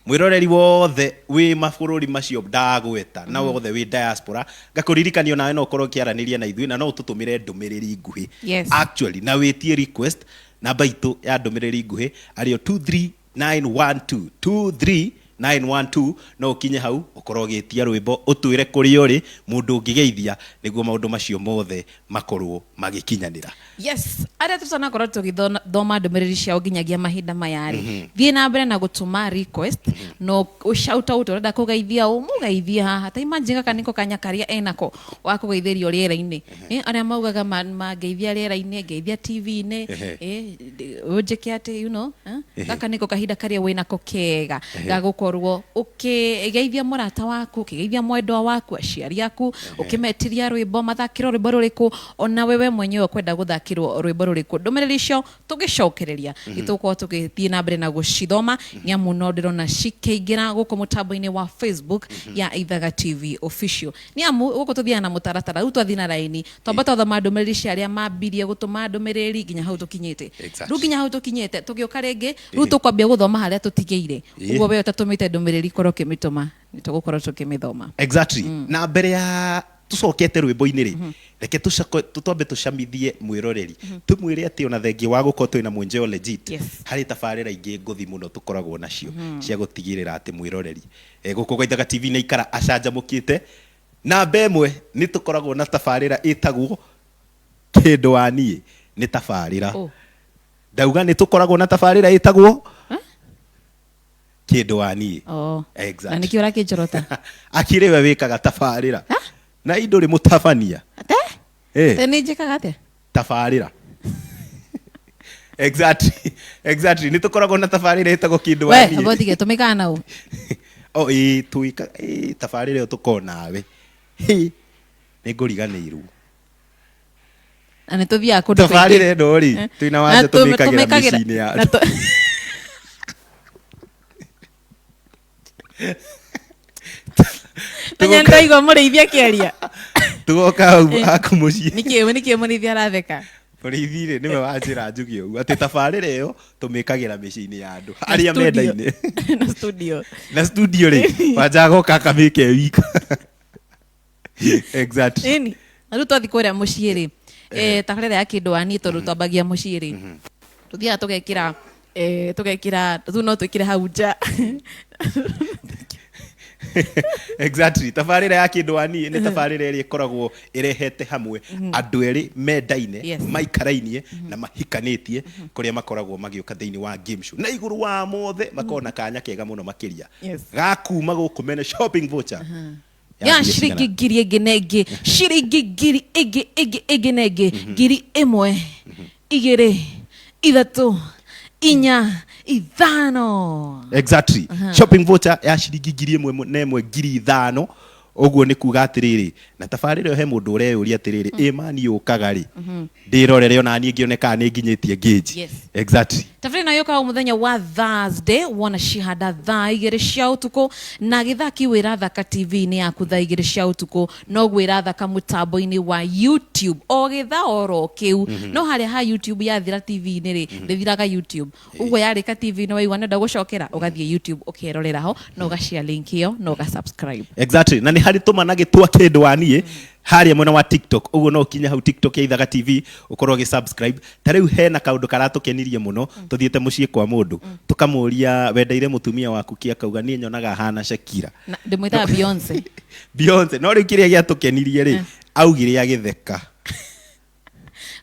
mwĩroreri wothe wĩ mabũrũri macio ndagweta na wothe wĩ diaspora, ngakũririkania nawe no ũkorwo ũkĩaranĩria na ithuĩ na no ũtũtũmĩre ndũmĩrĩri nguhĩ. Actually, na wĩtie request, namba itũ ya ndũmĩrĩri nguhĩ arĩo 23912, 23912. No ũkinye hau ũkorwo ũgĩtia rwĩmbo, ũtwĩre kũrĩa ũrĩ, mũndũ ũngĩgeithia, nĩguo maũndũ macio mothe makorwo magĩkinyanĩra. Yes, arĩa tũtanakorwo tũgĩthoma ndũmĩrĩri ciao nginyagia mahinda maya rĩ, thiĩ na mbere na gũtũma request, no shout out ũrenda kũgeithia, ũmũgeithie haha. Ta imagine gaka nĩko kanya karĩa enako wa kũgeithĩrio rĩera-inĩ. Arĩa maugaga mangeithia rĩera-inĩ, ngeithia TV-inĩ, ũnjĩke atĩ gaka nĩko kahinda karĩa wĩnako kega ga gũkorwo ũkĩgeithia mũrata waku, ũkĩgeithia mwendwa waku, aciari aku, ũkĩmetiria rwĩmbo, mathakĩrwo rwĩmbo rũrĩkũ, ona wewe mwenyewe ũkwenda gũthakĩrwo rwĩmbo rũrĩkũ. Ndũmĩrĩri icio tũgĩcokereria nĩtũgũkorwo tũgĩthiĩ na mbere na gũcithoma, nĩ amu no ndĩrona cikĩingĩra gũkũ mũtambo-inĩ wa Facebook ya Ithaga TV Official, nĩ amu gũkũ tũthiaga na mũtaratara. Rĩu twathiĩ na raini, twamba twathoma ndũmĩrĩri cia arĩa mambirie gũtũma ndũmĩrĩri nginya hau tũkinyĩte. Rĩu nginya hau tũkinyĩte, tũgĩũka rĩngĩ rĩu tũkwambia gũthoma harĩa tũtigĩire. Ũguo we ũtatũmĩte ndũmĩrĩri, korwo ũkĩmĩtũma, nĩ tũgũkorwo tũkĩmĩthoma. Exactly. Na mbere ya tucokete rwĩmbo-inĩ rĩ, reke twambe tũcamithie mwĩroreri, tũmwĩre atĩ ona thengia wa gũkorwo twĩna Mwenjeo legit, harĩ tabarĩra ingĩ ngũthi mũno tũkoragwo nacio cia gũtigĩrĩra atĩ mwĩroreri gũkũ gwa Ithaga TV nĩ aikara acanjamũkĩte. Namba ĩmwe, nĩ tũkoragwo na tabarĩra ĩtagwo Kĩndũ wa Niĩ. Nĩ tabarĩra ndauga nĩ tũkoragwo na tabarĩra ĩtagwo Kĩndũ wa Niĩ. Oh. Exactly. Na nĩkĩo ũrakĩnjorota? Akĩrĩ we wĩkaga tabarĩra na indo rĩ mũtabania. Ate? Te nĩ njĩkaga atĩa? Tabarĩra, exactly. Nĩ tũkoragwo na tabarĩra ĩtagwo Kĩndũ wa We Niĩ. amba ũtige tũmĩkaga nau. Oh, ĩĩ, twĩka ĩĩ tabarĩra ĩyo tũkorwo nawe. Hĩ, nĩ ngũriganĩirwo. Na nĩ tũthiaga kũndũ kũingĩ. Tabarĩra ĩno rĩ, twĩna Na wanja tũmĩkagĩra tũmĩkagĩra- mĩciĩ-inĩ ya na andũ. Menya ndaigua mũrĩithi akĩaria. Tũgoka hau haku mũciĩ. Nĩkĩ mũrĩithi aratheka? Mũrĩithi rĩ, nĩwe wanjĩra njuge ũguo atĩ tabarĩra ĩyo tũmĩkagĩra mĩciĩ-inĩ ya andũ arĩa Studio. mendaine. Na studio. Na studio rĩ, wanja agoka akamĩka e wika. Exactly. Ĩni na rĩu twathiĩ kũrĩa mũciĩ rĩ, tabarĩra ya Kĩndũ wa Niĩ, tondũ twambagia mũciĩ rĩ, tũthiaga tũgekĩra, tũgekĩra rĩu no twĩkĩre hau nja. Exactly, tabarĩra ya kĩndũ wa niĩ nĩ tabarĩra ĩrĩa ĩkoragwo ĩrehete hamwe andũ erĩ mendaine, maikarainie na mahikanĩtie, kũrĩa makoragwo magĩũka thĩinĩ wa game show na igũrũ wa mothe makoragwo na kanya kega mũno makĩria ga kuma gũkũ mene shopping voucher ya ya ngiri ciringi cigana? 1000 ĩngĩ na ĩngĩ, ciringi 1000 ĩngĩ ĩngĩ ĩngĩ na ĩngĩ, 1000, 2, 3, 4, 5. Exactly, shopping voucher ya ciringi 1000 na ĩmwe, 5,000. Ũguo nĩ kuga atĩrĩrĩ, na tabarĩra ĩyo he mũndũ ũreyũria atĩrĩrĩ, ĩ mani yũkaga rĩ, ndĩrorere ona niĩ ngĩone kana nĩ nginyĩtie ngĩnji. Exactly. Tabarĩra ĩno yũkaga mũthenya wa Thursday wona cihanda thaa 2 cia ũtukũ, na gĩthaki wĩrathaka TV-inĩ yaku thaa 2 cia ũtukũ, noguo ĩrathaka mũtambo-inĩ wa YouTube o gĩthaa oro kĩu. No harĩa ha YouTube yathira TV-inĩ rĩ, ndĩthiraga YouTube. Ũguo yarĩka TV-inĩ waigua nĩenda gũcokera, ũgathiĩ YouTube ũkerorera ho, na ũgashare link ĩyo na ũgasubscribe. Exactly, na nĩ harĩ tũmanagĩ twa kĩndũ wa niĩ harĩa mwena wa TikTok. Ũguo no ũkinye hau TikTok ya Ithaga TV ũkorwo ũgĩ subscribe. Ta rĩu hena kaũndũ karatũkenirie mũno, tũthiĩte mũciĩ kwa mũndũ tũkamũria, wendeire mũtumia waku kĩ? Akauga, niĩ nyonaga hana Shakira. Na ndĩmwĩtaga Beyonce. Beyonce. No rĩu kĩrĩa gĩatũkenirie rĩ, augire agĩtheka.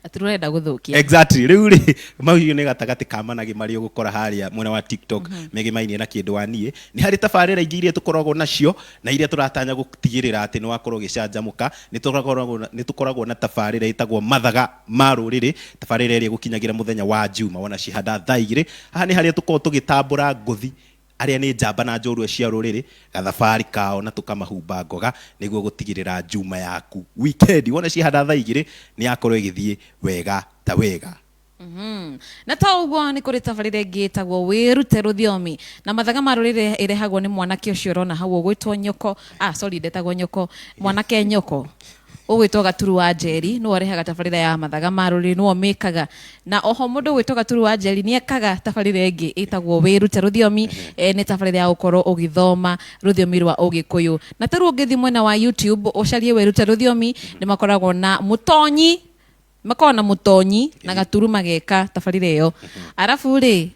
Atĩ ũrenda gũthũkia. Exactly. Rĩu rĩ, macio nĩ gatagatĩ ka managĩ marĩa ũgũkora harĩa mwena wa TikTok megĩmainie na kĩndũ wa niĩ. Nĩ harĩ tabarĩra ingĩ iria tũkoragwo nacio na iria tũratanya gũtigĩrĩra atĩ nĩ wakorwo ũgĩcanjamũka. Nĩ tũkoragwo na tabarĩra ĩtagwo Mathaga ma Rũrĩrĩ, tabarĩra ĩrĩa ĩgũkinyagĩra mũthenya wa Juma wona cihanda thaa 2. Haha nĩ harĩa tũkoragwo tũgĩtambũra ngũthi arĩa nĩ njamba na njorua cia rũrĩrĩ gathabarĩ kao, na tũkamahumba ngoga nĩguo gũtigĩrĩra Juma yaku weekend wona cihanda thaa 2 nĩ yakorwo ĩgĩthiĩ wega ta wega. Na ta ũguo nĩ kũrĩ tabarĩra ĩngĩ ĩtagwo Wĩrute Rũthiomi na Mathaga ma Rũrĩrĩ, ĩrehagwo nĩ mwanake ũcio ũrona hau ũgwĩtwo Nyoko, ah sorry, ndetagwo Nyoko, mwanake Nyoko ũgwĩtwo Gaturu wa Njeri, nĩwe ũrehaga tabarĩra ya Mathaga ma Rũrĩrĩ, nĩwe ũmĩkaga. Na oho mũndũ ũgwĩtwo Gaturu wa Njeri nĩ ekaga tabarĩra ĩngĩ ĩtagwo Wĩrute Rũthiomi. Nĩ tabarĩra ya gũkorwo ũgĩthoma rũthiomi rwa Ũgĩkũyũ. Na tarĩu ũngĩthiĩ mwena wa YouTube ũcarie Wĩrute Rũthiomi, nĩ makoragwo na mũtonyi, makoragwo na mũtonyi na Gaturu mageka tabarĩra ĩyo. Arabu rĩ,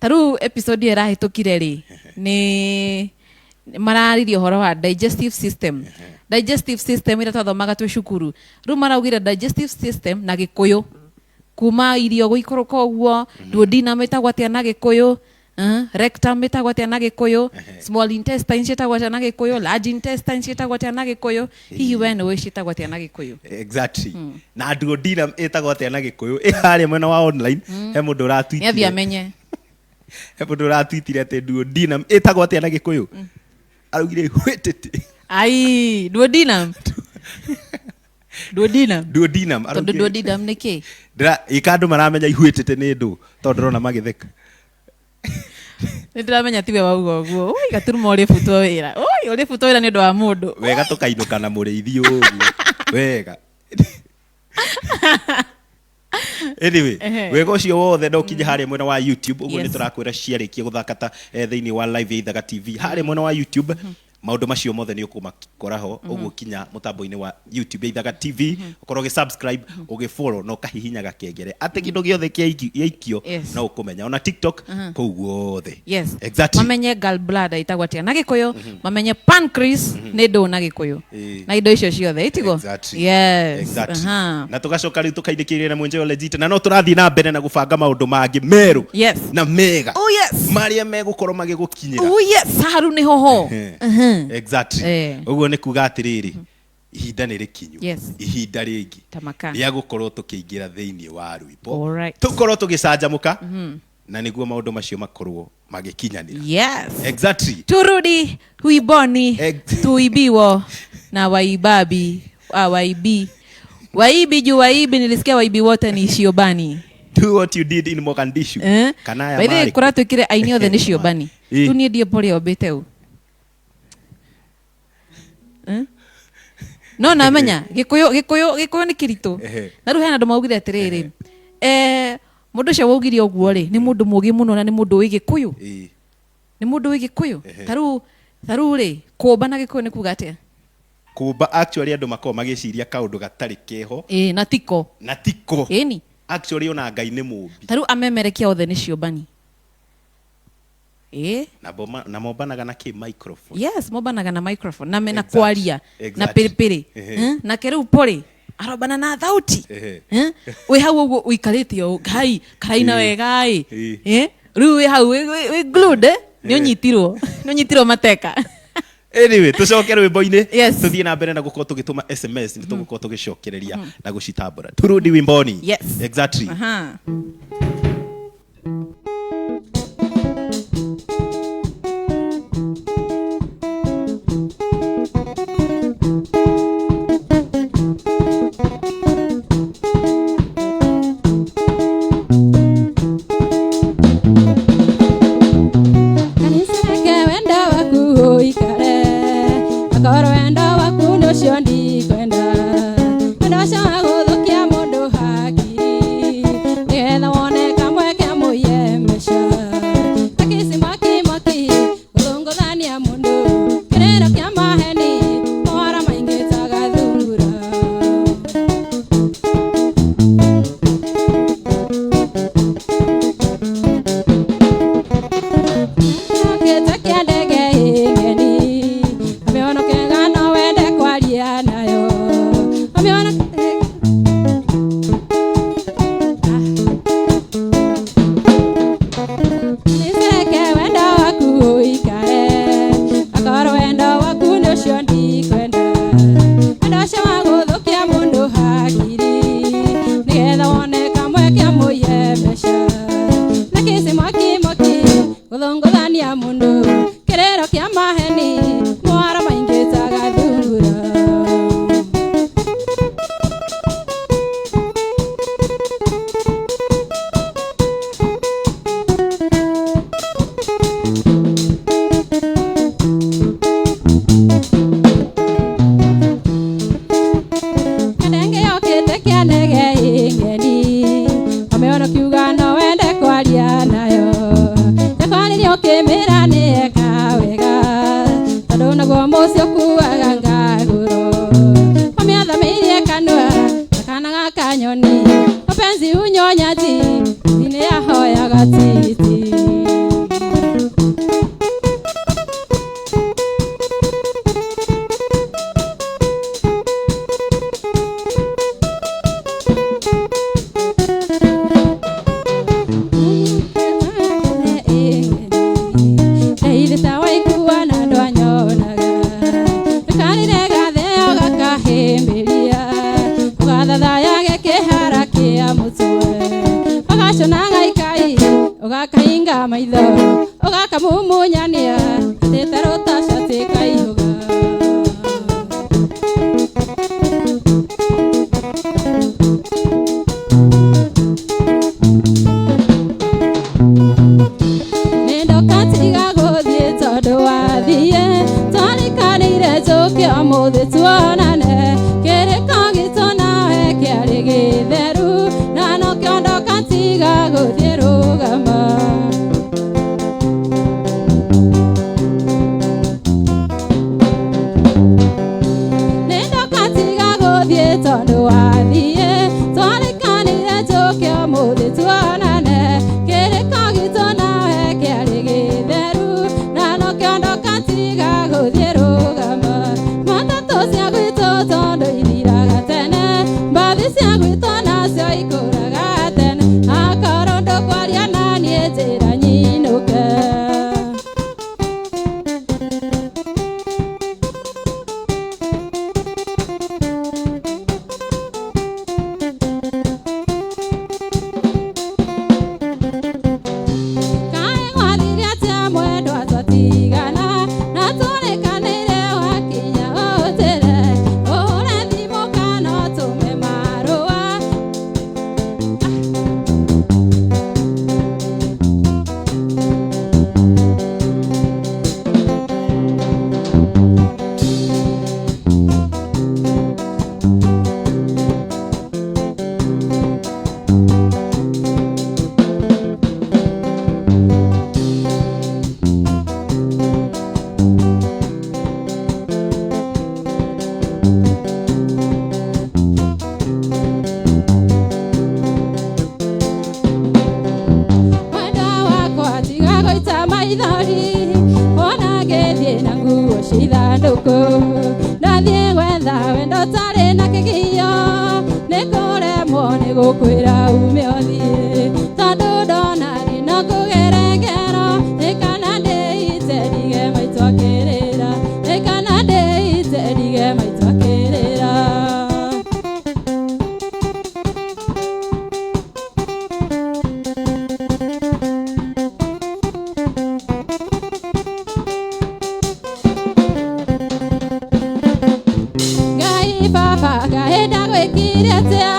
ta rĩu episode ĩyo ĩrahĩtũkire rĩ, nĩ mararirie ũhoro wa digestive system, digestive system ĩrĩa twathomaga twĩ cukuru. Rĩu maraugire digestive system na Gĩkũyũ, kuma irio gũikũrũka ũguo, duodenum ĩtagwo atĩa na Gĩkũyũ, rectum ĩtagwo atĩa na Gĩkũyũ, small intestine ciĩtagwo atĩa na Gĩkũyũ, large intestine ciĩtagwo atĩa na Gĩkũyũ. Hihi we nĩ ũĩ ciĩtagwo atĩa na Gĩkũyũ? Exactly. Na duodenum ĩtagwo atĩa na Gĩkũyũ? Ĩ harĩa mwena wa online he mũndũ Nĩ athiĩ ũratwitire amenye. He mũndũ ũratwitire atĩ duodenum ĩtagwo atĩa na Gĩkũyũ, araugire hwĩtĩtĩ. Ai, duodenum, duodenum. Duodenum. Tondũ duodenum nĩ kĩ? Ĩka andũ maramenya ihwĩtĩtĩ nĩ ndũ, tondũ ndĩrona magĩtheka. Nĩ ndĩramenya tiwe wauga ũguo. Ui, Gaturuma, ũrĩbutwo wĩra. Ui, ũrĩbutwo wĩra nĩ ũndũ wa mũndũ. Wega tũkainũka na mũrĩithi ũguo wega. Anyway, wega ũcio wothe no ũkinye harĩa mwena wa YouTube. Ũguo nĩ tũrakwĩra ciarĩkia gũthaka ta thĩinĩ wa live ya Ithaga TV harĩa mwena wa YouTube, maũndũ macio mothe nĩ ũkũmakora ho. Ũguo kinya mũtambo-inĩ wa YouTube ya Ithaga TV, ũkorwo ũgĩ subscribe, ũgĩ follow na ũkahihinya gakengere atĩ kĩndũ gĩothe gĩaikio no ũkũmenya, ona TikTok kũu guothe. Exactly. Mamenye gallbladder ĩtagwo atĩa na Gĩkũyũ, mamenye pancreas nĩ ndũ na Gĩkũyũ, na indo icio ciothe itigo. Exactly. Na tũgacoka rĩu tũkainĩkĩrĩria na mwenjeo legit, na no tũrathiĩ na mbere na gũbanga maũndũ mangĩ merũ na mega marĩa megũkorwo magĩgũkinyĩra. Oh yes, haha rĩu nĩ hoho. Exactly. Ũguo nĩ kuga atĩrĩrĩ, ihinda nĩ rĩkinyu, ihinda rĩngĩ Tamaka. rĩa gũkorwo tũkĩingĩra thĩinĩ wa rwĩmbo, tũkorwo tũgĩcanjamũka, na nĩguo maũndũ macio makorwo magĩkinyanĩra. Exactly. Turudi huiboni, tuibiwo na waibabi, ah, waibi waibi juu waibi, nilisikia waibi wote ni shiobani. Do what you did in Mogadishu. Eh? Kana aya By the way, marĩ kũ? kũratuĩkire aini othe nĩ ciobani. Rĩu niĩ ndiĩ pole ombĩte ũ. Eh? No namenya Gĩkũyũ, Gĩkũyũ, Gĩkũyũ nĩ kĩritũ. Na rĩu hena andũ maugire atĩrĩrĩ, mũndũ ũcio waugire ũguo rĩ, nĩ mũndũ mũũgĩ mũno na nĩ mũndũ wĩ Gĩkũyũ. Nĩ mũndũ wĩ Gĩkũyũ. Ta rĩu rĩ, kũmba na Gĩkũyũ nĩ kuga atĩa? Kũmba, actually andũ makoragwo magĩciria kaũndũ gatarĩ keho. Ĩĩ, na tiko. Na tiko. Ĩni. Actually ona Ngai nĩ mũmbi. Ta rĩu amemerekia othe nĩ ciũmbani. Ĩĩ. Na na mombanaga na kä microphone. Yes, mombanaga na microphone na mena Exactly. kwaria na pĩrĩpĩrĩ. Nake rĩu pori arombana na thauti. Wĩ hau ũguo ũikarĩte ũũ ngai karaina wega ĩ. Rĩu wĩ hau wĩ glued, eh? Nĩ ũnyitirwo, nĩ ũnyitirwo mateka. Anyway, tucoke rwimbo-inĩ. Yes. Tuthiĩ na mbere na gũkorwo tũgĩtũma SMS, nĩ tũgũkorwo tũgĩcokereria na gũcitambũra. Turudi wimboni. Yes. Exactly. Aha. Kanisa reke wendo waku ũikare, akorwo wendo waku nĩ ũcio ndikwenda, wendo ũcio wa gũthũkia mũndũ hakiri, nĩgetha wone kamweke mũiye mbeca. Takici mwaki mwaki gũthũngũthania mũndũ, kĩrĩro kĩa maheni mawara maingĩ ta gathungura. Gĩte kĩa ndege ĩng'eni, amĩona kega no wende kwaria nayo. Amĩona Nĩcereke wendo waku ũikare, akorwo wendo waku nĩ ũcio ndikwenda, wendo ũcio wa gũthũkia mũndũ hakiri, nĩgetha wone kamweke mũiye mbeca. Na kĩci mwaki mwaki gũthũngũthania mũndũ, kĩrĩro kĩa maheni mwara maingĩ ta gathungura. Ndenge yokĩte kĩa ndege ĩng'eni, ũmĩona ũkiuga no wende kwaria nayo. Nyakwaririe ũkĩmĩra nĩ eka wega, tondũ naguo mũciĩ ũkuaga ngagũro. Ũmĩathamĩirie kanua ta kana ga kanyoni, mapenzi unyonyaji nĩ yahoyaga tigiti. Ũgakahinga maitho ũgakamumunyania atĩ ta rũtaca kaihũga. Nĩndoka tiga gũthiĩ tondũ wathiĩ, twarĩkanĩire njũke ũmũthĩ tuonane, kĩrĩko gitũ nawe kĩarĩ gĩtheru, na nokĩo ndoka tiga gũthiĩ rũgama. Nĩndoka tiga gũthiĩ tondũ wathiĩ, twarĩkanĩire njũke ũmũthĩ tuonane, kĩrĩko gitũ nawe kĩarĩ gĩtheru, na nokĩo ndoka tiga gũthiĩ rũgama. Matatũ cia gwitũ tondũ ithiraga tene, mbathi cia gwitũ nacio ikũraga tene, akorwo ndũkwaria naniĩ njĩra nyinũke. Gũkwĩra ume ũthiĩ tondũ ndona no kũgere ngero ĩkana ndĩite ndige maitũ akĩrĩra ĩkana ndĩite ndige maitũ akĩrĩra. Ngai baba Ngai ndagwĩkire atĩa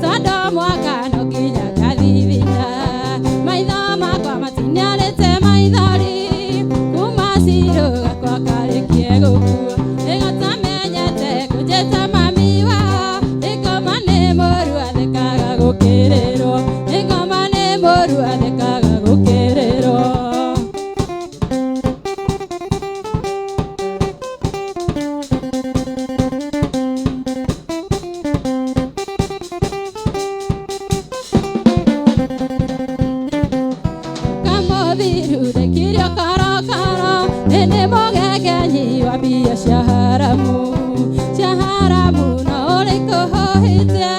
tondũ mwaka no nginya ngathithina maitho makwa matiniarĩte maithori kuma cirũ gakwa karĩkie gũkua ĩgatamenyete kũnjĩta mami wao ĩngoma nĩ mũru athekaga gũkĩrĩrwo ĩngoma nĩ mũru athekaga gũkĩrĩrwo. Kamũthiru ndekirio korokoro ĩnĩ mũgegenyi wa mbia cia haramu cia haramu no ũrĩkũ hũhĩte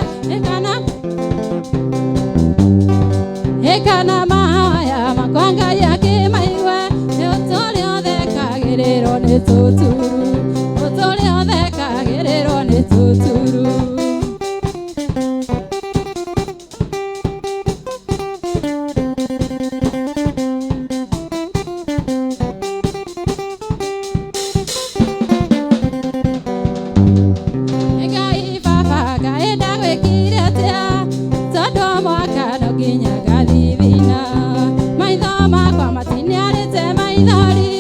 ĩkana mahoya makwa Ngai akĩmaigua nĩ ũtũrĩ ũthekagĩrĩrwo nĩ tũturu ũtũrĩ ũthekagĩrĩrwo nĩ tũturu. Ngai baba Ngai ndagwĩkire atĩa tondũ mwaka no nginya ngathithina maitho makwa matiniarĩte maithori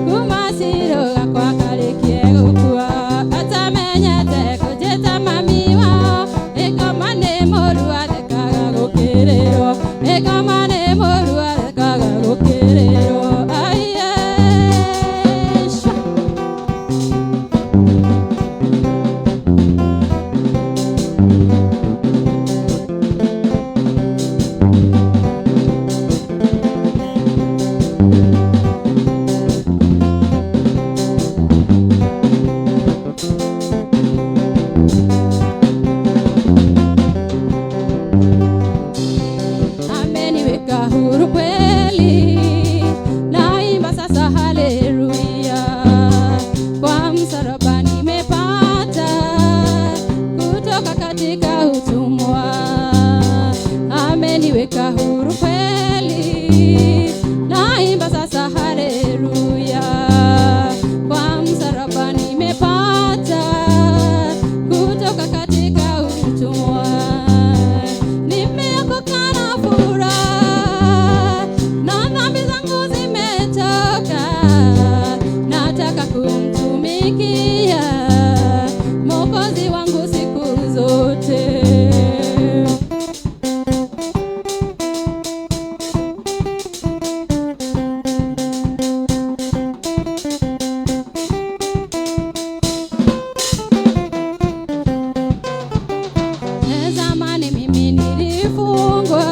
kuma cirũ gakwa karĩkie gũkua atamenyete kũnjĩta mami wao ĩngoma nĩ mũru athekaga gũkĩrĩrwo ĩngoma nĩ mũru athekaga gũkĩrĩrwo aiye. Ameniweka huru kweli, naimba sasa haleluya. Kwa msalaba nimepata kutoka katika utumwa. Ameniweka huru kweli, naimba sasa haleluya. Kwa msalaba nimepata kutoka katika utumwa. Nimeokoka na furaha na dhambi zangu zimetoka, nataka kumtumikia Mwokozi wangu siku zote. Zamani mimi nilifungwa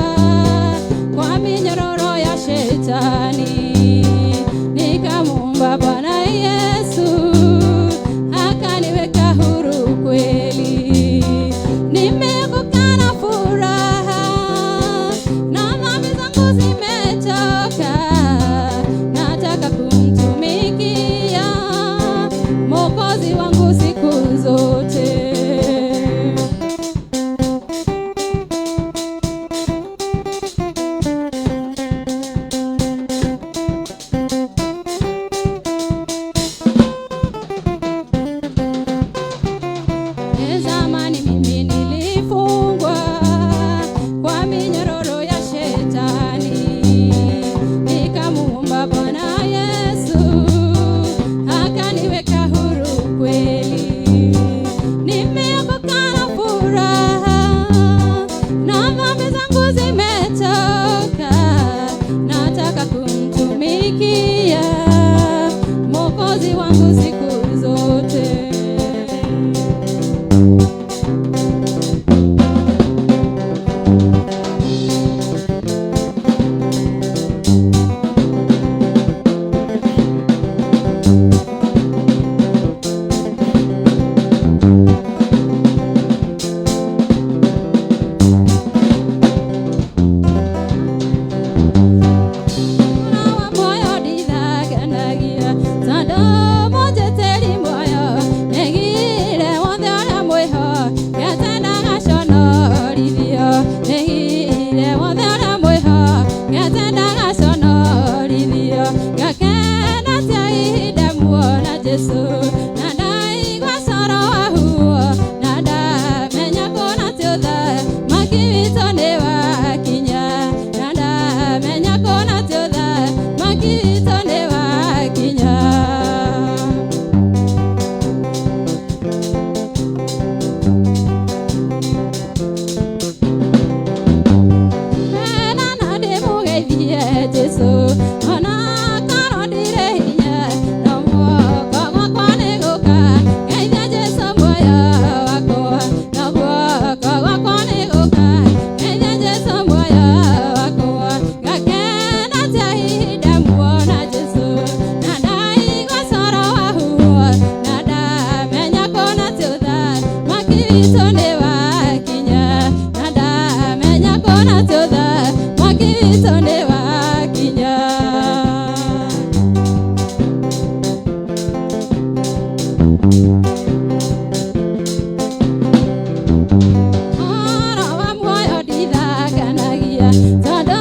kwa minyororo ya shetani, nikamuomba Bwana Yesu akaniweka huru kweli. Nimeokoka na furaha na dhambi zangu zimetoka, nataka kumtumikia Mwokozi wangu siku zote. Zamani mimi nilifungwa kwa minyororo ya shetani, nikamuomba Bwana Yesu akaniweka huru kweli. Nimeokoka na furaha na dhambi zangu zimetoka, nataka kumtumikia Mwokozi wangu siku zote. Na na ndĩmũgeithie Jesũ ona korwo ndirĩ hinya no guoko gwakwa nĩ gũka ngeithia Jesũ muoyo wakwa no guoko gwakwa nĩ gũka ngeithia Jesũ muoyo wakwa ngakena tia hihi ndamuona Jesũ na ndaigua coro wa huo na ndamenya kũna ti ũtha mwaki witũ nĩ wakinya na ndamenya kũna ti ũtha mwaki witũ nĩ wakinya. Ũhoro wa muoyo ndithakanagia tondũ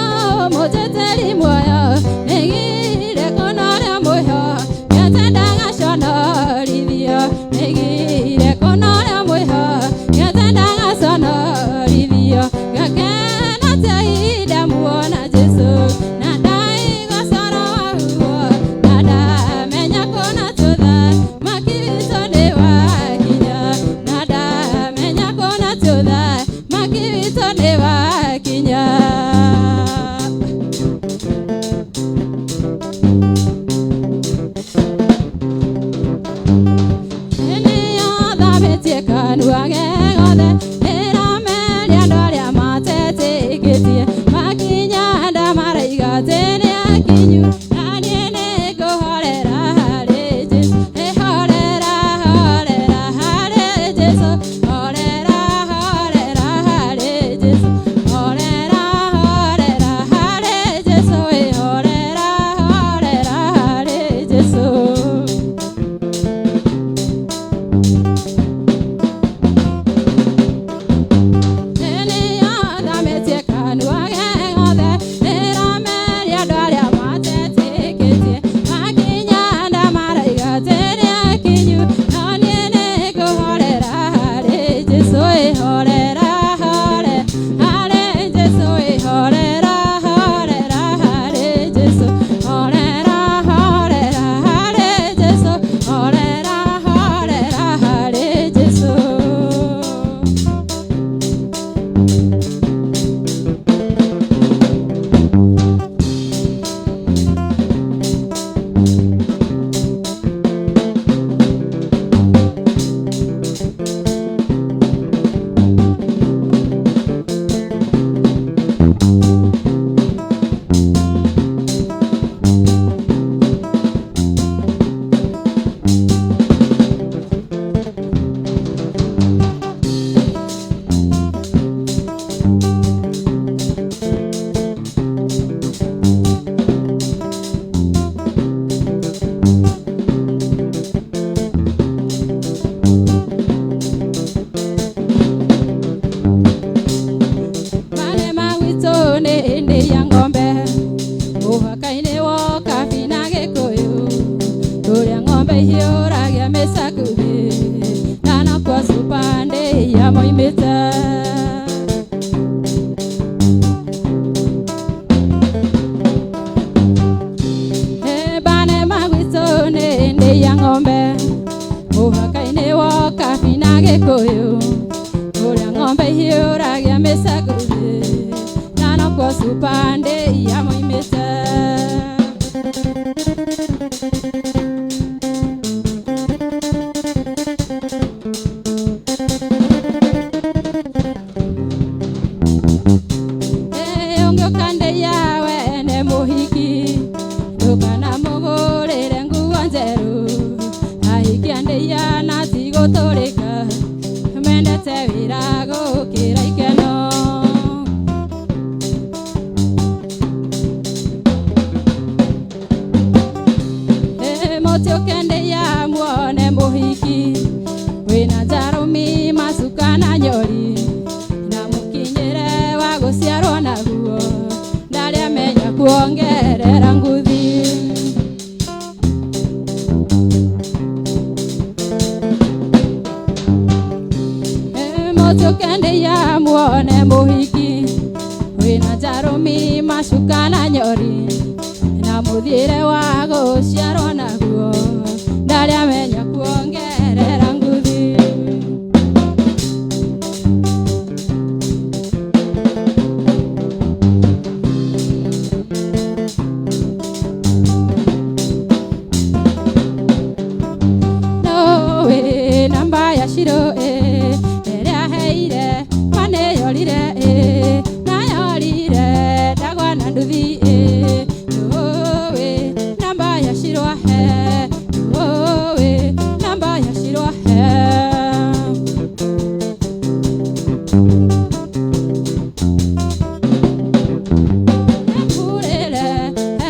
mũnjĩtĩri muoyo nĩgire kũna ũrĩa mwĩho gĩothe ndagaconorithio nĩgire kũna ũrĩa mwĩho gĩothe ndagaconorithio ngakena tia ihinda muona Jesũ na ndaigua coro wa huo na ndamenya kũna tũtha mwaki witũ nĩ wakinya na ndamenya kũna tũtha mwaki witũ nĩ wakinya. Nĩyathamĩtie kanua ge gothe ĩrameria andũ arĩa matetĩkĩtie makinya nda maraiga atĩ nĩ akinyu na niĩ nĩngũhorera harĩ Jesũ ĩhorera horera harĩ Jesũ horera horera harĩ Jesũ horera horera harĩ Jesũ ĩhorera horera harĩ Jesũ. Nĩyathamĩtie kanua ge gothe ĩrameria andũ arĩa matetĩkĩtie makinya nda maraiga atĩ nĩ akinyu no niĩ nĩngũhorera harĩ Jesũ ĩhorera hore harĩ Jesũ ĩhorera horera harĩ Jesũ horera horera harĩ Jesũ horera horera harĩ Jesũ. Mane magwitũ nĩ ndĩ ya ng'ombe mũhaka-inĩ wa Kabi na Gĩkũyũ kũrĩa ng'ombe ihiũragia mĩcakuthĩ na nokuo cupandĩ ya moimĩte. Bane magwitũ nĩ ndĩ ya ng'ombe mũhaka-inĩ wa Kabi na Gĩkũyũ kũrĩa ng'ombe ihiũragia mĩcakuthĩ na nokuo cupandĩ ya moimĩte. Ũngĩũka ndĩ yawe nĩ mũhiki ndũkanamũgũrĩre nguo njerũ ahikia ndĩya na ti gũtũrĩka mendete wĩra gũkĩra ikeno. Mũtiũke ndĩya muone mũhiki wĩna njarũmi macuka na nyori na mũkinyĩre wa gũciarwo naguo ndarĩ amenya kuongerera nguthi. Mũtiũke ndĩya muone mũhiki wĩna njarũmi macuka na nyori na mũthiĩre wa gũciarwo naguo ndarĩ amenya kuongerera nguthi. Ekurĩre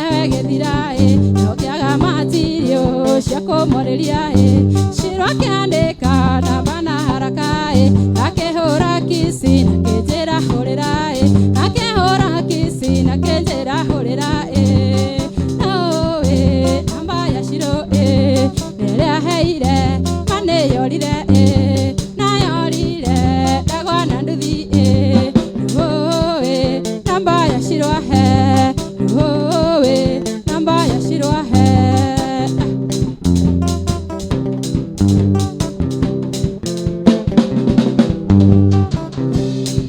ewe gĩthiraĩ nokĩaga matirio cia kũmwarĩria-ĩ Shiro akĩandĩka namba na haraka-ĩ akĩhũra kici na kĩnjĩra hũrĩra-ĩ akĩhũra kici na kĩnjĩra hũrĩra-ĩ Noĩ namba ya Shiro-ĩ rĩrĩa aheire ma nĩyorire-ĩ nayorire ndagwa na nduthi-ĩ Nĩũĩ namba ya Shiro ahe nĩũĩ namba ya Shiro ahe.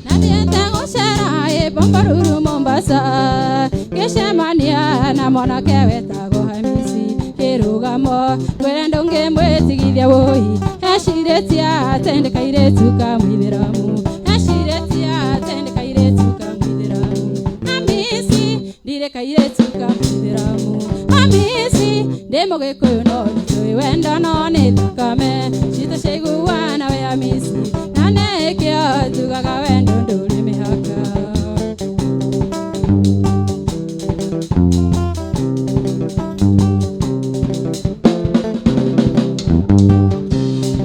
Nathiĩte gũcera ĩ Bombaruru Mombasa ngĩcemania na mwanake wetagwo Hamisi kĩrũgamo ngwĩre ndũngĩmwĩtigithia wũi ecirĩtie atĩ ndĩ kairĩtu ka mũithĩramu ecirĩtie atĩ ndĩ kairĩtu ka mũithĩramu Hamisi ndirĩ kairĩtu ka mũithĩramu Hamisi ndĩ mũgĩkũyũ no nĩnjũĩ wendo no nĩ thakame citũ ciaiguana we Hamisi na nĩkĩo njugaga wendo ndũrĩ mĩhaka.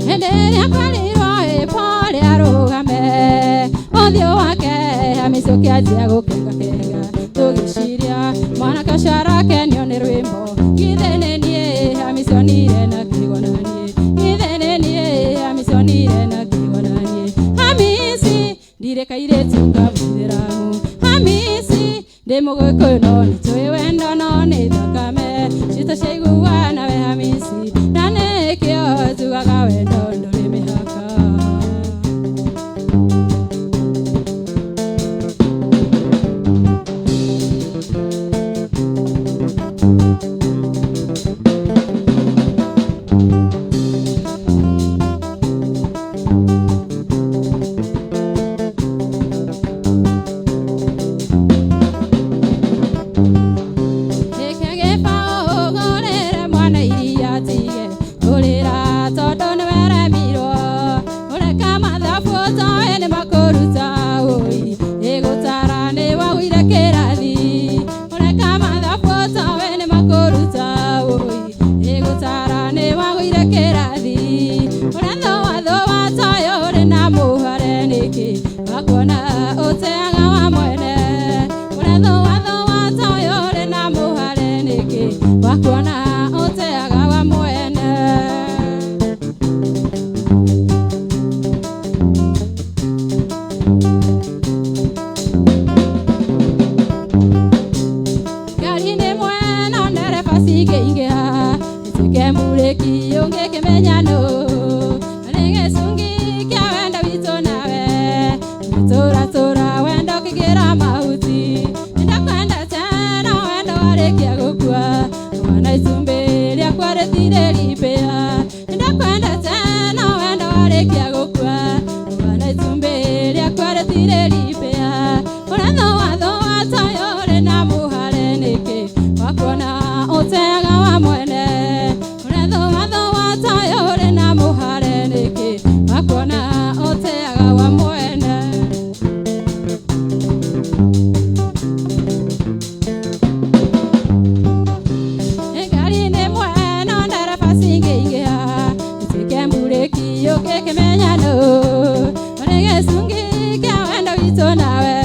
Hĩndĩ ĩrĩa kwerirwo ĩ pole arũgame ũthiũ wake Hamisi ũkĩanjia gũkengakenga tũgĩciria mwanake ũcio arakenio nĩ rwĩmbo githĩ nĩ niĩ Hamisi onire na kĩgwa na niĩ githĩ nĩ niĩ Hamisi onire na kĩgwa na niĩ Hamisi ndirĩ kairĩtu ka mũithĩramu Hamisi ndĩ mũgĩkũyũ no nĩnjũĩ wendo no nĩ thakame citũ ciaiguana we Hamisi na nĩkĩo njugaga wendo ndũrĩ mĩhaka. Gĩkĩ gĩbaũ ũgũrĩre mwana iria atige kũrĩra tondũ nĩweremirwo ũreka mathabu ũtoĩ nĩmakũruta ũi ĩgũtara nĩwagũire kĩrathi ũreka mathabu ũtoĩ nĩmakũruta ũi ĩgũtara nĩwagũire kĩrathi ũrathũathũa toyo ũrĩ na mũhare nĩkĩ wakuona ũteaga wa mwene ũrathũathũa toyo ũrĩ na mũhare nĩkĩ wakuona ũteaga wa mwene. Ngari nĩ mwena ndereba cingĩingĩha ituĩke mũrĩki ũngĩkĩmenya nũ nĩ gĩcungi kĩa wendo witũ nawe tũratũra wendo ũkĩgĩra mahuti nĩndakwendete no wendo warĩkia gũkua wana itumbĩ rĩakwa rĩtirĩ ribĩa nĩndakwendete no wendo warĩkia gũkua wana itumbĩ rĩakwa rĩtirĩ ribĩa ũrathũathũa toyo ũrĩ na mũhare nĩkĩ wakuona ũteaga wa mwene ũrathũathũa toyo ũrĩ na mũhare nĩkĩ wakuona ũteaga wa mwene. Ngari nĩ mwena ndereba cingĩingĩha ituĩke mũrĩki ũngĩkĩmenya nũ ũrĩ gĩcungi kĩa wendo witũ nawe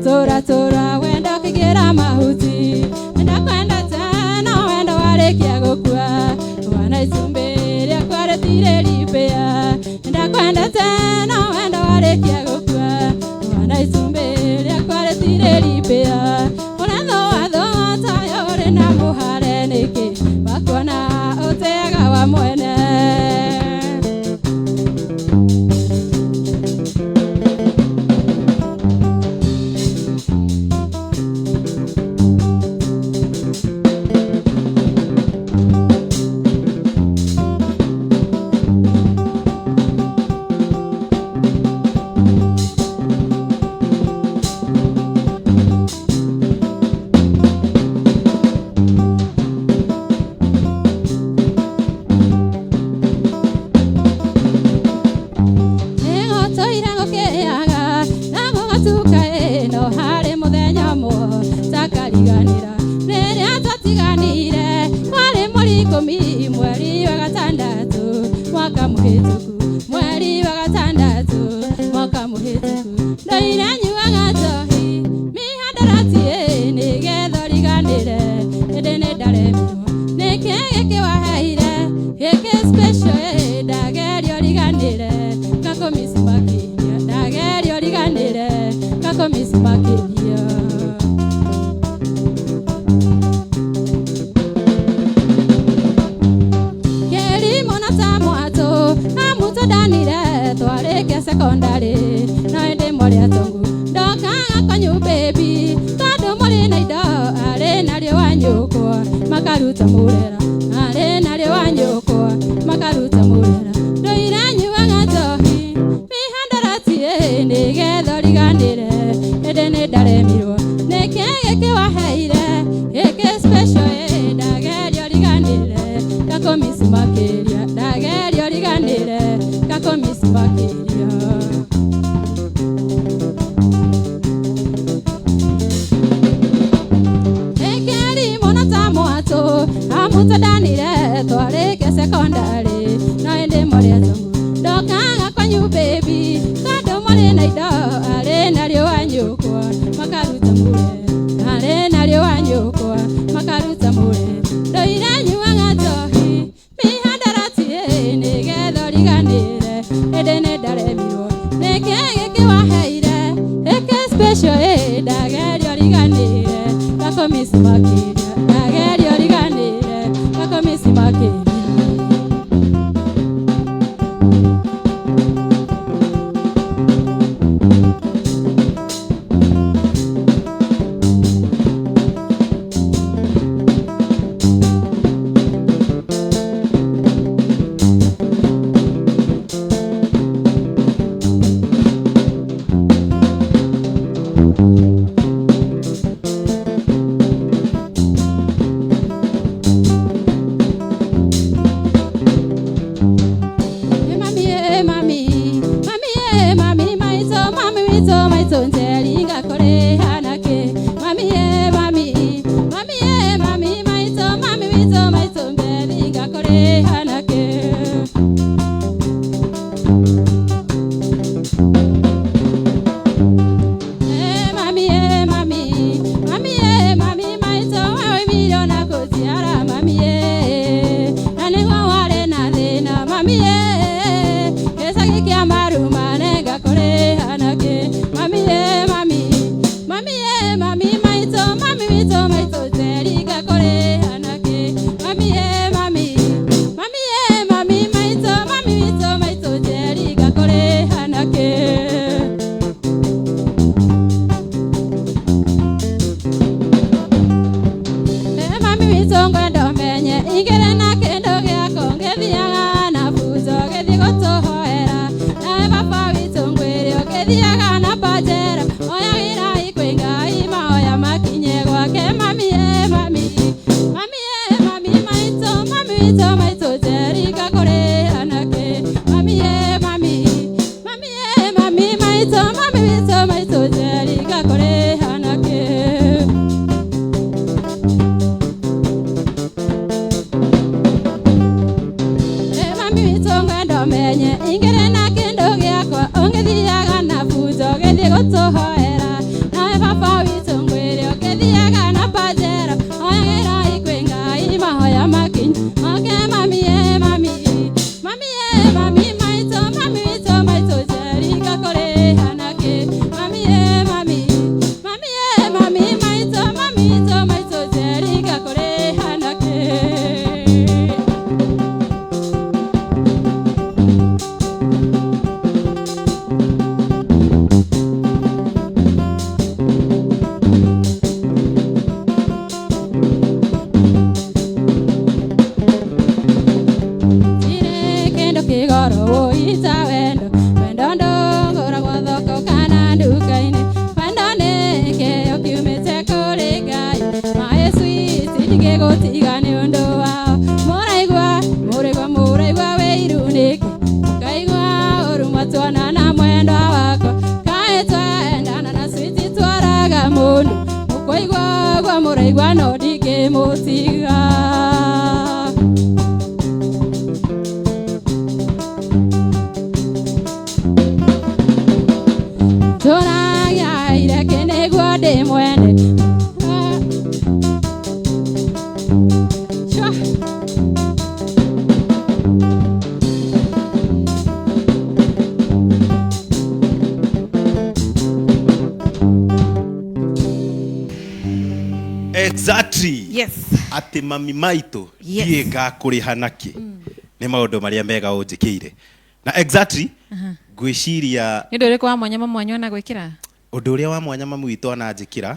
tũratũra wendo ũkĩgĩra mahuti nĩndakwendete no wendo warĩkia gũkua wana itumbĩ rĩakwa rĩtirĩ ribĩa nĩndakwendete no wendo warĩkia gũkua wana itumbĩ rĩakwa rĩtirĩ ribĩa ũrathũathũa tayo ũrĩ na mũhare nĩkĩ wakuona ũteaga wa mwene. Matuka no harĩ mũthenya ũmwe takariganĩra rĩrĩa twatiganire kwarĩ mweri ikũmi mweri wa gatandatũ mwaka mũhĩtũku mweri wa gatandatũ mwaka mũhĩtũku ndoire nyuaga njohi mĩhandarati nĩgetha ũriganĩre ĩndĩ nĩ ndaremirwo nĩkĩ gĩkĩ waheire gĩkĩ special ndageria ũriganĩre ngakũmiss makĩria ndageria ũriganĩre ngakũmiss makĩria. Kĩrimũ na ta mwatũ amũtũndanire twarĩkia sekondari no ĩndĩ mũrĩ atongu ndokaga kwanyu baby tondũ mũrĩ na indo arĩ narĩo wa nyũkwa makaruta mũrera arĩ narĩo wa nyũkwa makaruta mũrera ndoire nyuaga njohi mĩhandarati nĩgetha ũriganĩre ĩndĩ nĩ ndaremirwo nĩkĩ gĩkĩ waheire gĩkĩ special ndageria ũriganĩre ngakũmiss makĩria ndageria ũriganĩre ngakũmiss makĩria. Ĩkĩrimũ na ta mwatũ amũtũndanire twarĩkia sekondari no ĩndĩ mũrĩ atongu ndokaga kwanyu baby tondũ mũrĩ na indo arĩ narĩo wa nyũkwa makaruta mũre arĩ narĩo wa nyũkwa makaruta mũre ndoire nyuaga njohi mĩhandarati nĩgetha ũriganĩre ĩndĩ nĩ ndaremirwo nĩkĩ gĩkĩ waheire gĩkĩ special ndageria ũriganĩre ngakũmiss makĩria ndageria ũriganĩre ngakũmiss makĩria. Mami, mami, mami, mami, maito, mami, wito, maito, njeri, ngakore, hanake. Mami, mami, mami, mami, maito, mami, wito, maito, njeri, ngakore, hanake. Mami, mami, mami, mami, maito, wewe miliona kũciara, mami, na nĩguo warĩ na thĩna, mami, gĩcagi kĩa maruma nĩngakũrĩha nakĩ, mami, mami, mami, mami, maitũ, mami witũ, maitũ njeri ngakũrĩha nakĩ, mami, mami, mami, mami, maitũ, mami witũ, maitũ njeri ngakũrĩha nakĩ. Mami witũ ngwenda ũmenye ingĩrĩ na kĩndũ gĩakwa ngĩthiaga na bunjo gĩthiĩ gũtũhoera nawe baba witũ ngwĩre ũngĩthiaga na panjera oyagĩra kwĩ Ngai mahoya makinye gwake mami mami mami mami maitũ mami witũ maitũ njeri ngakũrĩha nakĩ mami mami mami mami maitũ mami witũ maitũ njeri ngakũrĩha nakĩ. Mami witũ ngwenda ũmenye ingĩrĩ na kĩndũ gĩakwa ũngĩthiaga na bunjo gĩthiĩ gũtũhoera nawe baba witũ ngwĩre ũngĩthiaga na panjera oyagĩra kwĩ Ngai mahoya makinye oke mami mami mami mami maitũ mami witũ maitũ njeri ngakũrĩha nakĩ mami mami mami mami maitũ mami witũ maitũ njeri ngakũrĩha nakĩ. Gũtiga nĩ ũndũ wao mũraigua mũraigua mũraigua wĩiru nĩkĩ kaigua ũrumwa tuonana mwendwa wakwa kaĩ twendana. Mũraigua no ndingĩmũtiga. Tũragĩaire kĩ nĩguo ndĩ mwene. Cua. Exactly. Yes. Atĩ mami maitũ, Yes. ndiĩ ngakũrĩha nakĩ nĩ maũndũ marĩa mega ũnjĩkĩire. Na exactly ngwĩciria Nĩ ũndũ ũrĩkũ wa mwanya mamu wanyu anagwĩkĩra? Ũndũ ũrĩa wa mwanya mami witũ ananjĩkĩra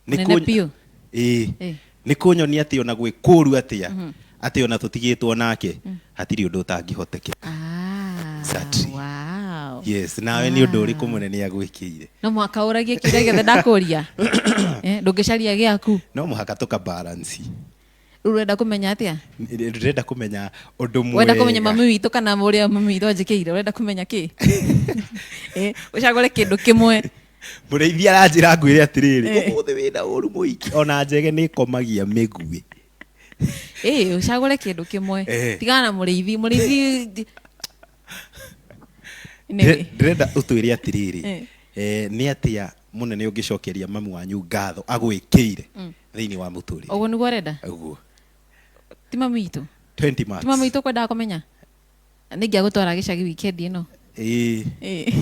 nĩ Mũnene biũ. Ĩĩ. Ĩĩ. Nĩ kũnyonia atĩ ona gwĩ kũũru atĩa, atĩ ona tũtigĩtwo nake, hatirĩ ũndũ ũtangĩhotekeka. Ah, Exactly. wow. Yes, nawe nĩ ũndũ ũrĩkũ mũnene agwĩkĩire? No mũhaka ũragie kĩũria gĩothe ndakũria? Eh, ndũngĩcaria gĩaku? No mũhaka tũka balance. Rĩu ũrenda kũmenya atĩa? Ndĩrenda kũmenya ũndũ mwega. Wenda kũmenya mami witũ kana ũrĩa mami witũ anjĩkĩire? Ũrenda kũmenya kĩ? Eh, ũcagũre kĩndũ kĩmwe. Mũrĩithi aranjĩra ngwĩre atĩrĩrĩ, ũmũthĩ wĩna ũru mũingĩ, ona njege nĩ ĩkomagia mĩguĩ. Ĩ, ũcagũre kĩndũ kĩmwe. Eh. Tigana na mũrĩithi, mũrĩithi nĩ Ndĩrenda ũtwĩre atĩrĩrĩ, Eh. nĩ atĩa mũnene ũngĩcokeria mami wanyu ngatho agwĩkĩire thĩinĩ wa mũtũrĩre? Ũguo nĩguo ũrenda? Ũguo. Ti mami witũ? 20 marks. Ti mami witũ kwendaga kũmenya? Nĩ ingĩagũtwara gĩcagi weekend ĩno. Ĩĩ. Ĩ.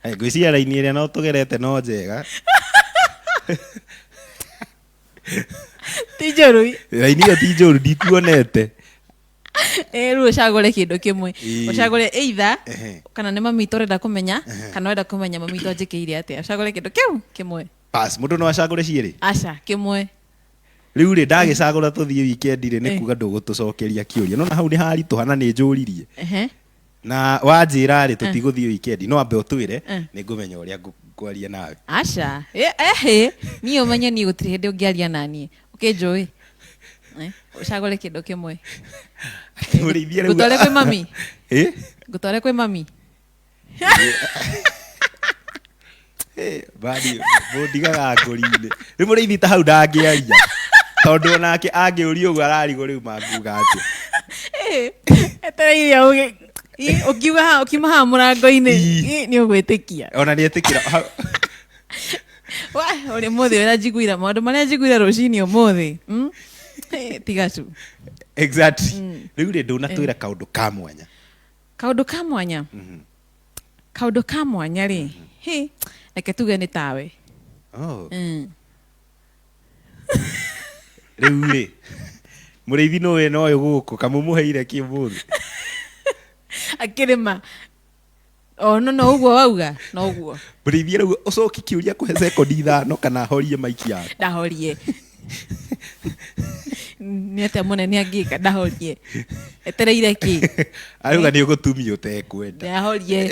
Hey, ngwĩciria raini ĩrĩa no tũgerete no njega. Ti njũru. Raini ĩyo ti njũru, ndikuonete. Ĩ, rĩu ũcagũre kĩndũ kĩmwe. Ĩ. Ũcagũre either Ehe. kana nĩ mami witũ ũrenda kũmenya, kana ũrenda kũmenya mami witũ anjĩkĩire atĩa. Ũcagũre kĩndũ kĩu kĩmwe. Pass, mũndũ no acagũre cierĩ? Aca, kĩmwe. Rĩu rĩ, ndagĩcagũra tũthiĩ weekend rĩ, nĩ Eh. kuga ndũgũtũcokeria kĩũria. No na hau nĩ haritũha na nĩ njũririe. Na wanjĩra rĩ, tũtigũthiĩ weekend, no ambe ũtwĩre, Eh. nĩ ngũmenya ũrĩa ngwaria nawe. Aca. Ehe, niĩ ũmenye niĩ gũtirĩ hĩndĩ ũngĩaria na niĩ ũkĩnjũĩ. Eh, ũcagũre kĩndũ kĩmwe. Mũrĩithi arauga- Ngũtware kwĩ mami? Ĩ? Ngũtware kwĩ mami? Eh, bani mũndigaga ngũri-inĩ. Rĩu mũrĩithi ta hau ndangĩaria, tondũ onake angĩũria ũguo ararigwo rĩu manguga atĩa. Eh, etereire auge. Ĩ, ũkiuga haha, ũkiuma haha mũrango-inĩ, Ĩ. ĩ, nĩ ũgwĩtĩkia. Ona nĩetĩkĩra. Wa, ũrĩ mũthĩ ũrĩa njiguire maũndũ marĩa njiguire rũcinĩ ũmũthĩ. Eh, tiga tu. Exactly. Rĩu rĩ, ndũnatwĩra kaũndũ ka mwanya. Kaũndũ ka mwanya? Kaũndũ ka mwanya rĩ, hĩ, reke tuge nĩ tawe. Oh. Rĩu rĩ, mũrĩithi nũ wĩna ũyũ gũkũ kamũmũheire kĩ ũmũthĩ? Akĩrĩma. O no no ũguo wauga, no ũguo. Mũrĩithi arauga ũcokie kĩũria kũhe sekondi 5 kana horie maiki yaku. Ndahorie. Nĩ atĩa mũnene angĩka ndahorie? Etereire kĩ? Arauga nĩ ũgũtumia ũtekwenda. Ndahorie.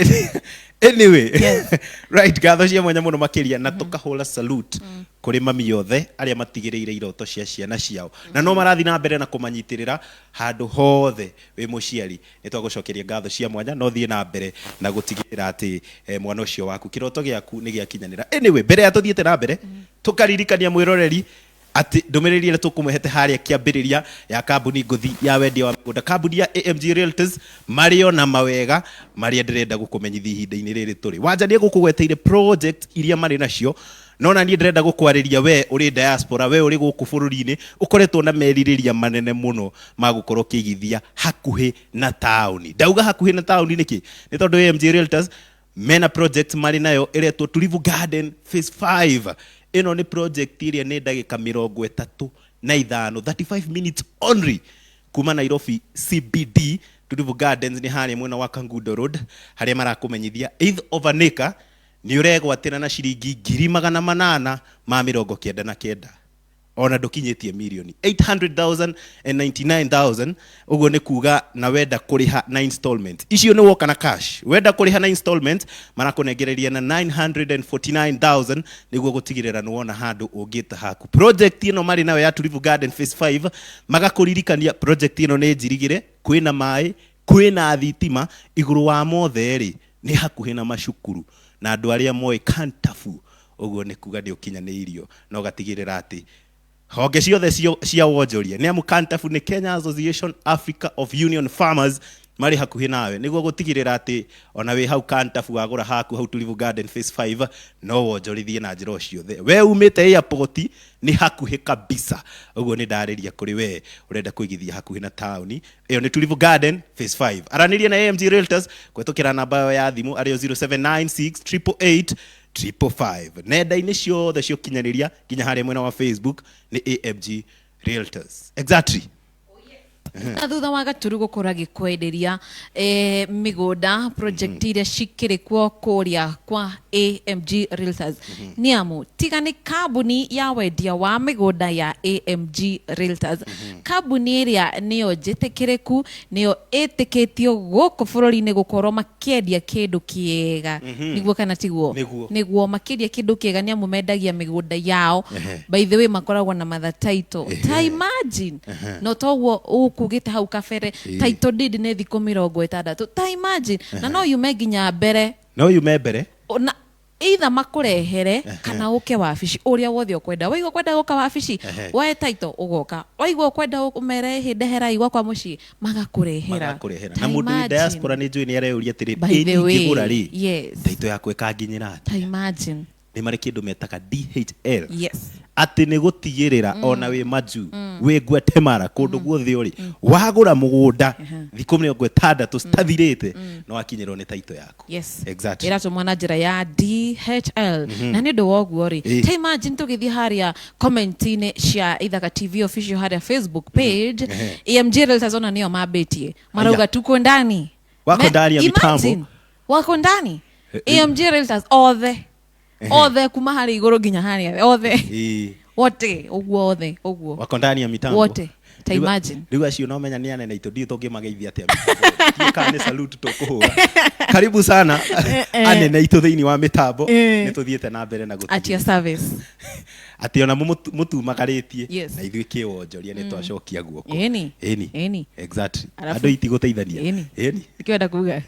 Anyway, Yes. right, ngatho cia mwanya mũno makĩria, na tũkahũra salute kũrĩ mami othe arĩa matigĩrĩire iroto cia ciana ciao na no marathiĩ na mbere na kũmanyitĩrĩra handũ hothe. Wĩ mũciari, nĩ twagũcokeria ngatho cia mwanya, no thiĩ na mbere na gũtigĩrĩra atĩ mwana ũcio waku kĩroto gĩaku nĩ gĩakinyanĩra. Anyway, mbere ya tũthiĩte na mbere, tũkaririkania mwĩroreri atĩ ndũmĩrĩri ĩrĩa tũkũmũhete harĩa kĩambĩrĩria ya kambuni ngũthi ya wendia wa mĩgũnda, kambuni ya AMG Realtors, marĩ ona mawega marĩa ndĩrenda gũkũmenyithia ihinda-inĩ rĩrĩ tũrĩ. Wanja nĩ egũkũgweteire project iria marĩ nacio, no na niĩ ndĩrenda gũkwarĩria we ũrĩ diaspora, we ũrĩ gũkũ bũrũri-inĩ ũkoretwo na merirĩria manene mũno ma gũkorwo ũkĩigithia hakuhĩ na taũni. Ndauga hakuhĩ na taũni nĩkĩ? Nĩ tondũ AMG Realtors mena project marĩ nayo ĩretwo Tulivu Garden Phase 5. Ĩno nĩ project ĩrĩa nĩ ndagĩka 35, 35 minutes only kuma Nairobi CBD. Tulivu Gardens nĩ harĩa mwena wa Kangundo Road, harĩa marakũmenyithia eighth of an acre nĩ ũregwatĩra na ciringi 899,000, ona ndũkinyĩtie mirioni, 800,000 and 99,000. Ũguo nĩ kuga na wenda kũrĩha na installment icio nĩ woka na cash, wenda kũrĩha na installment marakũnengereria na 949,000 nĩguo gũtigĩrĩra nĩ wona handũ ũngĩta haku. Project ĩno marĩ nayo ya Tulivu Garden Phase 5, magakũririkania project ĩno nĩ njirigĩre, kwĩna maĩ, kwĩna thitima, igũrũ wa mothe rĩ, nĩ hakuhĩ na macukuru na andũ arĩa moĩ Kantafu. Ũguo nĩ kuga nĩ ũkinyanĩirio na ũgatigĩrĩra atĩ honge ciothe cia wonjoria, nĩ amu Kantafu nĩ Kenya Association Africa of Union Farmers, marĩ hakuhĩ nawe nĩguo gũtigĩrĩra atĩ ona wĩ hau Kantafu wagũra haku hau Tulivu Garden Phase 5 no wonjorithie na njĩra o ciothe. We umĩte airport nĩ hakuhĩ kabisa. Ũguo nĩ ndarĩria kũrĩ we ũrenda kũigithia hakuhĩ na taũni ĩyo nĩ Tulivu Garden Phase 5. Aranĩria na AMG Realtors kũhetũkĩra namba yao ya thimũ arĩyo 0796 888 555. Nenda-inĩ ciothe cia ũkinyanĩria nginya harĩa mwena wa Facebook nĩ AMG Realtors. Exactly. Na thutha wa Gaturu gũkorwo agĩkwenderia mĩgũnda project iria cikĩrĩ kuo kũrĩa kwa AMG Realtors, nĩ amu tiga nĩ kambuni ya wendia wa mĩgũnda ya AMG Realtors, kambuni ĩrĩa nĩyo njĩtĩkĩrĩku, nĩyo ĩtĩkĩtio gũkũ bũrũri-inĩ gũkorwo makĩendia kĩndũ kĩega. Nĩguo kana tiguo? Nĩguo. Nĩguo, makĩendia kĩndũ kĩega, nĩ amu mendagia mĩgũnda yao. By the way, makoragwo na mother title. Ta imagine, no toguo ũkugĩte hau kabere, title deed nĩ thikũ 60. Ta imagine, na no yume nginya mbere. No yume mbere. Na either makũrehere kana ũke wabici, ũrĩa wothe ũkwenda. Waigua ũkwenda gũka wabici woe title, ũgoka. Waigua ũkwenda ũmere hĩ ndeherai gwakwa mũciĩ, magakũrehera. Magakũrehera. Ta Na mũndũ wĩ imagine. diaspora nĩ njũĩ nĩ areyũria atĩrĩ, By ĩ the way, ningĩgũra rĩ, yes title yakwa ĩkanginyĩra atĩa? Ta imagine. Nĩ marĩ kĩndũ metaga DHL, atĩ nĩ gũtigĩrĩra ona wĩ majuu, wĩ Guatemala, kũndũ guothe ũrĩ, wagũra mũgũnda thikũ 60 citathirĩte no wakinyĩrwo nĩ title yaku. Yes. Exactly. Ĩratũmwo na njĩra ya DHL, na nĩ ũndũ wa ũguo rĩ, ta imagine tũgĩthiĩ harĩa comment-inĩ cia Ithaka TV Official harĩa Facebook page, AMG Realtors ona nĩo mambĩtie marauga tuko ndani. Wako ndani ya mitambo. Imagine, wako ndani AMG Realtors othe othe, kuma harĩa igũrũ nginya harĩa thĩ, othe, wote ũguo, othe ũguo. Wako ndani ya mitambo. Wote. Ta Rĩu- imagine. Rĩu acio no menya nĩ anene aitũ, ndiũ tũngĩmageithia atĩa mĩtambo. Ndiũĩ kana nĩ salute tũkũhũra. Karibu sana anene aitũ thĩinĩ wa mĩtambo, nĩ tũthiĩte na mbere na At your gũtigĩrĩra service. Atĩ ona mũtumagarĩtie na ithuĩ kĩwonjoria nĩ twacokia guoko. Ĩni. Ĩni. Ĩni. Exactly. Alafu- Andũ itigũteithania. Ĩni. Ĩni. Nĩkĩo kuga.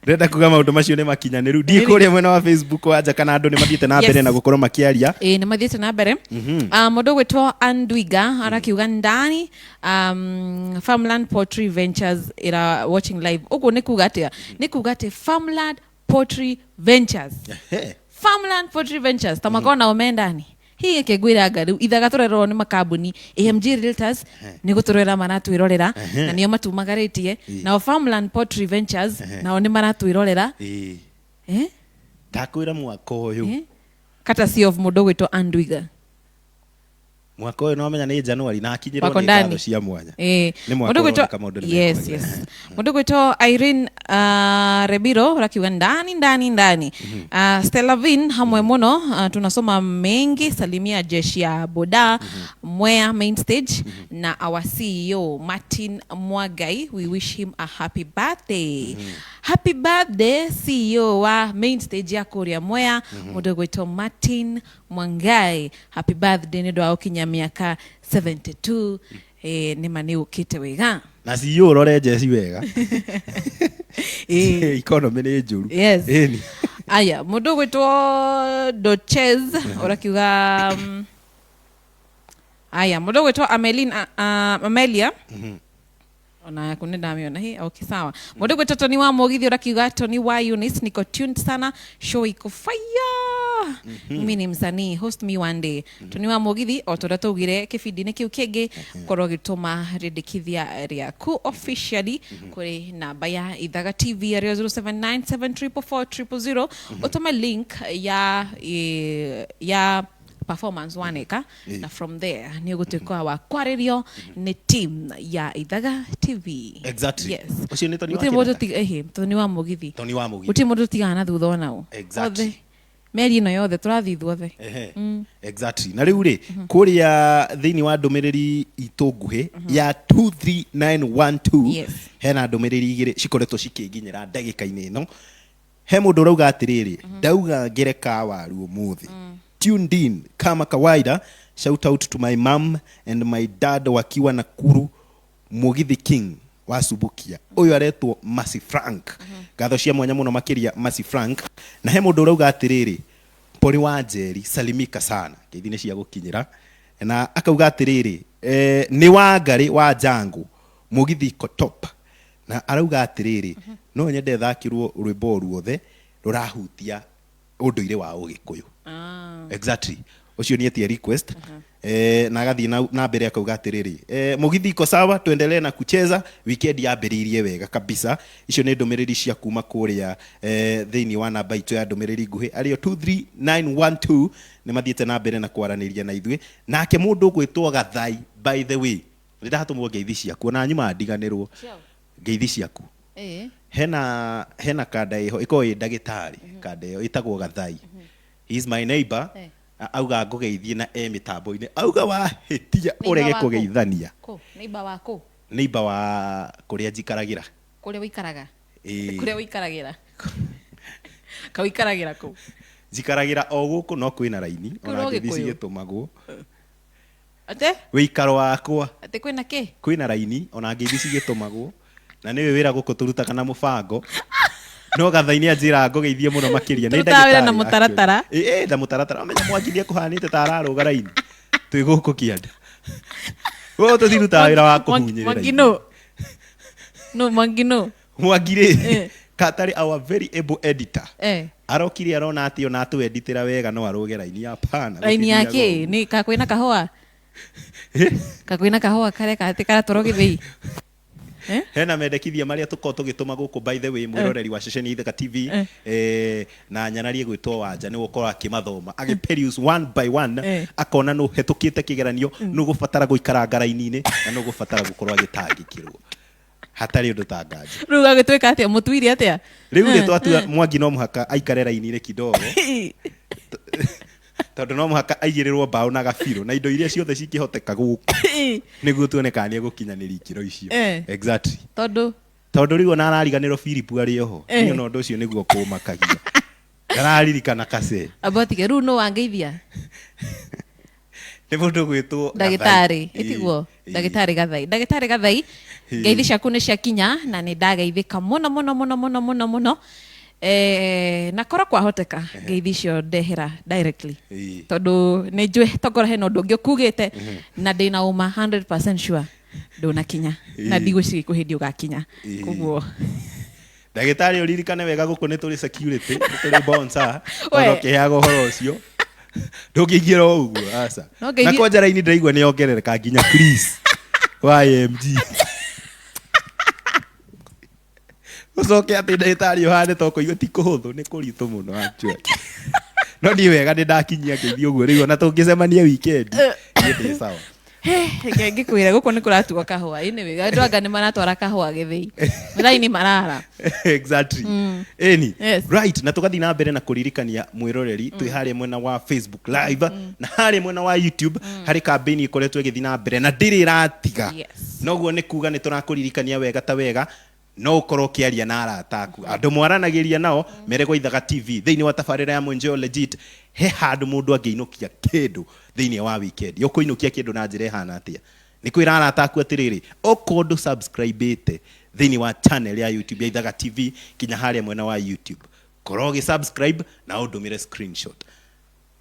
Ndĩrenda kuga maũndũ macio nĩ makinyanĩru. Ndiĩ kũrĩa mwena wa Facebook wanja kana andũ nĩ mathiĩte na mbere Yes. na gũkorwo makĩaria. Ĩ, nĩ mathiĩte na mbere. Mũndũ ũgwĩtwo Andwiga arakiuga ndani, Farmland Poultry Ventures ira watching live. Ũguo nĩ kuga atĩa? Nĩ kuga atĩ Farmland Poultry Ventures, Farmland Poultry Ventures ta makorwo nao me ndani. Hihi kĩngwĩra rĩu ithaga tũrerorwo nĩ makambuni AMG Realtors nĩ gũtũrorera maratwĩrorera na nĩo matumagarĩtie, nao Farmland Poultry Ventures nao nĩ maratwĩrorera. Eh? Ndakwĩra mwaka ũyũ, Eh? Courtesy of mũndũ ũgwĩtwo Andwiga. Mwaka ũyũ no menya nĩ January na akinyĩrwo Wako nĩ ndani. ngatho cia mwanya. Nĩ mwaka Mũndũ ũgwĩtwo- ũroneka maũndũ nĩ yes mekwagĩra. yes Mũndũ ũgwĩtwo Irene Rebiro rakiuga ndani ndani ndani. Stella Vin hamwe mũno, tunasoma mengi. Salimia jeshi ya boda Mwea main stage na our CEO Martin Mwagai, we wish him a happy birthday. Happy birthday, CEO wa main stage ya kũrĩa Mwea, mũndũ ũgwĩtwo Martin Mwangai, happy birthday nĩ ũndũ wa gũkinya mĩaka 72. Nĩ ma nĩ ũkĩte wega. Na CEO ũrore njeci wega, economy nĩ njũru. Yes. Ĩni. Aya, mũndũ ũgwĩtwo Dochez ũrakiuga aya, mũndũ ũgwĩtwo Amelin, Amelia, ona yaku nĩ ndamĩona hi. Okay, sawa. Mũndũ ũgwĩtwo Tony wa Mũgithi ũrakiuga Tony wa Eunice, niko tuned sana, show iko fire, mimi ni msanii, host me one day. Tony wa Mũgithi, o ta ũrĩa twaugire kĩbindi-inĩ kĩu kĩngĩ, korwo ũgĩtũma rĩndĩkithia rĩaku officially kũrĩ namba ya Ithaga TV arĩo 0797444000, ũtũme link ya performance waneka, na from there nĩ ũgũtuĩka wa kwarĩrio nĩ team ya Ithaga TV. Exactly. Yes. Ũcio nĩ Tony wa Gũtirĩ mũndũ Kĩnanda? ehe, Tony wa Mũgithi. Tony wa Mũgithi. Gũtirĩ mũndũ ũtigana na thutha onao. Exactly. Othe meri ĩno yothe tũrathiĩ ithuothe. Ehe. Exactly. Na rĩu rĩ, kũrĩa thĩinĩ wa ndũmĩrĩri itũ nguhĩ ya 23912, hena ndũmĩrĩri igĩrĩ cikoretwo cikĩnginyĩra ndagĩka-inĩ ĩno. He mũndũ ũrauga atĩrĩrĩ, ndauga ngereka waru ũmũthĩ, tuned in kama kawaida, shout out to my mom and my dad wakiwa Nakuru, Mugithi King. Wa Subukia ũyũ aretwo Mercy Frank. Ngatho cia mwanya mũno makĩria, Mercy Frank. Na he mũndũ ũrauga atĩrĩrĩ, Pori wa Njeri, salimika sana, ngeithi nĩ cia gũkinyĩra. Na akauga atĩrĩrĩ, nĩ Wangarĩ wa Jangu, mũgithi iko top. Na arauga atĩrĩrĩ, no nyende thakĩrwo rwĩmbo ruothe rũrahutia ũndũire wa Ũgĩkũyũ. Exactly, ũcio nĩ etia request. Na agathiĩ na mbere akauga atĩrĩrĩ, mũgithi iko sawa, tuendelee na kucheza, weekend yambĩrĩirie wega kabisa. Icio nĩ ndũmĩrĩri cia kuma kũrĩa thĩinĩ wa namba itũ ya ndũmĩrĩri nguhĩ arĩo 23912. Nĩ mathiĩte na mbere na kwaranĩria na ithuĩ. Nake mũndũ ũgwĩtwo Gathai, by the way, nĩ ndatũmwo ngeithi ciaku, ona nyuma ndiganĩrwo ngeithi ciaku. Hena kanda ĩho ĩkoragwo ĩ ndagĩtarĩ, kanda ĩyo ĩtagwo Gathai. He is my neighbor. Auga ngũgeithie na e mĩtambo-inĩ, auga wahĩtia ũrege Neighbor waku? Kũgeithania. Kũ neighbor waku? Neighbor wa kũrĩa njikaragĩra. Kũrĩa ũikaraga? Ĩĩ. Kũrĩa ũikaragĩra, kauikaragĩra kũ? Njikaragĩra o gũkũ, no kwĩna raini ona Kwĩna ngeithi Ũgĩkũyũ? cigĩtũmagwo. Ate? Wĩikaro wakwa. Atĩ kwĩna kĩ? Kwĩna raini ona ngeithi cigĩtũmagwo, na nĩwe wĩra gũkũ tũrutaga na mũbango, no Gathai nĩ anjĩra ngũgeithie mũno makĩria. Nĩ Tũrutaga wĩra na ndagĩtarĩ, mũtaratara. actually. Ĩ, na mũtaratara. Amenya Mwangi nĩ ekũhanĩte ta ararũga raini twĩ gũkũ kĩanda gũkũ, tũtirutaga wĩra wa kũhunyĩrĩra. Mwangi no no Mwangi no. Mwangi rĩ, katarĩ our very able editor, arokire arona atĩ ona atũeditĩra wega no arũge raini. Hapana, Raini ya gũtithiaga kĩ? ũguo. Nĩ kakwĩna kahũa, kakwĩna kahũa karĩa katĩ karatwarwo gĩthĩi. Eh? Hena mendekithia marĩa tũkorwo tũgĩtũma gũkũ, by the way, mwĩroreri wa ceceni Ithaka TV. Na nyanarie gwĩtwo Wanja nĩ gũkorwo akĩmathoma, agĩperuse one by one, akona nũ hetũkĩte kĩgeranio, nũ gũbatara gũikaranga raini-inĩ na nũ gũbatara gũkorwo agĩtangĩkĩrwo hatarĩ ũndũ ta nganja. Rĩu gagĩtuĩka atĩa, mũtuire atĩa? Rĩu rĩ, twatua Mwangi no mũhaka aikare raini-inĩ kidogo, tondũ no mũhaka aigĩrĩrwo mbaũ na gabirũ na indo iria ciothe cingĩhoteka gũkũ nĩguo tuone kana nĩ egũkinyanĩria ikĩro icio. Exactly. Tondũ? Tondũ rĩu ona arariganĩrwo Philip arĩ oho. Niĩ ona ũndũ ũcio nĩguo kũmakagia, ndararirikana kace. Amba tige rĩu, nũ wangeithia? Nĩ mũndũ gwĩtwo Ndagĩtarĩ. Gathai. Ĩtiguo? Ĩĩ. Ndagĩtarĩ Gathai, ndagĩtarĩ Gathai. Ngeithi ciaku nĩ ciakinya na nĩ ndageithĩka mũno mũno mũno mũno mũno mũno. Na korwo kwahoteka ngeithi icio ndehera directly, tondũ nĩ njũĩ tokorwo hena ũndũ ũngĩ ũkugĩte na ndĩna ũma 100% sure ndũnakinya na ndigwĩciria kwĩ hĩndĩ ũgakinya. Koguo Ndagĩtarĩ, ũririkane wega gũkũ nĩ tũrĩ security, nĩ tũrĩ bouncer. We. Ona ũkĩheaga ũhoro ũcio ndũngĩingĩra o ũguo, aca. No ngeithi- Na kwanja raini ndĩraigua nĩ yongerereka nginya Chris wa AMG, ũcoke atĩ ndagĩtarĩ ũhane to kũigua ti kũhũthũ, nĩ kũritũ mũno actually. No niĩ wega nĩ ndakinyia ngeithi ũguo, rĩu ona tũngĩcemania weekend niĩ ndĩ sawa. Reke ngĩkwĩre, gũkũ nĩ kũratuo kahũa. Anyway, andũ anga nĩ maratwara kahũa gĩthĩi, raini marara. Exactly, ĩni. Right, na tũgathiĩ na mbere na kũririkania mwĩroreri twĩ harĩa mwena wa Facebook Live na harĩa mwena wa YouTube harĩ kambĩini ĩkoretwo ĩgĩthiĩ na mbere na ndĩrĩ ĩratiga. Noguo nĩ kuga nĩ tũrakũririkania wega ta wega no ũkorwo ũkĩaria na arata aku, andũ mwaranagĩria nao mere gwa Ithaga TV thĩinĩ wa tabarĩra ya Mwenjeo Legit he handũ mũndũ angĩinũkia kĩndũ thĩinĩ wa weekend. Ũkũinũkia kĩndũ na njĩra ĩhana atĩa? Nĩ kwĩra arata aku atĩrĩrĩ, okorwo ndũ subscribe thĩinĩ wa channel ya YouTube ya Ithaga TV, kinya harĩa mwena wa YouTube korwo ũgĩ subscribe na ũndũmĩre screenshot.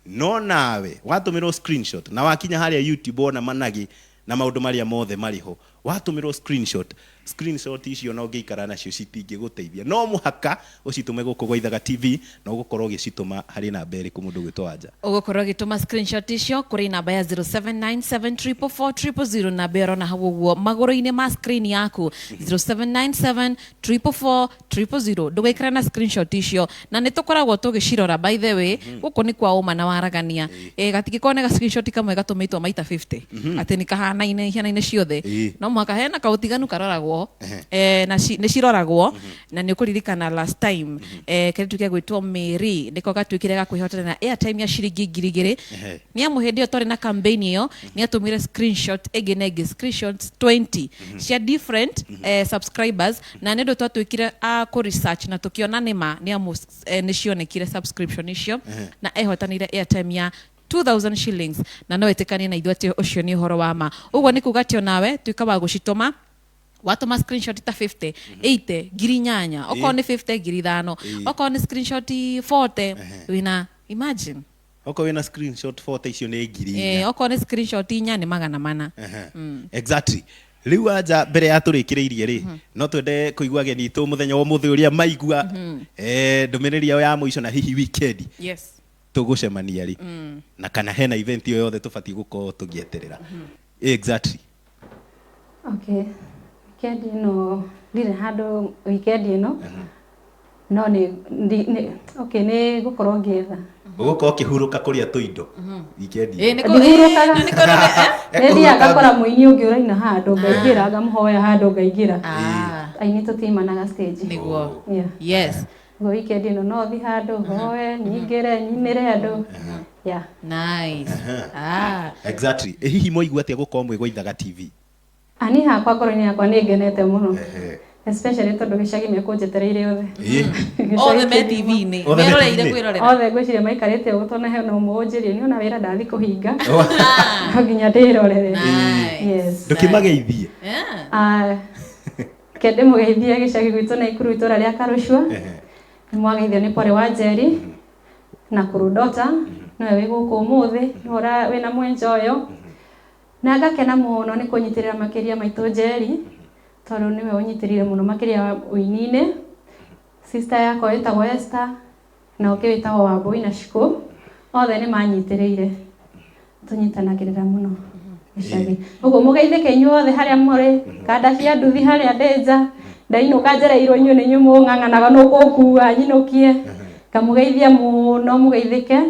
No nawe watũmĩrwo screenshot na wakinya harĩa YouTube wona managi na maũndũ marĩa mothe marĩ ho, watũmĩrwo screenshot, screenshot icio no ũngĩikara nacio citingĩgũteithia, no mũhaka ũcitũme gũkũ gwa Ithaga TV. Na ũgũkorwo ũgĩcitũma harĩ namba ĩrĩkũ, mũndũ ũgwĩtwo Wanja? Ũgũkorwo ũgĩtũma screenshot icio kũrĩ namba ya 0797444000, namba ĩyo ũrona hau ũguo magũrũ-inĩ ma screen yaku, 0797444000. Ndũgaikara na screenshot icio, na nĩ tũkoragwo tũgĩcirora. By the way, gũkũ nĩ kwa ũma na waragania. Gatingĩkorwo nĩ ga screenshot kamwe gatũmĩtwo maita 50 atĩ nĩ kahanaine ihanaine ciothe. No mũhaka hena kaũtiganu karoragwo, na nĩ ciroragwo. Na nĩ ũkũririkana last time, kĩrĩtu gĩa gwĩtwo Mary nĩko gatuĩkire ga kwĩhotana na airtime ya ciringi 2,000. Nĩ amu hĩndĩ ĩyo twarĩ na campaign ĩyo nĩ atũmire screenshot ĩngĩ na ĩngĩ, screenshots 20 cia different subscribers, na nĩ ũndũ twatuĩkire a kũ research na tũkĩona nĩ ma, nĩ amu nĩ cionekire subscription icio, na ehotanĩire airtime ya 2000 shillings. Na no ĩtĩkanie na ithuĩ atĩ ũcio nĩ ũhoro wa ma. Ũguo nĩ kuga atĩ onawe tuĩka wa gũcitũma. Watũma screenshot ta 50, 80, 8,000. Okorwo nĩ 50, 5,000. Okorwo nĩ screenshot 40, wĩna, imagine. Okorwo wĩna screenshot 40, icio nĩ 4,000. Okorwo nĩ screenshot 4 nĩ 400. Exactly. Rĩu anja mbere ya tũrĩkĩrĩirie rĩ, no twende kũigua ageni itũ mũthenya wa ũmũthĩ ũrĩa maigua ndũmĩrĩri yao ya mũico, na hihi weekend tũgũcemania rĩ, na kana hena event ĩyo yothe tũbatiĩ gũkorwo tũgĩeterera. Exactly. Okay, weekend ĩno ndirĩ handũ, weekend ĩno no nĩ okay, nĩ gũkorwo ngĩetha. Ũgũkorwo ũkĩhurũka kũrĩa tũindo weekend ĩno? Ndihurũkaga. Nĩ Nĩ thiaga ngakora mũini ũngĩ ũraina handũ, ngaingĩra, ngamũhoya handũ ngaingĩra. Aini tũtimanaga stage. Nĩguo. Yeah. Ũguo weekend ĩno no thi handũ hoe, nyingĩre, nyinĩre andũ, yeah. Nice. Exactly. Hihi mwaigua atĩa gũkorwo mwĩ gwa Ithaga TV? Ani hakwa, ngoro-inĩ yakwa nĩ ngenete mũno, especially tondũ gĩcagi mekũnjetereire othe. Othe me TV-inĩ. Othe me Meroreire TV-inĩ. kwĩrorera. Othe ngwĩciria maikarĩte ũguo, tondũ hena ũmwe ũnjĩrie niĩ ona wĩra ndathi kũhinga, no nginya ndĩrorere. Nice. Yes. Ndũkĩmageithie. Ah, ke ndĩmũgeithie gĩcagi gwitũ Naikuru, itũra rĩa Karũcua. Nĩ mwageithio nĩ Pore wa Njeri na Kũrũndota, nĩwe wĩ gũkũ ũmũthĩ, nĩwe wĩna mwenja ũyũ, na ngakena mũno nĩ kũnyitĩrĩra makĩria maitũ Njeri, tondũ nĩwe ũnyitĩrĩire mũno makĩria ũini-inĩ. Sister yakwa ĩtagwo Esther, na ũngĩ wĩtagwo Wambui na Shiko, othe nĩ manyitĩrĩire, tũnyitanagĩrĩra mũno gĩcagi. Ũguo mũgeithĩke inyuothe harĩa mũrĩ, kanda cia nduthi harĩa ndĩnja ndainũka njereirwo inyuĩ nĩ inyuĩ mũng'ang'anaga nũkũngua nyinũkie, ngamũgeithia mũno, mũgeithĩke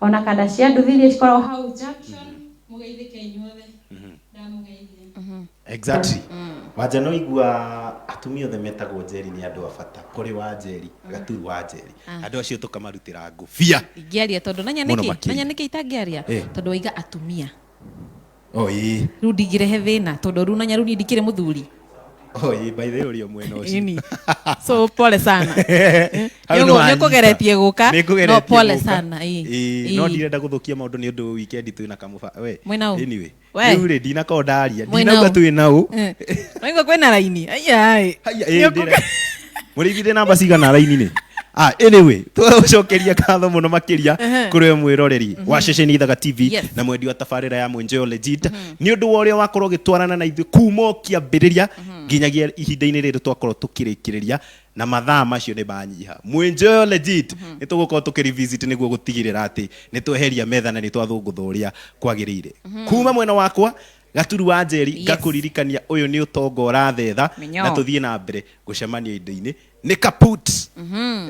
ona kanda cia nduthi iria cikoragwo hau junction, mũgeithĩke inyuothe, ndamũgeithia. Exactly. Wanja, no igua atumia othe metagwo Njeri nĩ andũ a bata kũrĩ wa Njeri, Gaturu wa Njeri, andũ acio tũkamarutĩra ngũbia. Ingĩaria tondũ nanya Mũno nĩkĩ makĩria. Nanya nĩkĩ itangĩaria? Tondũ waiga atumia. O ĩĩ. Rĩu ndingĩrehe thĩna, tondũ rĩu nanya rĩu niĩ ndikĩrĩ mũthuri. O ĩĩ, by the way ũrĩ o mwena ũcio. Ĩni. So pole sana. Hau nĩ wanyita. Nĩũkũgeretie gũka. Nĩngũgeretie No pole gũka. sana, ĩĩ. Ĩĩ, no ndirenda gũthũkia maũndũ nĩ ũndũ weekend twĩna kamũba we. Mwĩna ũ? Anyway, We. rĩu rĩ, ndinakorwo ndaria, Mwĩna ndinauga ũ? twĩna ũ. Waigua kwĩna raini, aiai. Haya, ĩĩ, mũrĩithi ndĩ namba cigana raini-inĩ? Anyway, tũgũcokeria ngatho mũno makĩria kũrĩ we mwĩroreri wa ceceni Ithaga TV na mwendi wa tabarĩra ya Mwenjeo Legit, nĩ ũndũ wa ũrĩa wakorwo ũgĩtwarana na ithuĩ kuma o kĩambĩrĩria nginyagia ihinda-inĩ rĩrĩ twakorwo tũkĩrĩkĩrĩria, na mathaa macio nĩ manyiha. Mwenjeo Legit nĩ tũgũkorwo tũkĩrevisit nĩguo gũtigĩrĩra atĩ nĩ tweheria metha na nĩ twathũngũtha ũrĩa kwagĩrĩire. Kuma mwena wakwa Gaturu wa Njeri, ngakũririkania ũyũ nĩ ũtonga ũrathetha. Mĩnyoo. Na tũthiĩ na mbere gũcemania indo-inĩ nĩ kaput.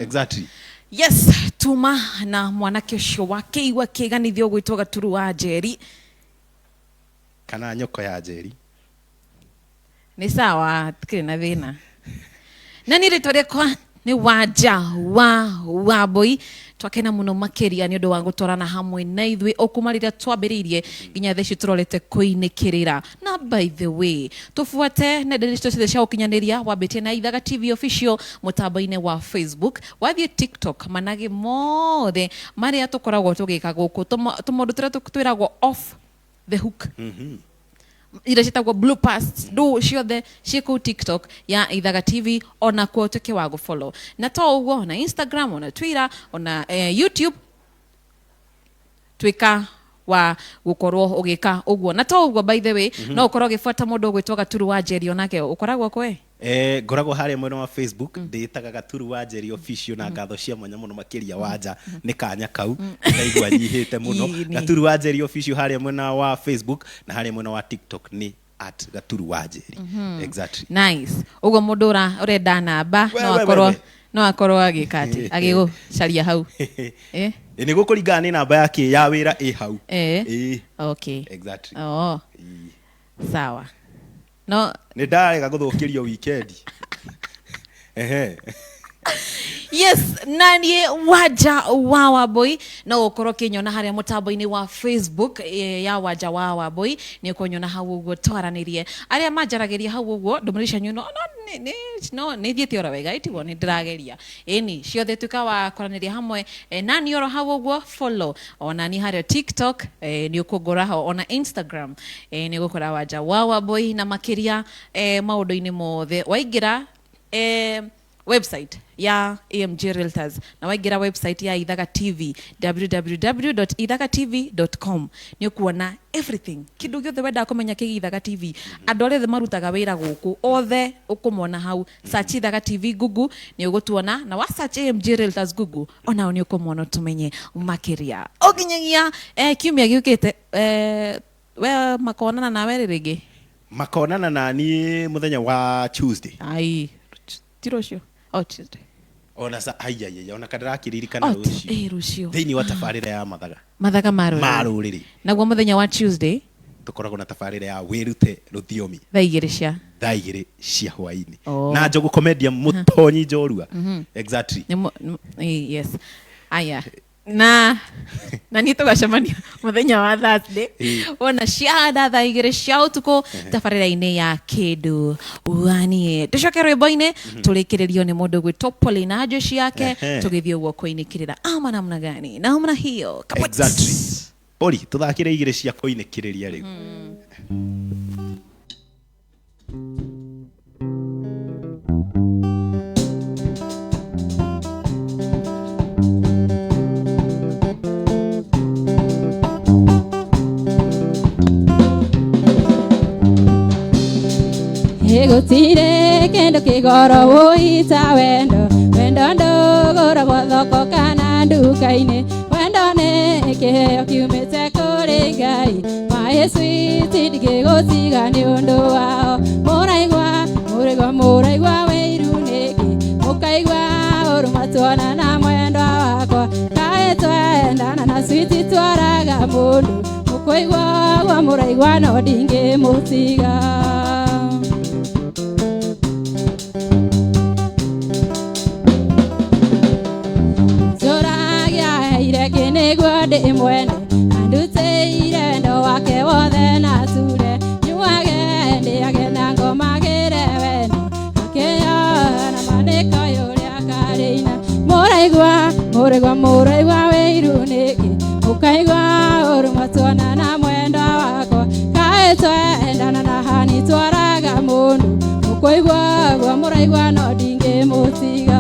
Exactly. Yes, tuma na mwanake ũcio wa kĩigua kĩganithio gwĩtwo Gaturu wa Njeri. Kana nyoko ya Njeri. Nĩ sawa, tikĩrĩ na thĩna. Na niĩ rĩtwa rĩakwa nĩ Wanja wa Wambui. Twakena mũno makĩria nĩ ũndũ wa gũtwarana hamwe na ithuĩ o kuma rĩrĩa twambĩrĩirie nginya thaa ici tũrorete kũinĩkĩrĩra. Na by the way, tũbuate nenda-inĩ citũ ciothe cia ũkinyanĩria, wambĩtie na Ithaga TV Official mũtambo-inĩ wa Facebook, wathiĩ TikTok, managĩ mothe marĩa tũkoragwo tũgĩka gũkũ, tũmaũndũ tũrĩa twĩragwo off the hook, iria ciĩtagwo blue pass, ndũ ciothe ciĩ kũu TikTok ya Ithaga TV, ona kuo ũtuĩke wa gũfollow. Na to ũguo, ona Instagram, ona Twitter, ona YouTube, tuĩka wa gũkorwo ũgĩka ũguo. Na to ũguo, by the way, no ũkorwo ũgĩbuata mũndũ ũgwĩtwo Gaturu wa Njeri, onake ũkoragwo kwe. Ngoragwo harĩa mwena wa Facebook, ndĩtaga Gaturu wa Njeri Official, na ngatho cia mwanya mũno makĩria Wanja nĩ kanya kau, ndaigua nyihĩte mũno. Gaturu wa Njeri Official harĩa mwena wa Facebook, na harĩa mwena wa TikTok nĩ @Gaturu wa Njeri. Exactly. Nice. Ũguo mũndũ ũrenda namba We, no we, akorwo we. no akorwo agĩka atĩ agĩgũcaria hau. Nĩ gũkũringana nĩ namba yake ya wĩra ĩ hau. Okay. Exactly. Oh. Sawa. No Nĩ ndarega gũthũkĩrio weekend. Ehe. Yes, naniĩ Wanja wa Wambũi no ũkorwo ũkĩnyona harĩa mũtambo-inĩ wa Facebook, ya Wanja wa Wambũi, nĩ ũkũnyona hau ũguo twaranĩrie. Arĩa manjaragĩria hau ũguo ndũmĩrĩri cianyu no no nĩ thiĩte oro wega, ĩtiguo nĩ ndĩrageria. Ĩni ciothe tuĩka wa kwaranĩria hamwe, nani oro hau ũguo follow ona ni harĩa TikTok, nĩ ũkũngora ho, ona Instagram, nĩ ũgũkora Wanja wa Wambũi, na makĩria maũndũ-inĩ mothe waingĩra website ya AMG Realtors na waingĩra website ya Ithaga TV, www.ithakatv.com, nĩ ũkuona everything, kĩndũ gĩothe wendaga kũmenya kĩgiĩ Ithaga TV. Andũ arĩa othe marutaga wĩra gũkũ othe ũkũmona hau. Search Ithaga TV Google nĩ ũgũtuona, na wa search AMG Realtors Google onao nĩ ũkũmona, tũmenye makĩria ũkinyagia kiumia gĩũkĩte. We makonana nawe rĩ rĩngĩ? Makonana nani muthenya wa Tuesday. Ai, ti rũciũ? Oh, Tuesday. Ona sa aiaiai, ona kandirakĩririkana. Oh, rũciũ. Rũciũ. Thĩinĩ wa tabarĩra ya mathaga mathaga ma rũrĩrĩ. Ma rũrĩrĩ. Naguo mũthenya wa Tuesday tũkoragwo na tabarĩra ya wĩrute rũthiomi thaa 2 cia thaa 2 cia hwainĩ Oh. na Njogu Comedian mũtonyi njorua, exactly. Yes, aya, na niĩ tũgacemania mũthenya wa Thursday wona ciahanda thaa 2 cia ũtukũ tabarĩra-inĩ ya kĩndũ wanie. Tũcoke rwĩmbo-inĩ, tũrĩkĩrĩrio nĩ mũndũ gwĩtwo Paulina jeshi yake. Tũgĩthiĩ ũguo kũinĩkĩrĩra ama namna gani namna hiyo. Kaput. Exactly. Poli, tũthakĩre 2 cia kũinĩkĩrĩria rĩu. Gũtirĩ kĩndũ kĩgoro wũita wendo. Wendo ndũgũragwo thoko kana nduka-inĩ. Wendo nĩ kĩheo kiumĩte kũrĩ Ngai. Maĩ sweet, ndingĩgũtiga nĩ ũndũ wao. Mũraigua, mũraigua, mũraigua wĩiru nĩkĩ? Mũkaigua ũru matuona na mwendwa wakwa. Kaĩ twendana na sweet twaraga mũndũ. Mũkũigua ũguo mũraigua no ndingĩmũtiga. Njũragia heire kĩ nĩguo ndĩmwende, andutĩire wendo wake wothe na ture. Nyuage ndĩage na ngomagĩre wendo, akĩyona manĩko ũrĩa karĩina. Mũraigua, mũraigua, mũraigua wĩiru nĩkĩ? Mũkaigua ũru matuona na mwendwa wakwa. Kaĩ twendana na hani twaraga mũndũ. Mũkũigua ũguo mũraigua no ndingĩmũtiga.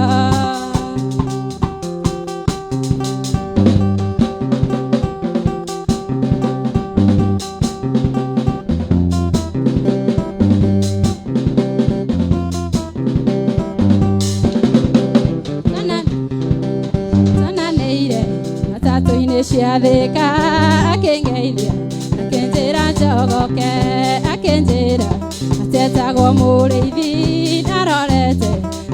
Tonanĩire matatũ-inĩ cia Thĩka, akĩngeithia akĩnjĩra njogoke, akĩnjĩra atetagwo mũrĩithi, ndarorete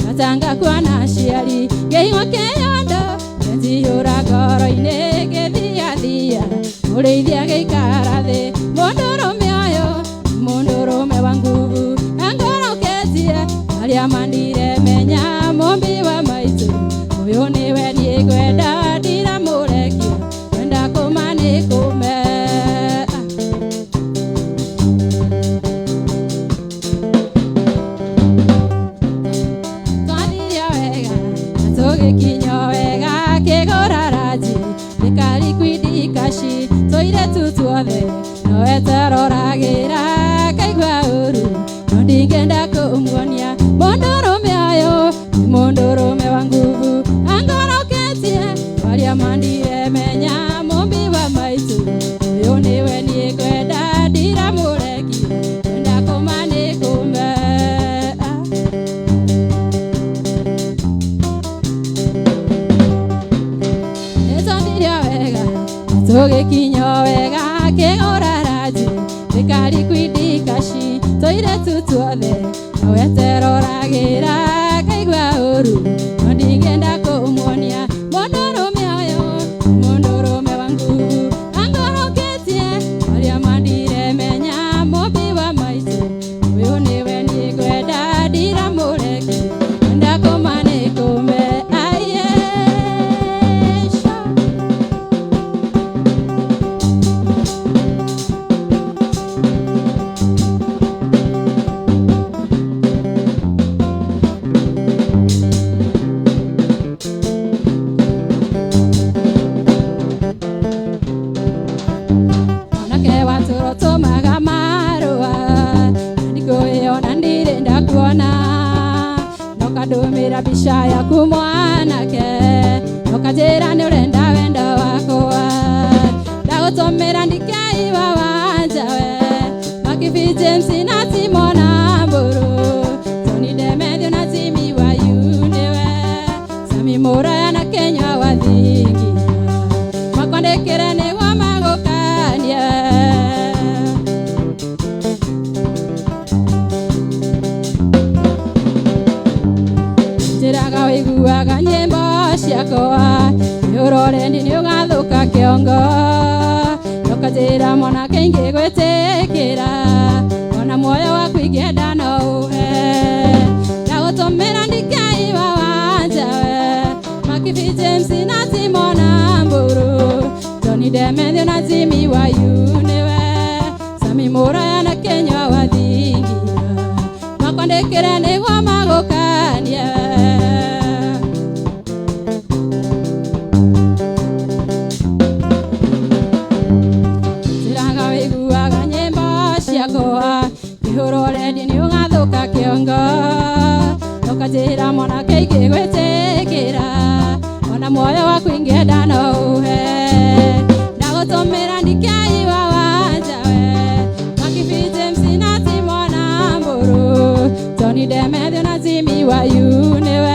matanga kuona aciari. Ngĩigua kĩyondo kĩnjiyũra ngoro-inĩ, ngĩthiathia mũrĩithi agĩikara thĩ. Mũndũrũme ũyũ mũndũrũme wa nguvu, angoroketie arĩa mandire menya mũmbi wa maitũ. Ũyũ nĩwe niĩ ngwenda, ndiramũrekia kwenda kũma nĩ kũme. Twathire wega na tũgĩkinya wega, akĩgũra ranji ĩkarikwindikaci tũirĩtu tuothe no eteroragĩra. Kaigua ũru no ndingĩenda kũmuonia. Mũndũrũme ũyũ nĩ mũndũrũme wa nguvu, angoroketie arĩa mandire menya mũmbi wa maitũ. Ũyũ nĩwe niĩ ngwenda, ndiramũrekia kwenda kũma nĩ kũme. Nĩtwathire wega na tũgĩkinya wega, akĩgũra ranji ĩkarikwindikaci tũirĩtu tuothe no eteroragĩra. Kaigua ũru no ndingĩenda kũmuonia. Mũndũrũme ũyũ mũndũrũme wa nguvu, angoroketie arĩa mandire menya mũmbi wa maitũ. Ũyũ nĩwe niĩ ngwenda, ndiramũrekia kwenda kũma nĩ kũme. Ndagũtũmĩra ndikaiwa wanjawe Makibi James na Timona Mburu Tony Demethio na Jimmy Wayuniwe Sami Muraya na Kenya wathingia Makwandĩkĩre nĩguo magũkanie. Njĩraga wĩiguaga nyĩmbo ciakwa nĩũrorendi nĩũgathũka kĩongo Ndũkanjĩra mwanake ingĩgwĩtĩkĩra ona muoyo waku ingĩenda no ũhe Ndagũtũmĩra ndikaiwa wanjawe Makibi James na Timona Mburu Tony Demethio na Jimmy Wayuniwe Sami Muraya na Kenya wathingia Makwandĩkĩre nĩguo magũkanie. Njĩraga wĩiguaga nyĩmbo ciakwa kĩhũrwo rendi nĩũgathũka kĩongo Ndũkanjĩra mwanake ingĩgwĩtĩkĩra ona muoyo waku ingĩenda no ũhe Ndagũtũmĩra ndikaiwa wanjawe Makibi James na Timona Mburu Tony Demethio na Jimmy Wayuniwe